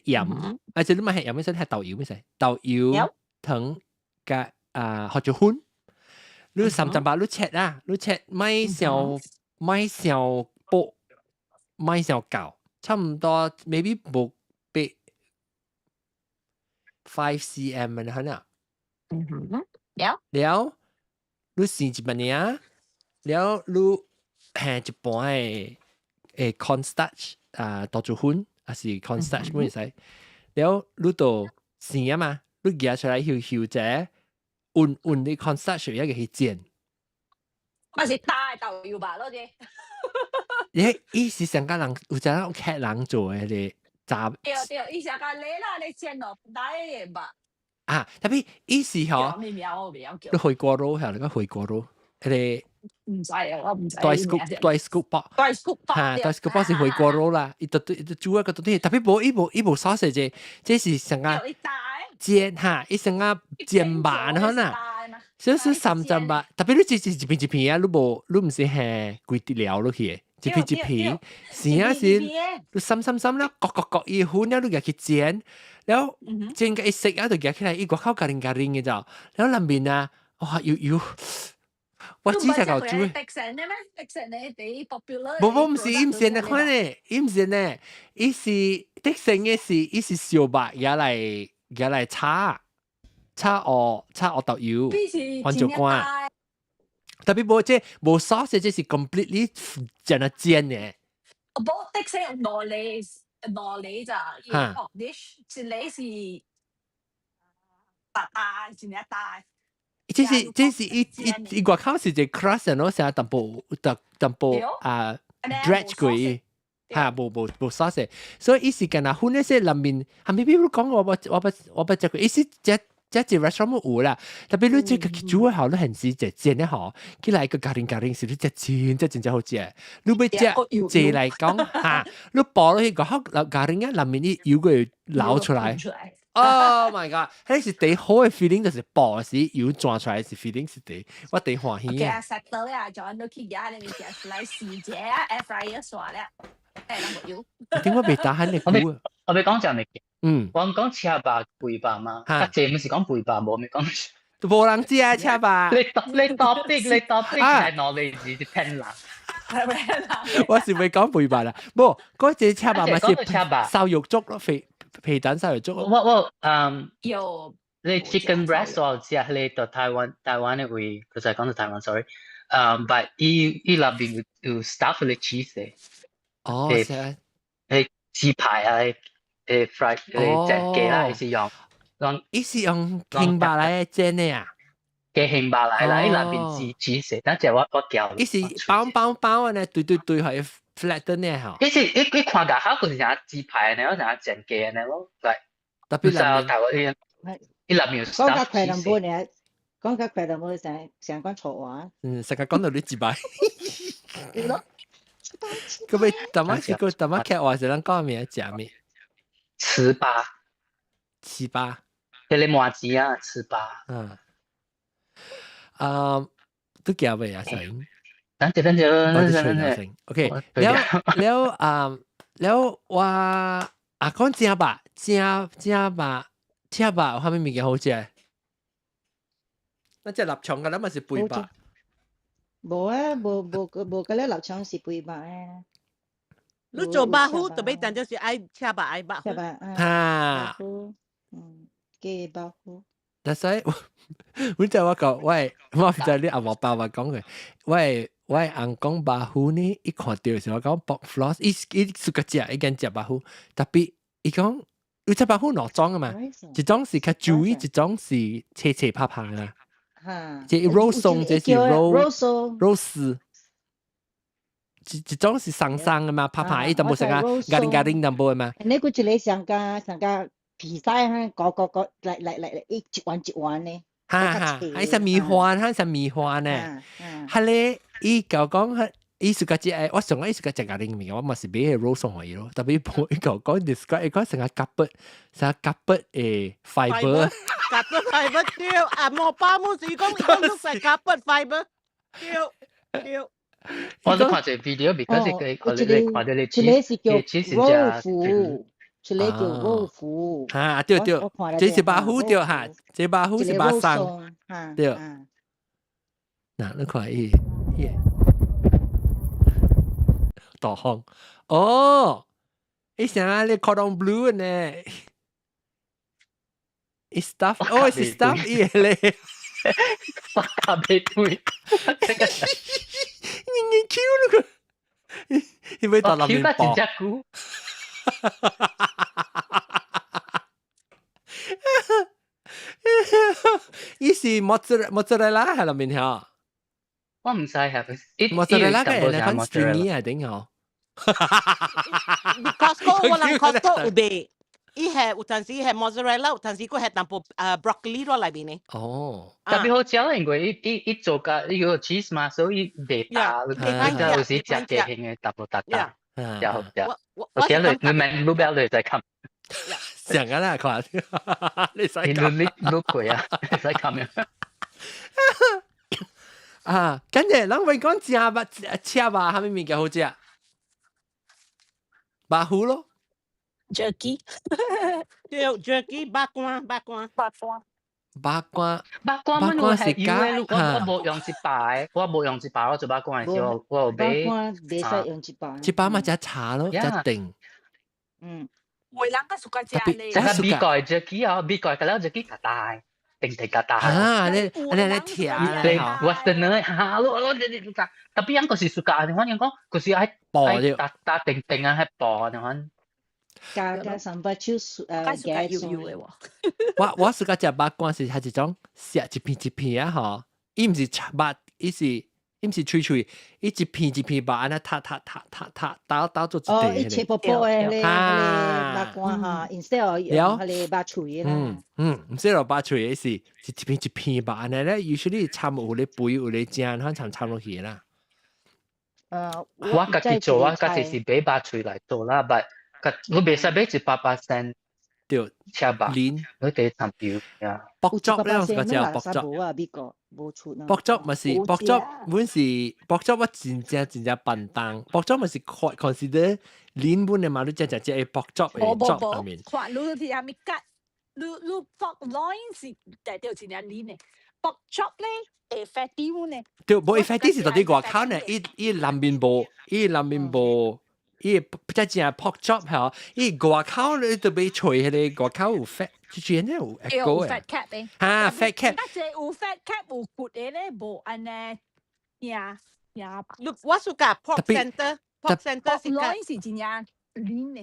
鹽，而且你咪係鹽咩色？係豆油咩色？豆油糖佮啊胡椒粉。你三層肉你切啊，你切莫傷莫傷薄，莫傷厚，差唔多 maybe 無8 5 cm 啊，可能。嗯哼，了。了，你生一半爾，了你下一半的 cornstarch 啊，豆漿粉，還是 cornstarch 乜嘢使？了你就生啊嘛，你夾出來翕翕者，勻勻啲 cornstarch 一個去煎。嘛是大豆油吧，攞啫。咦，伊是上個人有陣客人做的咧炸。對對，伊上個你啦，你煎落大的吧。啊，特別伊是吼，咩名我袂曉叫。你回鍋肉係你個回鍋肉，彼個。毋知啊，我毋知。大 scoop 大 scoop 包。大 scoop 包。哈，大 scoop 包是回鍋肉啦，伊就對伊就煮一個東西，特別無伊無伊無 sausage，這是上個煎哈，伊上個煎肉吼呐。少少三層肉，特別你這是一片一片啊，你無你毋是下規滴料落去的，一片一片，是啊是，你揨揨揨了，割割割伊粉了，你共去煎，了煎共伊熟啊，就夾起來，伊外口咖喱咖喱的就，了內面啊，哇油油，我只只夠煮。迪士尼咩？迪士尼第 popular。無無，毋是，伊毋是按呢款的，伊毋是呢，伊是迪士尼的是，伊是燒肉也來也來炒。炒烏豆油，番椒乾，特別無這無 sauce，這是 completely 真係煎的。無迪士尼有兩個兩個咋？哦，dish 一個是大大，一個大。這是伊伊伊外口是一個 crust 咯，成淡薄淡淡薄啊 dredge 過伊。哈，無無無 sauce，所以伊是干焦粉那些內面，係咪比如講我不食過，伊是這。這一 restaurant 有啦，特別你這個煮好，你很時就煎的吼，起來個咖喱咖喱是你食真真真正好食。你欲食這來講哈，你包落去個好咖喱啊，內面啲油會流出來。Oh my god！彼是第好的 feeling，就是爆時油轉出來是 feeling 是第我第歡喜。 OK 啊，實到了，就按你去食你物件出來試者啊，air fryer 煞了，誒，人無油。點解袂打喊你估啊？我欲講一物件。我講赤肉肥肉嘛，啊，這毋是講肥肉，無咪講。無人知啊，赤肉。你 topic 你 topic 係攞嚟是騙人。我是袂講肥肉啦，無嗰隻赤肉嘛是燒肉粥咯，肥皮蛋燒肉粥。我嗯有你 chicken breast 我知啊，你到台灣的位，佢就係講到台灣，sorry。但伊內邊有 stuff 的 cheese 的。哦，是。係雞排啊，fried 煎雞啦，是用用，伊是用興肉來煎的啊？雞興肉來啦，伊內邊是 cheese，等陣我叫。伊是包包包呢，對對對，係 flat 的吼。伊是伊看起來好像啥雞排呢，我啥煎雞呢咯，對。特別台灣伊內面有講較快淡薄呢，講較快淡薄成成講錯話。嗯，成日講到你一擺。咁咪淡仔是個淡仔劇話是咱講咩食咩？糍粑，糍粑，彼個麻糍啊，糍粑。嗯，啊，都夾未啊？成？等陣等陣，等陣。 OK，了了啊，了我啊講正肉，正正肉，赤肉有啥物物件好食？那隻臘腸嘅，咱嘛是肥肉。無啊，無無無，嗰個臘腸是肥肉啊。你做肉糊特別等就是愛赤肉愛肉糊。赤肉啊。嗯，雞肉糊。但係我就我講，我唔知你阿媽爸爸講嘅，我翁公肉脯呢，伊看到時我講 pork floss，伊伊 suka 食，伊敢食肉脯，tapi 伊講有隻肉脯兩種啊嘛，一種是較 chewy，一種是脆脆拍拍啊。嚇，這肉鬆，這是肉肉鬆肉絲。一種是鬆鬆的嘛，拍拍伊淡薄成啊，咖喱咖喱淡薄的嘛。你佢一個上加上加皮曬哈，個個個來來來來，一丸一丸呢。哈哈，還是米飯，還是米飯呢？係咧，伊就講，伊 suka 食，我上個伊 suka 食咖喱物，我嘛是買肉鬆予伊咯。tapi 伊就講 describe，伊講成個 carpet，成個 carpet 的 fiber。 Carpet fiber 對，啊莫巴姆是講伊講都係 carpet fiber，對對。我都看一個 video，because 佢佢你看到你一個是叫肉脯，一個叫肉脯。哈，對對，這是肉脯對哈，這肉脯是肉鬆，對。嗱，你看伊，伊導航，哦，伊啥你 cordon bleu 呢？伊 stuff，哦，是 stuff 伊咧，我咖啡杯，你你 Q 那個，你會到那邊爆。真正久。伊是莫茲莫茲拉拉喺那邊嚇。我唔知係，莫茲拉拉嘅係款 stringy 係點嗬？Costco 我人 Costco 有賣，伊係有陣時係 mozzarella，有陣時佢係淡薄broccoli 落內面呢。哦， Tapi 好食，因為伊伊伊做甲伊有 cheese 嘛，所以袂焦，你有時食加興的淡薄焦焦，食好食。我今日你免你不要你再看。上個啦，看，你使你你你過啊，你使看咩？啊，跟住人會講食肉切肉，啥物物件好食？肉脯咯，jerky，對，jerky 肉乾肉乾肉乾。肉乾，肉乾阮有係油的，我無用一百個，我無用一百，我做肉乾的時候，我有買。肉乾袂使用一百。一百嘛，食茶咯，食定。嗯。有人較 suka 食咧。這個美國的 jerky 哦，美國的了 jerky 較大，定定較大。啊，你你你甜咧，Western 咧，哈，我我你你 tapi 人就是 suka，你反正講，就是愛愛打打定定啊，愛薄，你看。加加三百手加油油的喎。我 suka 食肉乾是係一種食一片一片啊，吼，伊毋是肉，伊是伊毋是脆脆，伊一片一片肉按呢塌塌塌塌塌打打做一塊。哦，伊切薄薄的咧，迄個肉乾哈，instead of 用彼個肉脆的啦。嗯嗯，毋是肉脆的，是一片一片肉按呢咧，usually 摻有咧肥有咧正，反摻摻落去啦。我家己做，我家己是買肉脆來做啦，但你袂使買100% 對，切肉，黏，你得摻油呀。 Pork chop 咧，我食 pork chop。無啊，美國無出啊。 Pork chop 嘛是 pork chop，阮是 pork chop，我真正真正笨重。Pork chop 嘛是 consider 連本的嘛，你食食食 pork chop 的 chop 入面。看，你是啥物割？你你 pork loin 是代表真正黏的，pork chop 咧會 fatty 阮的。對，無 fatty 是到底外口呢？伊伊內面無，伊內面無。伊只正 pork chop 嚇，伊外口你特別脆，彼個外口有 fat，就係呢有一個有 fat cap 的。哈，fat cap。啊，這有 fat cap 有骨的咧，無按呢，呀呀。你我 suka pork center，pork center 是 loin 是真正黏的。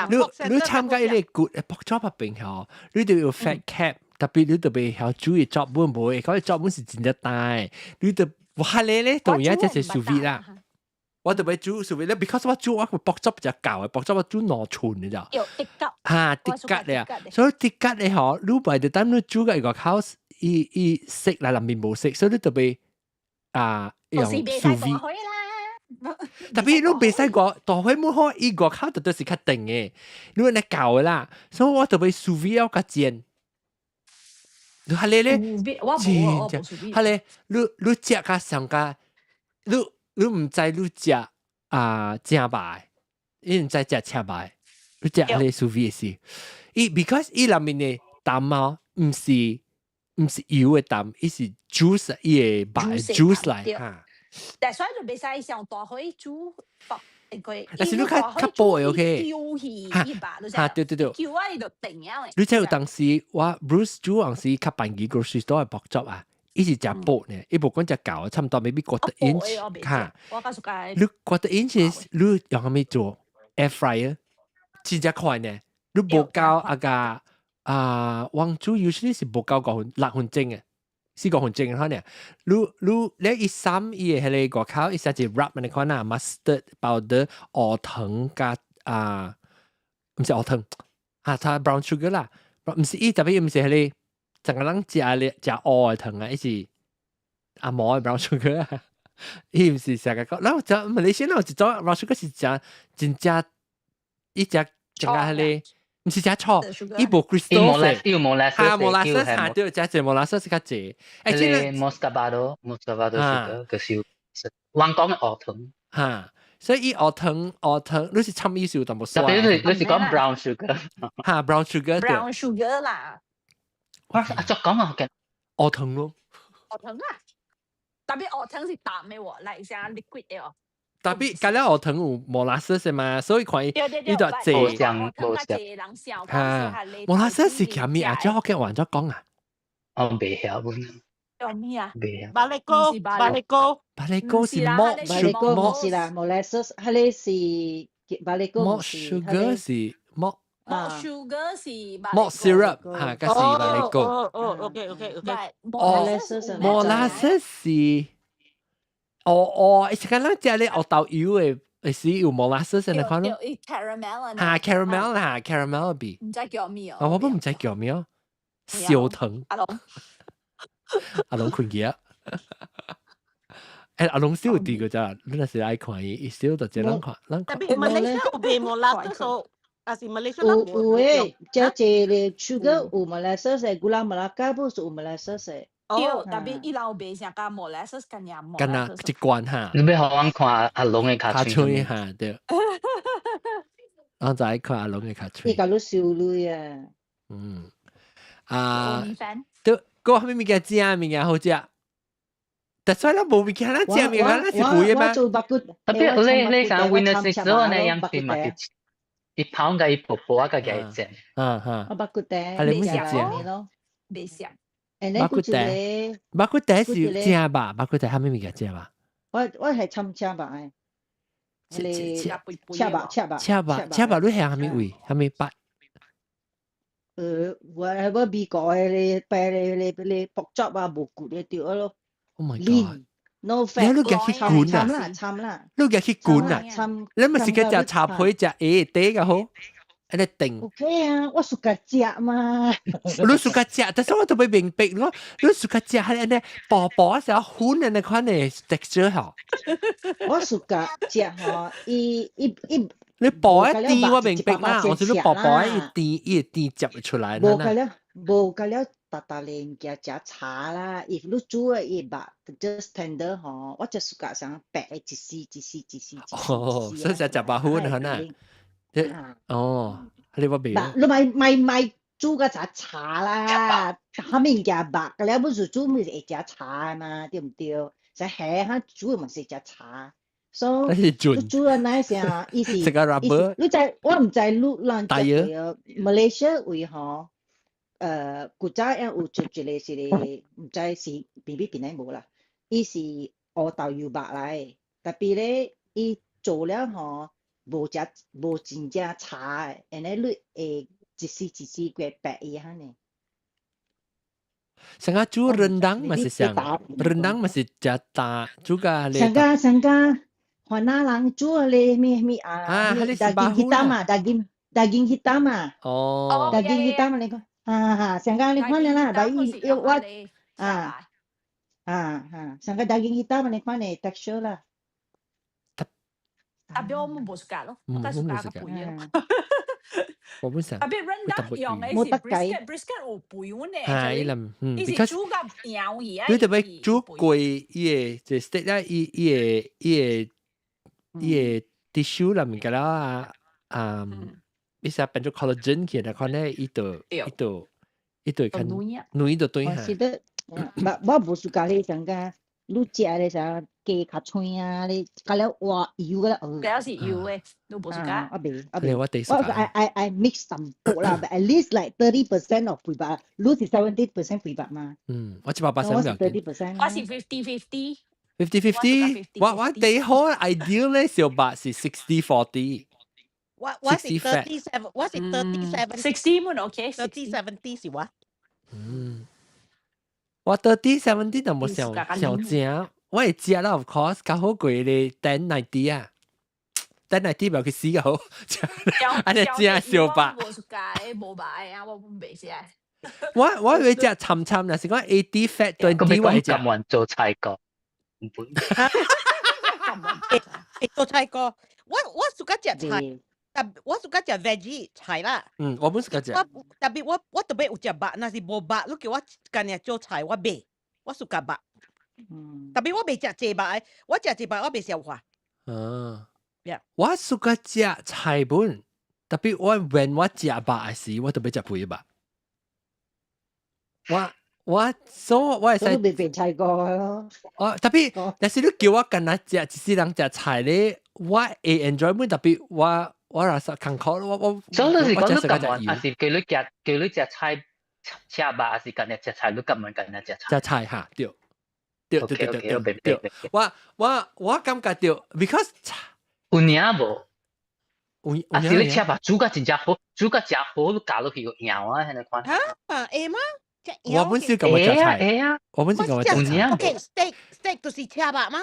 你你參加彼個骨 pork chop 入邊吼，你就有 fat cap，tapi 你特別曉注意 chop 本無，講 chop 本是真正大，你就哇咧咧，當然這是 sous vide 啦。我特別煮 sous vide 咧，because 我煮我個 pork chop 就舊嘅，pork chop 我煮2寸嘅咋。有滴吉。哈，滴吉咧啊，所以滴吉咧嗬，你 by the time 你煮個個口，伊伊色來內面無色，所以你特別啊用 sous vide。Tapi 你袂使個大火冇好，伊外口就都是較定嘅，你按呢舊嘅啦，所以我特別 sous vide 要較煎。你係咧咧，我無我無 sous vide。係咧，你你食較上較，你。你毋知你食啊正肉，你毋知食赤肉，你食彼個 sous vide 是，伊 because 伊內面的淡哦，毋是油的淡，伊是 juice 伊的肉 juice 來哈。但所以就袂使上大火煮。個。但是你較較薄的 OK。叫去一把都哈，對對對。叫啊，伊就定啊。你知有當時我 Bruce 煮當時較便宜 grocery store 的 pork chop 啊，伊是食薄呢，伊無講食厚，差不多 maybe quarter inch 哈。我較 suka。你 quarter inch 你用啥物做 air fryer，真正快呢。你無夠啊個啊，黃煮 usually 是無夠五分6分鐘嘅，4、5分鐘可能。你你你一三伊的彼個外口，伊寫一 wrap 你看啊，mustard powder 烏糖加啊，毋是烏糖，啊，它 brown sugar 啦，毋是伊特別毋是彼個，整個人食咧食烏的糖啊，伊是阿毛的 brown sugar 啊，伊毋是成個講，然後就馬來西亞有一種 brown sugar 是食真正伊食整個彼個。毋是食錯，伊無 crystal 伊有 molasses，哈，molasses 哈，對，食濟 molasses 較濟。欸，這個 muscovado，muscovado sugar 就是我講的烏糖。哈，所以伊烏糖烏糖，你是參意思有淡薄酸。特別你是講 brown sugar。哈，brown sugar。 brown sugar 啦。我啊，作講啊，烏糖咯。烏糖啊，特別烏糖是淡的喎，來像 liquid 的哦。特別加了烏糖有 molasses 嘛，所以看伊伊就濟。無像無像。哈，molasses 是叫咩啊？這福建話怎講啊？我袂曉本。叫咩啊？袂曉。巴力高，巴力高，巴力高是 malt 巴力高毋是啦，molasses，彼个是巴力高。 malt sugar 是 malt。 malt sugar 是 malt syrup 哈，嗰是巴力高。哦哦，OK OK OK。哦，molasses 是。哦哦，是講咱食咧黑豆油的，是有 molasses 的款咯。 caramel 啊。哈，caramel 啦，caramel 味。毋知叫咩哦？我都毋知叫咩哦。燒糖。阿龍。阿龍困去啊！欸，阿龍少啲個咋？你若是愛看伊，伊少就這人看，人看。特別馬來西亞有賣 molasses，還是馬來西亞有有誒，這這個 sugar 有 molasses 的，gula melaka 不是有 molasses 的。對，特別伊人有賣啥個 molasses 干爾干那一罐哈。你欲予阮看阿龍的跤喙哈，對。我就愛看阿龍的跤喙。伊共你收鐳啊。嗯。啊。對，閣啥物物件食物件好食？但所以咱無物件，咱食物件，咱是肥的嗎？特別你你想 Winner 之後呢，樣佢嘛就伊捧個伊婆婆啊個個煎。啊哈。我肉骨茶。啊，你乜食？袂食。肉骨茶，肉骨茶是正吧？肉骨茶啥物物件正吧？我係參赤肉的。赤肉赤肉赤肉赤肉，你係啥物味？啥物肉？我美國的咧，白咧咧咧 pork chop 啊，無骨的對咯。 Oh my god！ No fat。你夾去滾啊？參啦參啦。你夾去滾啊？參。你咪是去食茶皮食鞋底個好？按呢定。 OK 啊，我 suka 食嘛。你 suka 食，但是我都袂明白咯。你 suka 食係按呢薄薄啊，成粉的那款的 texture 吼。我 suka 食吼，伊伊伊。你薄一啲我明白啦，我是你薄薄一啲，伊會甜接出來。無個了，無個了，逐逐物件食柴啦。if 你煮的伊肉 just tender 吼，我就 suka 啥白的一絲一絲一絲一絲。哦，所以食食白粉可能。哦，你我袂。你莫莫莫煮個柴柴啦，啥物件肉個了，不是煮咪是會食柴嘛，對毋對？食蝦哈煮嘛是食柴。所以你煮啊那啥，伊是伊是，你知我毋知你咱食過馬來西亞位吼，古早也有做一個是個，毋知是邊邊邊個無啦，伊是烏豆油肉來，特別咧，伊做了吼，無食無真正柴的，按呢你會一絲一絲過白伊按呢。上個煮 rendang 嘛是啥，rendang 嘛是食焦，煮個咧。上個上個。番仔人煮咧咩咩啊？daging hitam 啊，daging daging hitam 啊。哦。 daging hitam 你講，啊哈，上個你看啦，但伊我啊啊啊，上個 daging hitam 你看咧 texture 啦。特別我們無 suka 咯，我較 suka 個肥咯。我本身特別 rendang 用的是 brisket，brisket 有肥阮的，係伊啦，嗯，伊是煮甲羊去啊。你特別煮過伊個就 steak 咧，伊伊個伊個伊個 tissue 啦，物件啦啊，啊，伊啥變做 collagen 去，那款咧，伊就伊就伊就較軟就對我是得，我無 suka 咧，感覺。你食嘅時候雞較脆啊，你加了哇油個啦，比較是油嘅，你無 suka。啊，未啊未。我第我 I mix 淡薄啦，but at least like 30% of 肥肉，你是 70% 肥肉嘛？嗯，我100% 我是 30%。我是 50-50。 50-50，我第好 ideal 咧，小白是 60-40。我是 37，我是 37。 60 滿 OK。 30-70是我。嗯，我 30-70 就冇上上正，我會食啦，of course，較好過你 10-90 啊，10-90 唔去死個好，按呢正小白。無 suka 無白啊，我袂食。我會食參參，若是講 80 fat 20 我會食。咁難做菜個，唔本。做菜個，我 suka 食菜。但我 suka 食 veggie 菜啦。嗯，我本 suka 食。我特別我特別有食肉，若是無肉，你叫我干爾做菜，我袂。我 suka 肉。嗯。特別我袂食濟肉的，我食濟肉我袂消化。啊。我 suka 食菜本，特別我 when 我食肉的時，我特別食肥肉。我所以我會使。都未變菜過咯。我特別，但是你叫我干焦食一世人食菜咧，我會 enjoy 本，特別我若是艱苦，我所以你是講你甘願，還是叫你食菜食肉，還是干焦食菜？你甘願干焦食菜？食菜哈，對，對對對對對對。我感覺到，because 有影無？有啊是你食肉煮甲真正好，煮甲誠好，你加落去個油啊，彼個款。啊，會嗎？我本是感覺食菜，會啊，我本是感覺食菜。 OK，steak steak 就是赤肉嗎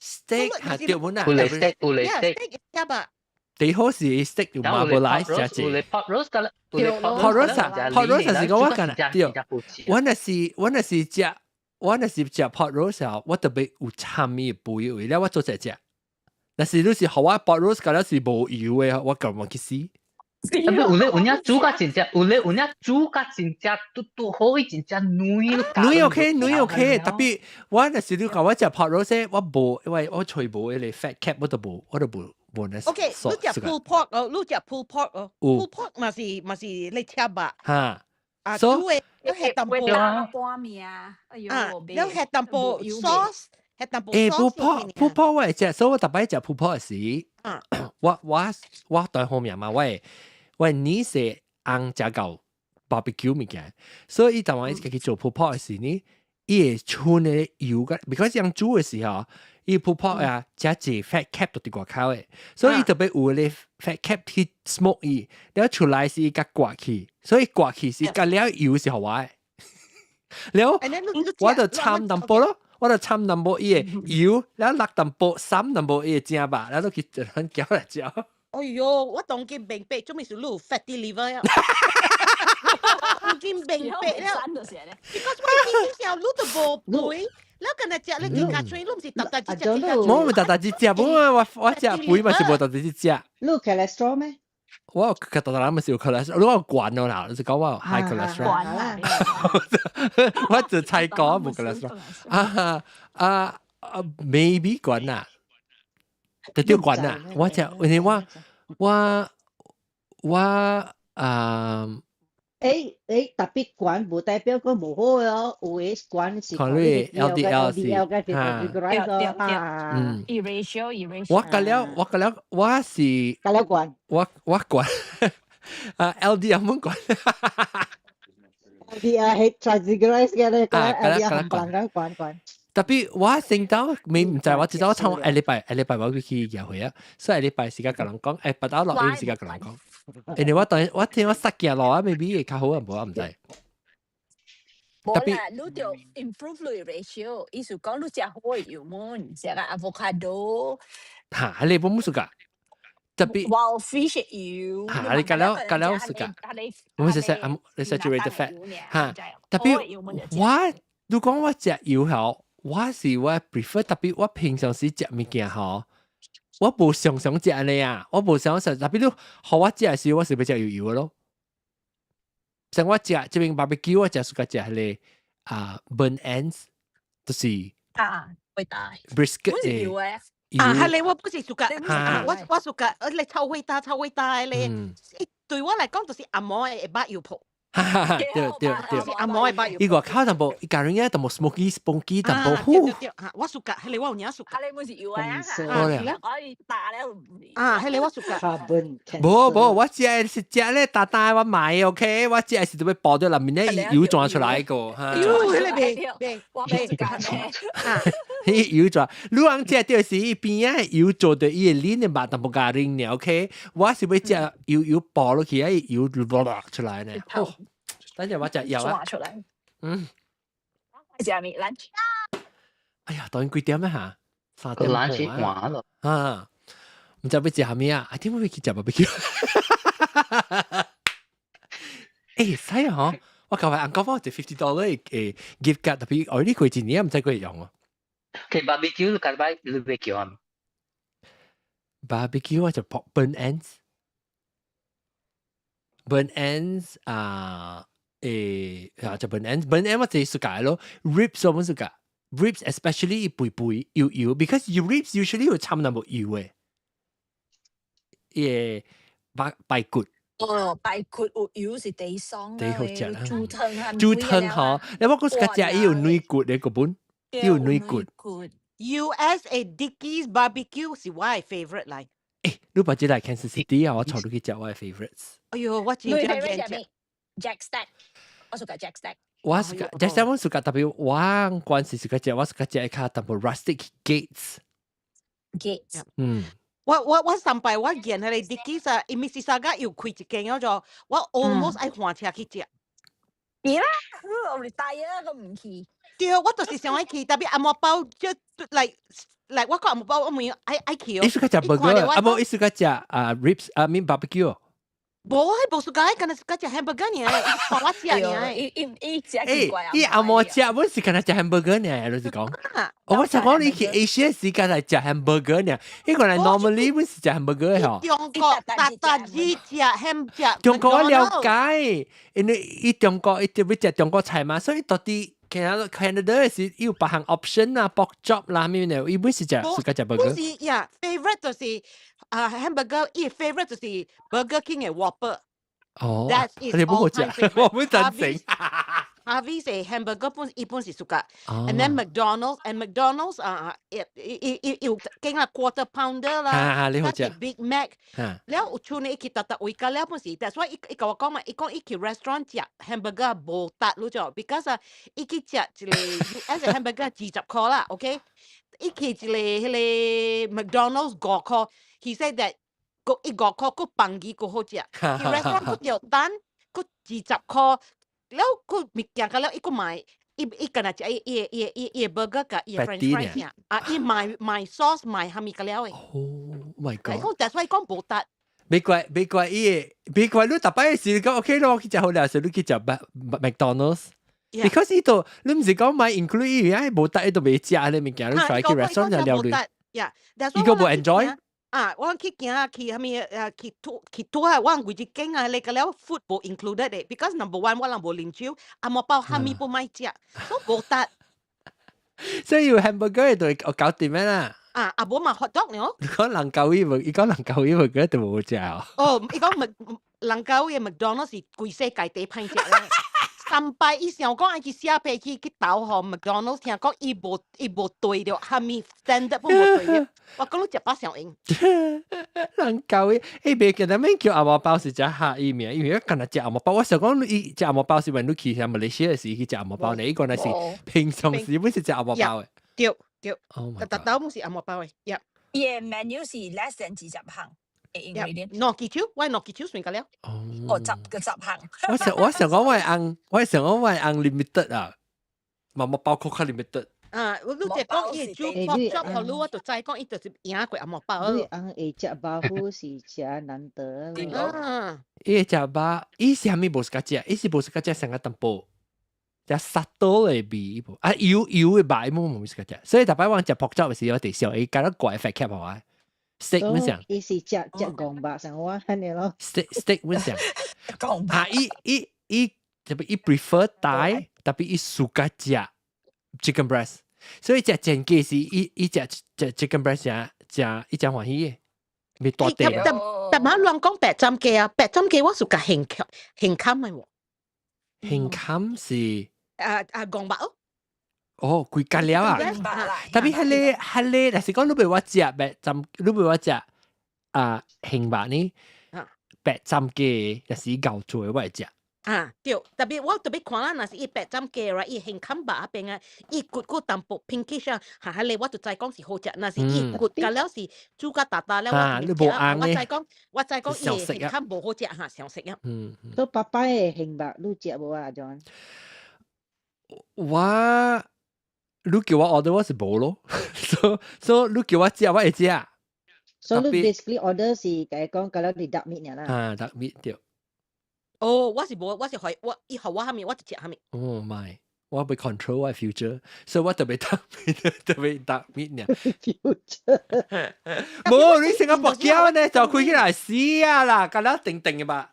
？steak 係對本啊，有咧 steak 有咧 steak 赤肉。最好是 steak 用 marbleize 食者。有咧 pot roast 㗎啦，pot roast 啊，pot roast 是講我幹啊，對，我若是食 pot roast 啊，我特別有參與肥位咧，我做隻食。但是你是予我 pot roast 嗰了是無油的，我甘願去死。特別有咧有影煮甲真正，有咧有影煮甲真正拄拄好，伊真正軟。軟 OK，軟 OK，特別我若是你講我食 pot roast，我無，因為我揣無彼個 fat cap，我都無，我都無。無那。 OK，你食 pulled pork 哦，你食 pulled pork 哦，pulled pork 嘛是你赤肉。哈。啊，煮的你下淡薄半命，哎呦，啊，你下淡薄 sauce，下淡薄。誒，pulled pork，pulled pork 我會食，所以我逐擺食 pulled pork 時，我對方面嘛，我呢是紅食到 barbecue 物件，所以伊當我家己做 pulled pork 時呢，伊會剩的油個，because 樣煮的時候，伊 pulled pork 啊，食一 fat cap 都佇外口的，所以伊特別有咧 fat cap 去 smoke 伊，了出來是伊共割去，所以割去是共了油是予我的，了我就摻淡薄咯。我就摻淡薄伊的油，了落淡薄摠淡薄伊的正肉，了都去就咱攪來食。哎喲，我當今明白，做咩是你有 fatty liver 啊？當今明白了，because 我以前時候你都無肥，你今日食你加脆，你毋是逐逐只食。我毋逐逐只食，我食肥嘛是無逐逐只食。你有 cholesterol 咩？我逐逐人嘛是有 cholesterol，你有懸咯啦，就是講我有 high cholesterol。我就猜講無 cholesterol。啊啊啊，maybe 懸啦，就對懸啦。我食，因為我啊。誒，特別懸無代表講無好哦，有的懸是看你 LDL 是 LDL 嘅是 triglyceride 啊。嗯。伊 ratio 伊 ratio。我甲了，我甲了，我是。甲了懸。我懸。啊，LDL 冇懸。 LDL 係 triglyceride 嘅咧，LDL 懸懸懸懸。特別我先到未毋知，我知道我參下禮拜下禮拜我去約會啊，所以下禮拜時間共人講，別到錄音時間共人講。因為我當我聽我塞行路啊，maybe 會較好啊，無我毋知。無啦，你著 improve 你 ratio，意思講你食好的油滿，食個 avocado。嚇，你本冇 suka。特別 wild fish 油。嚇，你加了加了 suka。我們是你 saturated fat 嚇，特別我如果我食油吼，我是我 prefer 特別我平常時食物件吼，我無常常食按呢啊，我無常食，特別你予我食的時，我是欲食油油的咯。像我食這邊 barbecue，我食 suka 食彼個啊 burnt ends，就是啊，會大 brisket 的啊，係你我不是 suka，我 suka，你臭味大臭味大咧，對我來講就是紅毛的肉油泡。哈哈哈，對對對。是紅毛的肉。伊外口淡薄，伊家人嘅淡薄 smoky smoky 淡薄。對對對，嚇，我 suka，彼个我有影 suka。啊，你本是油啊？啊，是啦。我打了。啊，彼个我 suka。無無，我食的是食咧大大我買 OK，我食的是特別包咗內面咧油轉出來個。油，彼个袂袂我袂 suka。啊，彼油轉，你人食就是伊邊仔油做到伊會黏的肉淡薄加啉呢，OK，我是欲食油油包落去，啊油落落出來呢。哦，等陣我食油啊。出來。嗯。食咩 lunch？哎呀，當然幾點啊嚇？3點半 lunch 咯。啊，毋知欲食啥物啊？啊，點會去食 barbecue？欸，使啊嗬！我舊日翁講我一 $50 誒 gift card，特別我呢過一年毋知過用哦。佢 barbecue 你舊擺你欲叫啊？barbecue 我就 pork burnt ends。burnt ends 啊，誒啊就 burnt ends，burnt ends 我最 suka 咯，ribs 我冇 suka，ribs especially 肥肥油油，because you ribs usually 會摻淡薄油嘅，伊個排排骨。哦，排骨有油是第爽第好食啦。豬湯豬湯嗬，你我講是食伊有軟骨的個本，伊有軟骨。 USA Dickey's Barbecue 是我的 favorite 來。欸，你捌這來 Kansas City 啊？我帶你去食我的 favorites。哎喲，我真正見食。 Jack Stack，我 suka Jack Stack。我 suka Jack Stack，我 suka 特別我關係 suka 食，我 suka 食較淡薄 rustic Gates。 Gates。嗯。我上擺我見彼个 Dickies 啊，伊 Mississauga 又開一間咗做，我 almost 愛換車去食。是啦，我 retire 個毋去。對，我就是想愛去，特別紅毛包就來來，我講紅毛包，我問愛愛去哦。伊 suka 食 burger，啊無伊 suka 食啊 ribs 啊 mean barbecue。無，彼無 suka，敢若 suka 食 hamburger 爾，伊看我食爾。伊伊伊食奇怪啊！伊紅毛食，阮是敢若食 hamburger 爾，就是講。我想講你去 Asia 時間來食 hamburger 爾，伊個來 normally 阮是食 hamburger 嗬。中國大大只食 ham 食。中國我了解，因為伊中國伊特別食中國菜嘛，所以到底 Canada 是有別項 option 啊，pork chop 啦咩嘅，伊本是食 suka 食 burger。不是呀，favorite 就是啊 hamburger，伊 favorite 就是 Burger King 的 Whopper。哦， That is 你唔好食，我唔贊成。 Harvey's 的 hamburger 本伊本是 suka，and then McDonald's and McDonald's 啊，伊伊伊有間啊 quarter pounder 啦，你好食 Big Mac，了有像你去逐逐位個了本是，但所以伊伊共我講嘛，伊講伊去 restaurant 食 hamburger 無值你就，because 啊，伊去食一个 US hamburger 20箍啦，OK，伊去一个彼个 McDonald's 5箍，he said that 個伊五箍閣放魚閣好食，去 restaurant 閣著等，閣20箍。了，佢物件個了，伊閣買，伊伊敢若食伊伊伊伊伊 burger 佮伊 French fries 啊，伊買買 sauce 買蝦米個了的。 Oh my god！講但所以講無值。別怪別怪伊個，別怪你逐擺時講 OK 咯，我去食好料時，你去食 McDonald's。Because 伊度你毋是講買 include 伊，唉無值伊都袂食咧物件，你 try 去 restaurant 就料理。 Yeah，伊個無 enjoy。啊，我去行去啥物啊？去拄去拄啊！我規一間啊，你個了 food 無 included 的，because number one 我人無啉酒，紅毛包蝦米不愛食，所以無值。所以要 hamburger 就我搞掂啦。啊，啊無嘛 hot dog 呢？你講人舊伊無，伊講人舊伊無，佢就無食哦。哦，伊講麥人舊嘅麥當勞是規世界第歹食咧。三擺伊想講愛去寫批去去投予麥當勞，聽講伊無伊無對著，蝦米 standard 本無對著。我講你食飽上用。人舊伊，欸，袂記得免叫紅毛包是食客伊名，因為敢若食紅毛包。我想講伊食紅毛包是問你去啥馬來西亞時去食紅毛包呢？伊原來是平常時本是食紅毛包的。對對。 Oh my 逐 god！兜攏是紅毛包的。Yeah。伊的 menu 是 less than 20項 ingredient。兩支手，我兩支手算個了。哦，十個十項。我想講我係按，我想講我係 unlimited 啊，嘛冇包括較 limited。啊，我你就講伊煮 pork chop 予你，我就知講伊就是贏過紅毛包。你翁會食肉脯是誠難得咧。啊，伊會食肉，伊是啥物無 suka 食？伊是無 suka 食上個淡薄，食沙多的味無？啊，油油的肉伊無 suka 食，所以逐擺我食 pork chop 時，我直想伊敢若怪 fat cap 予我。steak 阮想。伊是食食戇肉，像我按呢咯。 steak 阮想。啊，伊伊伊特別伊 prefer 大，特別伊 suka 食 chicken breast，所以食前幾時伊伊食食 chicken breast 食食伊誠歡喜的，袂大塊。但但馬亂講白斬雞啊，白斬雞我 suka 鹹鹹鹹的喎。現金是啊啊戇肉哦。哦，規家了啊！特別係你係你，若是講你袂我食白浸，你袂我食啊杏肉呢？白浸雞，若是牛做的我會食。啊，對，特別我特別看啦，若是伊白浸雞啦，伊現砍肉嗰邊啊，伊骨骨淡薄 pinkish 啊，哈哈咧，我就知講是好食。若是伊骨甲了是煮甲沓沓了，我你無紅我知講，我知講伊現砍無好食哈，上食啊。都爸爸的杏肉你食無啊，John？我你叫我 order 我是無咯，所以你叫我食我會食。所以你 basically order 是共伊講，甲了你 duck meat 啦。啊，duck meat 對。哦，我是無，我是予我伊予我啥物，我就食啥物。哦 my，我欲 control 我 future，所以我特別 duck meat，特別 duck meat 呢。 future。無，你成個目鏡呢，就開起來死啊啦，甲了定定的吧。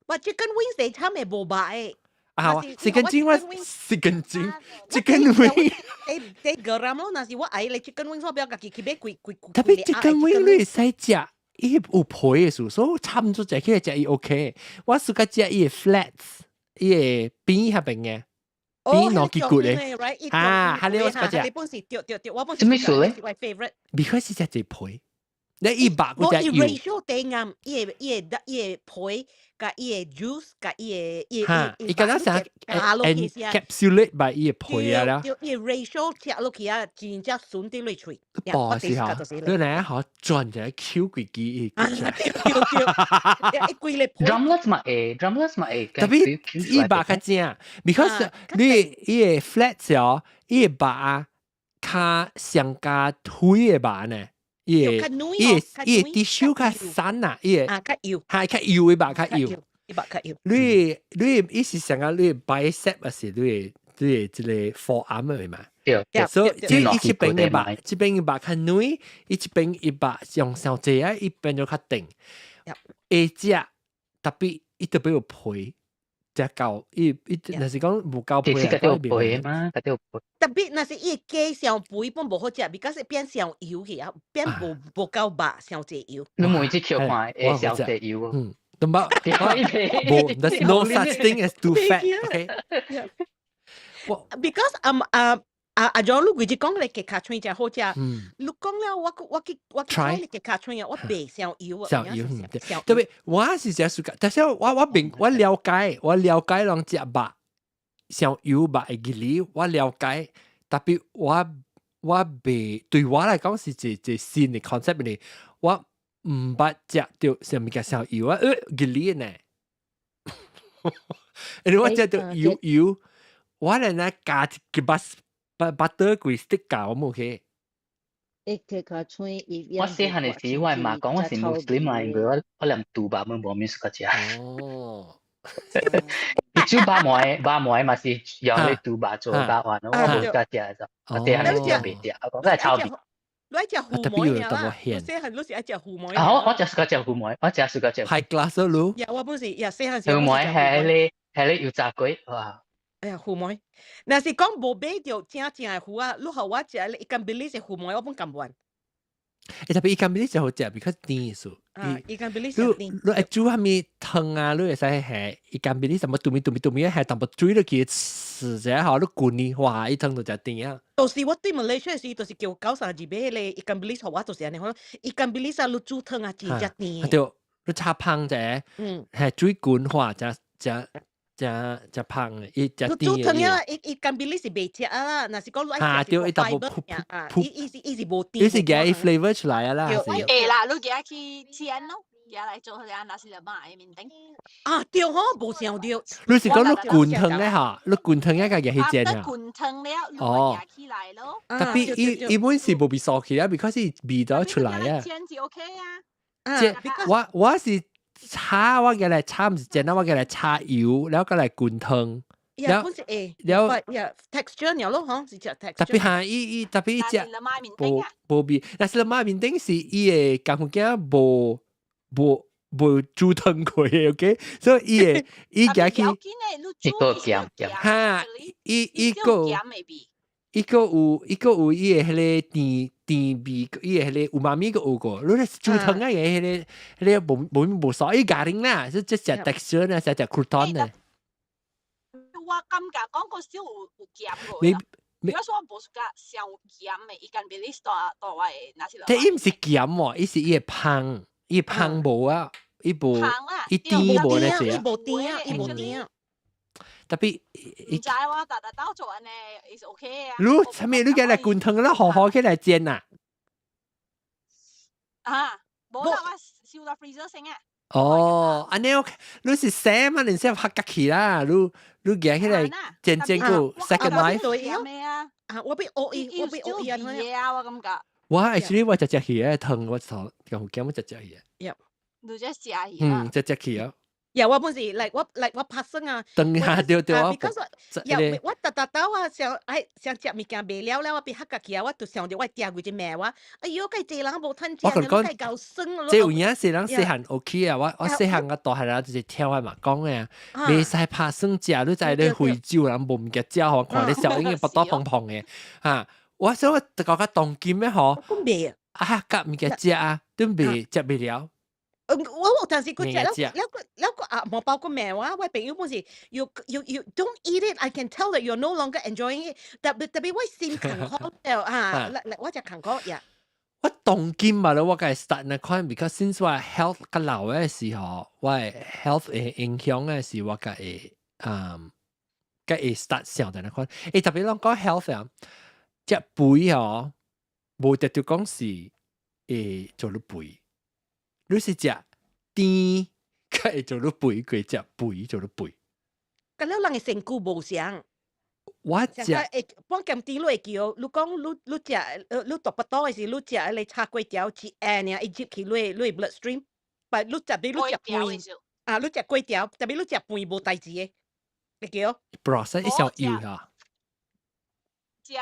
哇，chicken wings 地慘會無肉的。啊，食根筋我食根筋，chicken wing。你你個人咯，若是我愛你 chicken wings，我不要家己去買幾幾特別 chicken wing 你會使食。伊有皮的數，所以差唔多食起來食伊 OK。我暑較食伊的 flats，伊的邊遐邊嘅邊兩結骨咧。啊，係你我較食。你本是對對對，我本是。啥物數咧？我 favorite。 because 是食一皮，你伊肉嗰隻油。 ratio 對啱，伊個伊個伊個皮，佮伊個 juice，佮伊個伊哈，伊敢若啥 encapsulate by 伊個皮啊啦。對，伊 ratio 食落去啊，真正順佇落喙。爆是哈，你嚟好轉一個 Q 幾支伊。對對，一規個 Drumlets 嘛會，drumlets 嘛會。特別伊肉較正，because 你伊個 flat 哦，伊個肉啊，較上加腿的肉呢。伊個伊個伊個 tissue 較散啊，伊個啊較幼，係較幼的肉較幼，伊肉較幼。你你伊是上個你 bicep 還是你你這個 forearm 的嘛？對，所以這伊這邊的肉，這邊的肉較軟，伊這邊伊肉用上濟啊，伊變咗較定。會食特別伊特別有皮。食夠，伊伊若是講無夠皮，其實有皮嘛，有皮。特別若是伊雞傷肥本無好食，because 變傷油去啊，變無無夠肉，傷濟油。你每次笑看會傷濟油。嗯，都冇，無，there's no such thing as too fat. Okay. Because 啊啊阿 John，你規日講你雞腳腸誠好食，你講了我我去我去 try 你雞腳腸啊，我袂傷油啊。傷油，對，特別我是誠暑假，但是我我明我了解，我了解人食肉傷油肉的義理，我了解，特別我我袂對我來講是一一新的 concept 嚟，我毋捌食著啥物件傷油啊，義理呢？因為我食著油油，我來呢加一個 butter 規 stick 教我冇去。雞腳腸伊我細漢的時，我媽講我是穆斯林來，因為我我連豬肉攏無物事食。哦。伊煮肉糜，肉糜嘛是用咧豬肉做肉丸，我無敢食就，我細漢時袂食，我講係臭味。你愛食腐糜啦，細漢你是愛食腐糜。啊，我我食喜歡食腐糜，我食喜歡食。 High class 咯。呀，我本是呀，細漢時。腐糜係咧係咧油炸粿，哇！哎呀，腐糜，若是講無買著正正的腐啊，你予我食ikan bilis 的腐糜，我本甘願。欸，特別 ikan bilis 就好食，比較甜數。啊，ikan bilis 你你愛煮啥物湯啊？你會使下 ikan bilis 什麼嘟咪嘟咪嘟咪，下淡薄水落去試者吼，你滾呢，哇！伊湯就誠甜啊。到時我對馬來西亞時，就是叫九三二買彼個 ikan bilis，予我就是按呢款，ikan bilis 啊，你煮湯啊，真正甜。對，你炒芳者，係水滾化，誠誠誠誠芳的，伊誠你煮湯啊，伊 ikan bilis 是袂食啊啦，若是講你愛食對，伊淡薄啊，伊伊是伊是無甜。伊是夾伊 flavor 出來啊啦。會啦，你夾去煎咯，夾來做啥nasi lemak 的麵頂。啊，對吼，無想著。你是講你滾湯咧哈？你滾湯一個夾去煎啊？滾湯了，你夾起來咯。特別伊伊本是無被燒起來，because 是味道出來啊。煎是 OK 啊。煎我我是炒我夾來炒，毋是煎啊，我夾來炒油，然後閣來滾湯。呀，本是會，了呀，texture 爾咯，吼，是食 texture。特別哈，伊伊特別伊食無無味，nasi lemak 麵頂是伊的功夫囝無無無煮湯過的，OK，所以伊會伊夾去，一個鹹鹹，哈，伊伊個伊個有伊個有伊的彼个甜甜味，伊的彼個 umami 個有個，你咧煮湯啊個彼個彼個無無無啥，伊咖喱啦，是這食 texture 呢，食食 crouton 呢。我感覺講個少有鹹過啦。如果說我無 suka 上有鹹的，伊間比你大大我的 nasi lemak。但伊毋是鹹喎，伊是伊會芳，伊芳無啊，伊無，伊甜無那隻。伊無甜，伊無甜。特別，毋知我逐逐兜做按呢，is OK 啊。你啥物？你叫來滾湯啦，好好起來煎啊。啊，無啦，我收到 freezer 先啊。哦，按呢 OK，你是洗嘛？你先拍吉起啦，你夾起來煎煎個 second life。啊，我欲學伊，我欲學伊啊，我感覺。我 actually 我食食魚的湯，我頭咁驚我食食魚。你只食魚。嗯，食食魚啊。呀，我本是 like 我 like 我拍算啊。等下對對啊。 Because 呀，我逐逐兜啊，想愛想食物件袂了了，我欲客家去啊，我就想著我訂幾隻命我，哎喲，計濟人無趁食，你計夠酸。這有影是人細漢 OK 啊，我細漢我大漢啊，就是聽我嘛講的啊，袂使拍算食，你知咧非洲人無物件食吼，看你小英腹肚膨膨的，哈，我想我就覺得當今的吼，啊，夾物件食啊，都袂食袂了。我有陣時佢食了了個了個啊，無包個命我，我朋友本是 you don't eat it, I can tell that you're no longer enjoying it。特別特別我心坎苦了啊，來我食坎苦呀。我當今嘛咧，我該 start 那款，because since 我 health 較老的時候，我 health 會影響的是我該會該會 start 想的那款。欸，特別攏講 health 啊，食肥哦，無特別講是會做你肥。你是食甜，較會做你肥，過食肥做你肥。咁了人的身軀無相。我食會半鹹甜你會記哦，你講你食你大腹肚的時，你食彼个炒粿條一下爾，伊入去你的 bloodstream，但你特別你食飯啊，你食粿條，特別你食飯無代誌的，會記哦。 process 一小油哈。食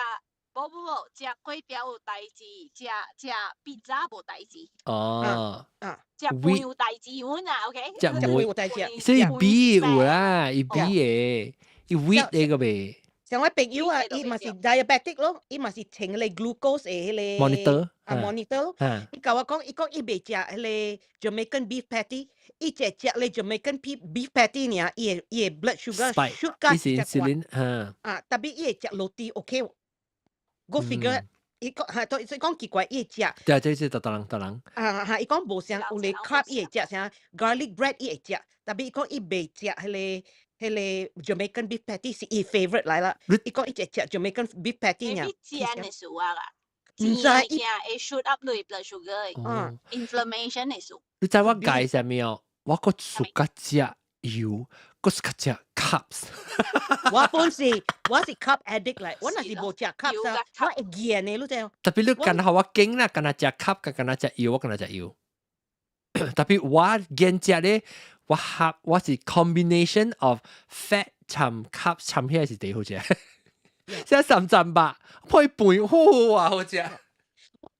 無無無，食粿條有代誌，食食 pizza 無代誌。哦。啊。食飯有代誌阮啊，OK。食飯有代誌。所以 B 有啦，伊 B 的，伊 wheat 的個袂。像我朋友啊，伊嘛是 diabetic 咯，伊嘛是穿彼个 glucose 的彼個 monitor 啊 monitor 咯。伊共我講，伊講伊袂食彼个 Jamaican beef patty，伊只食彼 Jamaican beef patty 爾，伊的 blood sugar shoot 伊是 insulin 嚇。啊，特別伊會食 roti OK，go figure，伊講嚇，所以講奇怪，伊會食。對，這是逐逐人逐人。啊哈，伊講無啥有咧 carb 伊會食啥 garlic bread 伊會食，特別伊講伊袂食彼個 Jamaican beef patty 是伊 favorite 來啦。伊講伊只食 Jamaican beef patty 爾。煎的事啊啦，毋知伊會 shoot up 你 blood sugar 的，inflammation 的事。你知我介啥物哦？我閣 suka 食油，閣 suka 食 carbs。我本是我是 carb addict 來，我若是無食 carbs 啊，我會厭的，你知？特別你敢若我驚啦，敢若食 carb，敢若食油，我敢若食油。特別我厭食咧，我合我是 combination of fat 摻 carb 摻起來是最好食。現在三站吧，配飯好啊，好食。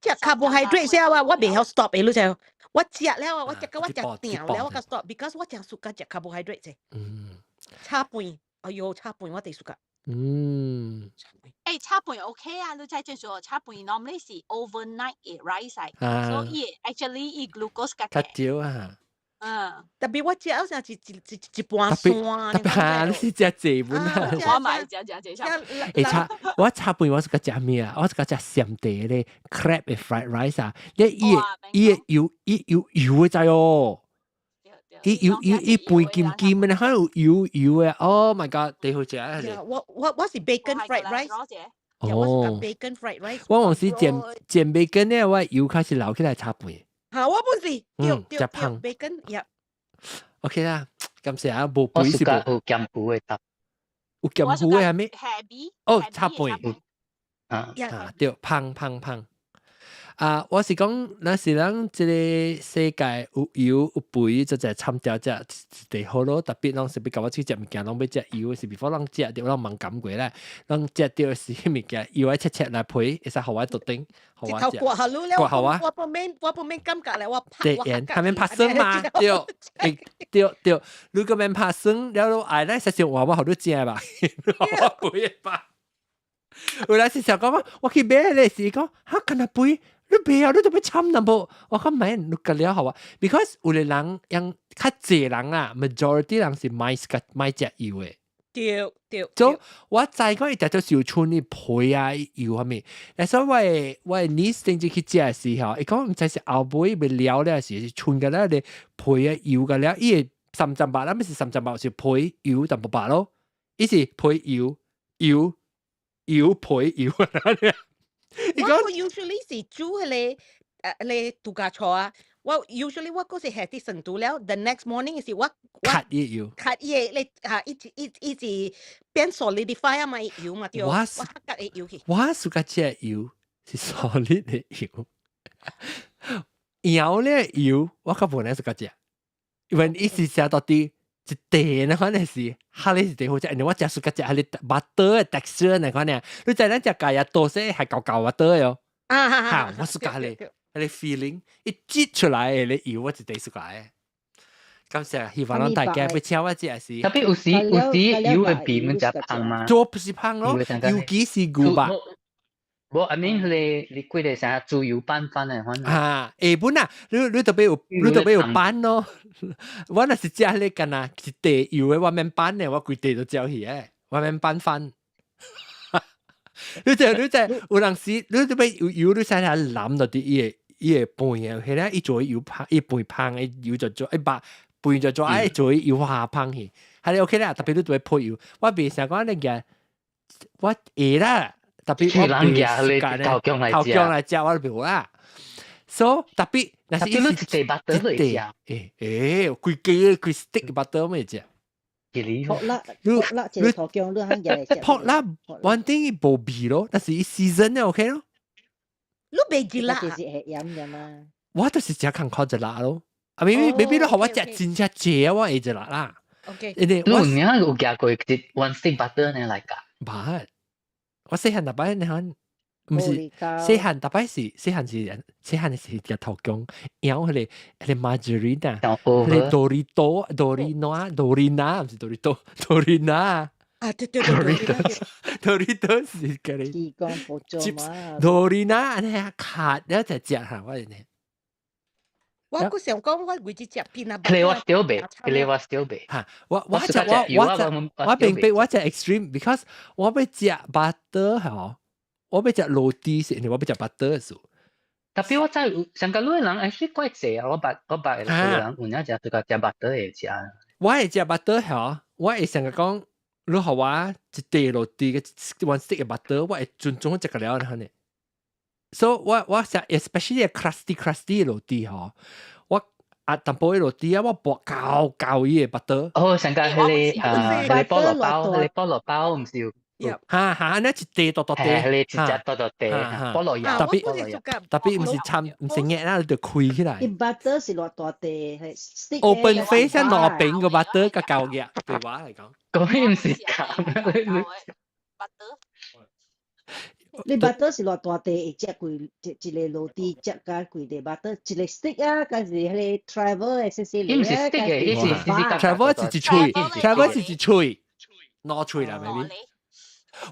食 carbohydrate 先啊，我袂曉 stop 的，你知？我食了啊，我食到我食定了，我較 stop，because 我真 suka 食 carbohydrate 啫。炒飯，哎喲，炒飯我最 suka。欸，炒飯 OK 啊，你知正說炒飯 normally 是 overnight 會 rise，所以 actually 伊 glucose 較較少啊。特別我食好像是一盤山，特別啊，你是食濟本啊？我嘛食食濟炒。欸，炒我炒飯我是個食咩啊？我是個食鹹茶咧，crab 的 fried rice 啊，你伊伊油伊油油的知哦。伊油伊伊肥金金的，還有油油的，Oh my god，最好食啊！我是 bacon fried rice。哦，bacon fried rice。我往時煎煎 bacon 咧，我油開始流起來炒飯。嚇，我本是，嗯，食芳 bacon，呀。 OK 啦，感謝啊，無肥是無。有鹹糊的搭。有鹹糊的係咩？哦，炒飯。啊啊，對，芳芳芳。啊，我是講，若是咱這個世界有油有肥，就就參掉只一好咯。特別攏是欲共我去食物件，攏欲食油，是 before 攏食著攏茫感過咧，攏食著是物件油愛切切來皮，會使予我特頂，予我食。一頭割下你了，我不免感覺咧，我對，還免拍酸嘛？對，對對，如果免拍酸，了你愛咧，實際話我予你食吧，我肥吧。有來是想講，我去買咧是講，哈，敢若肥。你袂啊，你都欲參淡薄。我講免，你隔了好啊。Because 有個人用較濟人啊，majority 人是買個買食油的。對對。所以我知講伊直直是有剩啲皮啊油啥物，但所以我的 niece 頂次去食的時候，伊講毋知是後尾欲了了是剩個了咧皮啊油個了，伊會三層肉，咱毋是三層肉，是皮油淡薄肉咯，伊是皮油油油皮油。伊講我 usually 是煮彼个彼個度假厝啊。我 usually 我嗰時係啲成都了，the next morning 是我 cut 伊油，cut 伊個你嚇一直一一直變 solidify 啊嘛油嘛對，我 cut 伊油去。我 suka 食油是 solid 的油，油咧油我較無呢 suka 食，因為伊是食到啲一塊那款的是，哈咧是最好食，因為我食 suka 食彼个 butter 的 texture 那款呢，你知咱食咖椰吐司係厚厚 butter 喲，啊，我 suka 彼个。彼个 feeling 一擠出來的彼個油，我一定 suka 的。感謝，希望咱大家欲請我食是。特別有時油的味們誠芳嘛？做不是芳咯，尤其是牛肉。無，I mean 你幾個啥豬油拌飯的款。啊，下本啊，你特別有拌咯。我若是食彼個干焦一塊油的，我免拌的，我規塊都嚼去的，我免拌飯。你這有陣時，你特別有油，你使下淋落佇伊個飯啊，彼個伊做油芳，伊飯芳的油就做，伊把飯就做愛做油下芳去，係你 OK 啦。特別你特別配油，我袂想講你個，我會啦，特別我袂頭強來頭強來食，我就袂啦。所以特別，若是伊是一塊 butter 來食，欸，規支規 stick butter 咩食？ pork lard pork lard 一個頭強，你通來食。 pork lard one thing 伊無味咯，但是伊 season 咧 OK 咯。你袂熱辣？就是會鹽啫嘛。我就是食看看一辣咯。啊，maybe maybe 你予我食真正濟啊，我會一辣啦。 OK。因為你有影有食過一 one stick butter 呢來㗎？捌，我細漢逐擺你看，毋是細漢逐擺是細漢是細漢是食頭強，咬彼個 margarine 啊，彼個多利多多利諾多利納，毋是多利多多利納。啊，對對對對，多利多是個咧。chips 多利納按呢卡了才食下我呢。我閣想講，我為咗食 peanut 佢我 still 袂，佢我 still 袂。嚇！我食我我食我並非我食 extreme，because 我欲食 butter 吼，我欲食 roti 是因為我欲食 butter 數。特別我知有上個女人 actually 怪濟啊！我捌有人有影食這個食 butter 會食。我會食 butter 吼，我會成日講，你予我一塊 roti 個 one stick 的 butter，我會盡總食個了呢。所以我食 especially crusty crusty 的 roti 吼，我啊淡薄的 roti 啊，我薄厚厚伊的 butter。哦，上個彼個啊，彼個菠蘿包，彼個菠蘿包毋是有。哈哈，那一塊大大塊，彼個一隻大大塊，菠蘿油。特別特別毋是摻，毋是壓啦，就開起來。伊 butter 是偌大塊，係 stick open face 兩邊個 butter 較厚嘅，對我來講。嗰邊毋是鹹。 butter。你 butter 是偌大塊，會食規一一個 roti 食甲規個 butter，一個 stick 啊，還是彼個 travel 的細細伊毋是 stick 的，伊是是 travel 是一喙，travel 是一喙，兩喙啦，maybe。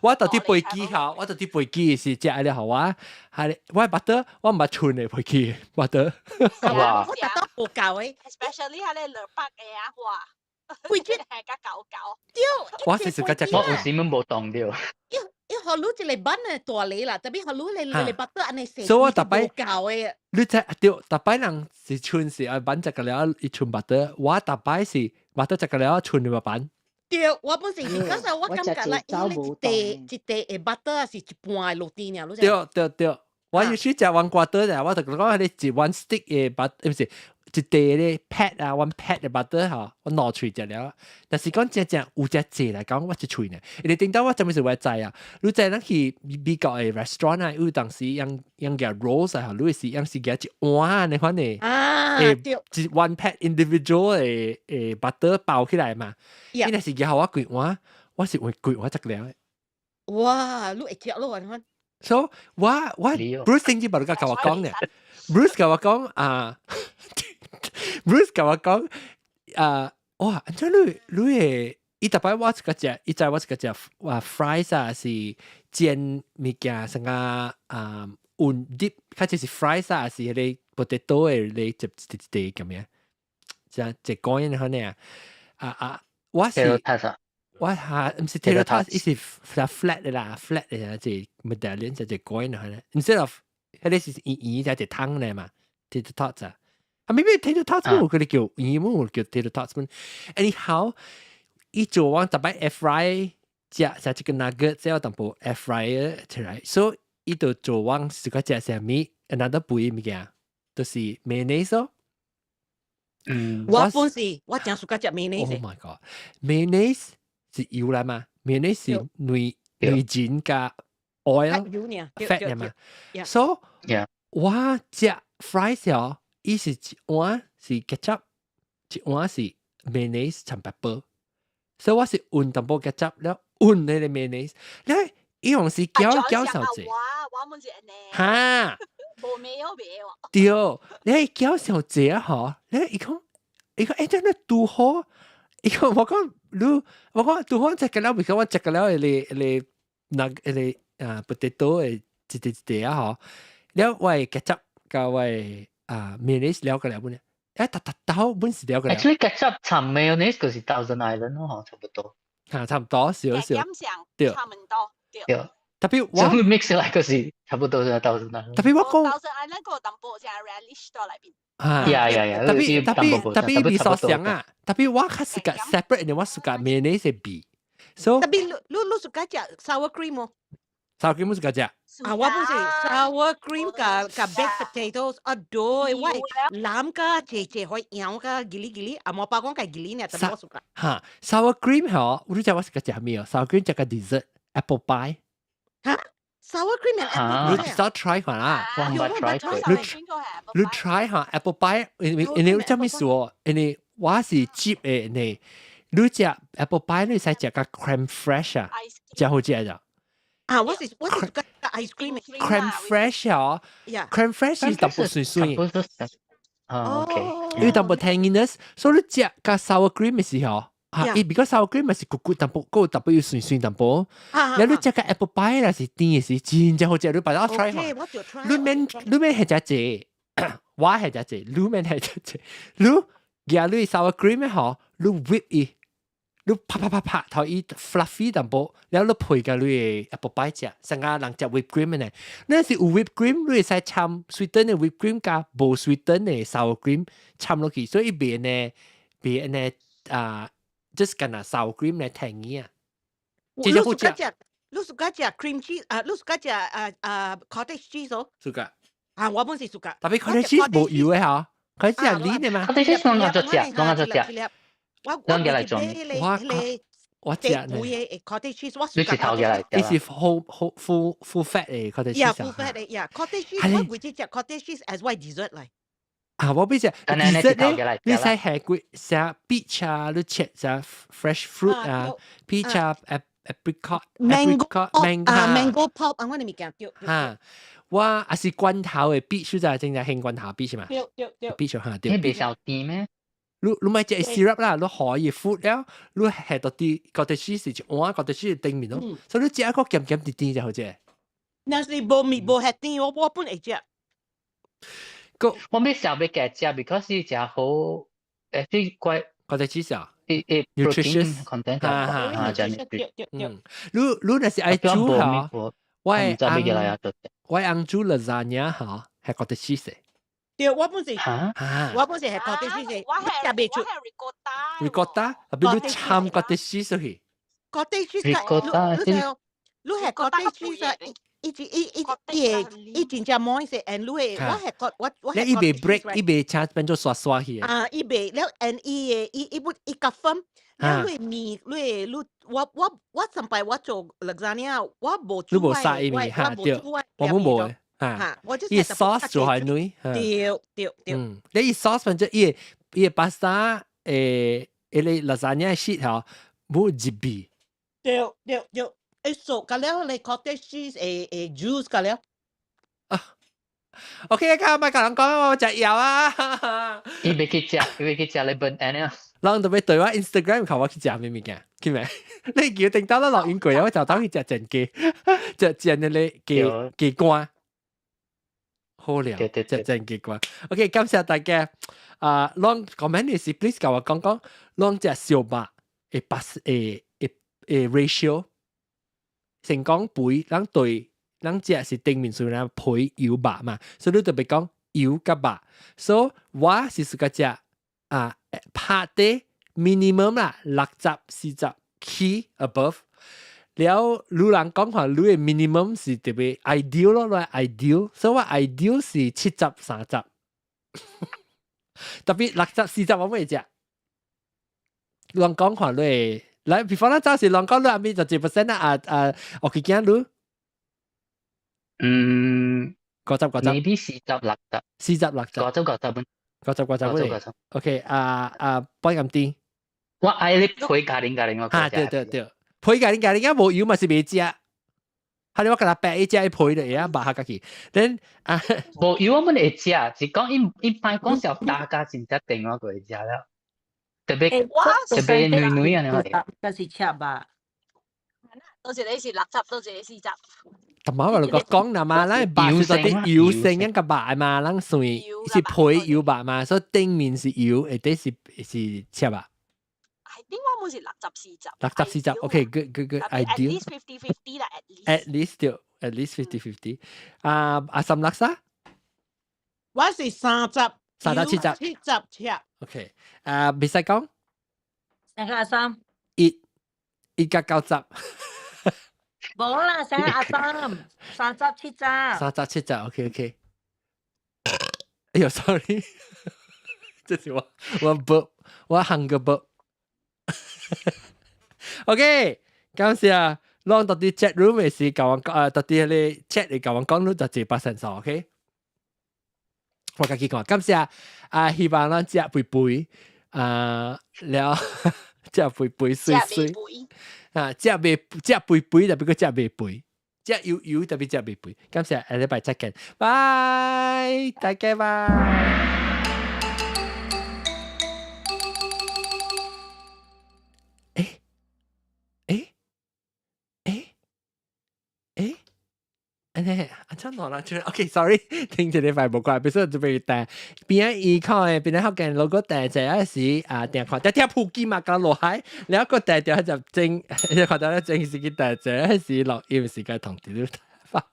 我到佇飛機吼，我到佇飛機是食咧，予我，係我 butter，我毋捌剩的飛機 butter。哇！我達到無夠的，especially 係咧200個啊，哇！規隻係較厚厚。對，我是自家食。我有時攏無當著。伊予你一個 bun 的大粒啦，特別予你你 butter 按呢細，所以我逐擺夠的。你知對，逐擺人是剩是愛 bun 食個了，伊剩 butter，我逐擺是 butter 食個了，剩兩 bun。對，我本是，嗰時我感覺啦，伊咧一塊一塊的 butter 是一半的 roti 爾，你知？對對對，我有時食完瓜多咧，我就講彼個一 one stick 的 butter，毋是一塊咧 pat 啊，one pat 的 butter 吼，我兩喙食了。但是講真正有隻濟來講，我一喙呢。因為頂到我啥物事我知啊，你知咱去美國的 restaurant 啊，有當時用用個 rolls 啊，你是用是夾一碗那款的，啊，對，一 one pat individual 的的 butter 包起來嘛。伊若是夾予我規碗，我是會規碗食了。哇，你會食咯，你看。所以我 Bruce 先至無甲我講呢，Bruce 共我講啊，Bruce 共我講啊，哇，按怎你會伊逐擺我一個食，伊知我一個食哇 fries 啊是煎物件，啥個啊溫 dip，較就是 fries 啊是彼個 potato 的咧一一一塊咁樣，這一個人款呢啊啊，我是。我下毋是 tater tots，伊是 flat 的啦，flat 的啊，這 medallion 就隻 coin 係咧，instead of 彼个是圓圓就一湯咧嘛，tater tots 啊，啊，maybe tater tots 冇佢哋叫圓冇叫 tater tots 們，anyhow，伊做完逐擺 air fry 食食一個 nugget 之後淡薄 air fry 出來，所以伊就做完是個食啥物，another 肥物件，就是 mayonnaise 咯。我本是我真 suka 食 mayonnaise。 Oh my god，mayonnaise 是油來嘛？mayonnaise 是卵加 oil fat 嘛？So 我食 fries 哦，伊是一碗是 ketchup，一碗是 mayonnaise 摻 pepper，所以我是混淡薄 ketchup 了混彼個 mayonnaise，咧伊用是攪攪上濟。我我們是按呢。哈。無沒有別喎。對，你攪上濟啊嗬，你伊講伊講欸，這你拄好，伊講我講你我講拄好食個了，because 我食個了彼個那彼個啊 potato 的一塊一塊啊嗬，了我的 ketchup 佮我的啊 mayonnaise 了個了本，欸，逐逐兜本是了個了。 Actually ketchup 摻 mayonnaise 就是 Thousand Island 咯，差不多。嚇，差不多少少。對。差唔多。對。特別我 mix 起來就是差不多是 Thousand Island。特別我講 Thousand Island 個淡薄像 relish 到內邊。啊，呀呀，特別特別特別比較像啊，特別我較 suka separate，我 suka mayonnaise 的味。So 特別你你你 suka 食 sour cream 哦？ sour cream 我 suka 食。啊，我本是 sour cream 佮 baked potatoes 啊，對，我攬佮濟濟可以咬佮吉哩吉哩，啊，無包講佮吉哩呢，特別我 suka。哈，sour cream 嗬，我都知我 suka 食咩哦？sour cream 食個 dessert apple pie。哈，sour cream and apple 你至少 try 看啦。我毋捌 try 過。你 try 下 apple pie，因為因為這麼說，因為我是 cheap 的呢。你食 apple pie 你使食個 crème fraîche 啊，真好食咋。啊，我是個 ice cream。 crème fraîche 哦，crème fraîche 是淡薄酸酸。啊，OK。因為淡薄 tanginess，所以你食佮 sour cream 的時候。啊，伊比較 sour cream 咪是骨骨淡薄，閣淡薄有酸酸淡薄。然後你食個 apple pie 啦是甜的是真正好食，你擺到 try 下。你免你免係食濟，我係食濟，你免係食濟。你舉你 sour cream 的吼，你 whip 伊，你拍拍拍拍，予伊 fluffy 淡薄，然後你配佮你的 apple pie 食，成個人食 whip cream 呢。那是有 whip cream，你會使摻 sweeten 的 whip cream 佮無 sweeten 的 sour cream 摻落去，所以伊袂呢，袂呢啊。就是干那 sour cream 來甜啊。你 suka 食，你 suka 食 cream cheese 啊？你 suka 食啊啊 cottage cheese 哦？ suka。啊，我本是 suka。特別 cottage cheese 無油的嚇，佢食黏的嘛。 cottage cheese 攏做食，攏做食。我攏來做。我我食呢。 cottage cheese 我你是頭來。伊是好好 full full fat 的 cottage cheese。 Yeah, full fat 的，yeah cottage cheese 我規隻食 cottage cheese as 我 dessert 來。啊，我比較 dessert 咧，你使下幾食 peach 啊，你切食 fresh fruit 啊，peach 啊，apricot、 mango、 mango 啊，mango pulp 啊，我哋物件對。嚇，我也是罐頭的 peach 就係正正興罐頭 peach 嘛。對對對。 peach 嚇對。你袂傷甜咩？你你買隻 syrup 啦，你可以 food 了，你下到啲 cottage cheese 一碗 cottage cheese 頂面咯，所以你食一個鹹鹹甜甜就好食。若是無味無遐甜，我我本會食。個我欲想欲加食，because 是誠好，這怪 cottage cheese 啊，伊 nutritious content 啊，啊，真對對對。嗯，你你若是愛煮嚇，我翁煮 lasagna 嚇，係 cottage cheese。對，我本是，我本是係 cottage cheese，我係食袂出。我係 ricotta。 ricotta，特別你摻 cottage cheese 去。 cottage cheese，你係 cottage cheese 啊？伊一伊伊伊會伊真正 moist and 你會我係覺我我你伊袂 break，伊袂請變做刷刷去。啊，伊袂了，and 伊會伊伊不伊較 firm，了你麵你你我我我上擺我做 lasagna，我無你無殺伊麵嚇對，我們無嚇，伊 sauce 做係女，對對對。嗯，你伊 sauce 反正伊伊 pasta 伊個 lasagna sheet 吼，無入味。對對對。會熟個了，你 cottage cheese 會會 juice 個了。啊，OK，今日咪共人講我食藥啊。伊欲去食，伊欲去食你本安啊。人特別對我 Instagram 看我去食咩物件，去未？你叫定到啦落雲櫃啊，我就當去食煎雞，食煎的咧雞雞肝。好了，食煎雞肝。OK，感謝大家。啊，攏 comment 的是 please 共我講講，攏食燒肉會巴會會 ratio，成講肥，咱對咱食是頂面數咱皮油肉嘛，所以你特別講油佮肉，所以我是自家食啊，拍底 minimum 啦，60、40起 above。了，女人講話，你的 minimum 是特別 ideal 咯，你 ideal，所以我 ideal 是70、30，特別60、40我會食。人講話你，來，比方咱早時人講你阿咪就幾 percent 啊？啊，我去見你，50、50， maybe 40、60，40、60，50、50本，50、50 50、50。 OK，啊啊，幫咁啲。我愛你配咖喱咖喱我。啊，對對對。皮咖喱咖喱，而無油嘛是袂食。係你我共他白一隻皮就會啊，肉下家己。then 啊，無油我們會食，是講一般講小大家真正定我就會食了。特別特別女女啊，你話。但是赤吧？多謝你是六十，多謝你40。同埋我講講啦嘛，咱肉是到底油性一個肉嘛，咱算是皮油肉嘛，所以頂面是油，下底是赤肉。係點解冇是60、40？60、40，OK，good good good， at least 50-50 啦，at least。 at least 對，at least 50-50。啊啊，三六沙？我是30，30、70，70赤。 OK，啊，袂使講。三個阿三。一一加90。無啦，三個阿三，30、70。30、70，OK OK。哎呦，sorry，這是我 burp，我行個 burp。OK，感謝。攏到底 chat room 的時，共我講啊，到底彼个 chat 會共我講，你就一百成數，OK？我家己講，感謝啊，希望咱食肥肥啊，了食肥肥媠媠啊，食袂食肥肥，特別閣食袂肥，食油油特別食袂肥。感謝，下禮拜再見，拜，大家拜。欸欸欸欸，欸，啊，真喏啦，OK，sorry，聽一禮拜無關，比如說準備訂邊伊看的，邊福建如果訂這時啊，訂看，訂聽普吉嘛，剛落海，然後個訂掉就正，看到咧正是去訂這時錄音時間同啲拜。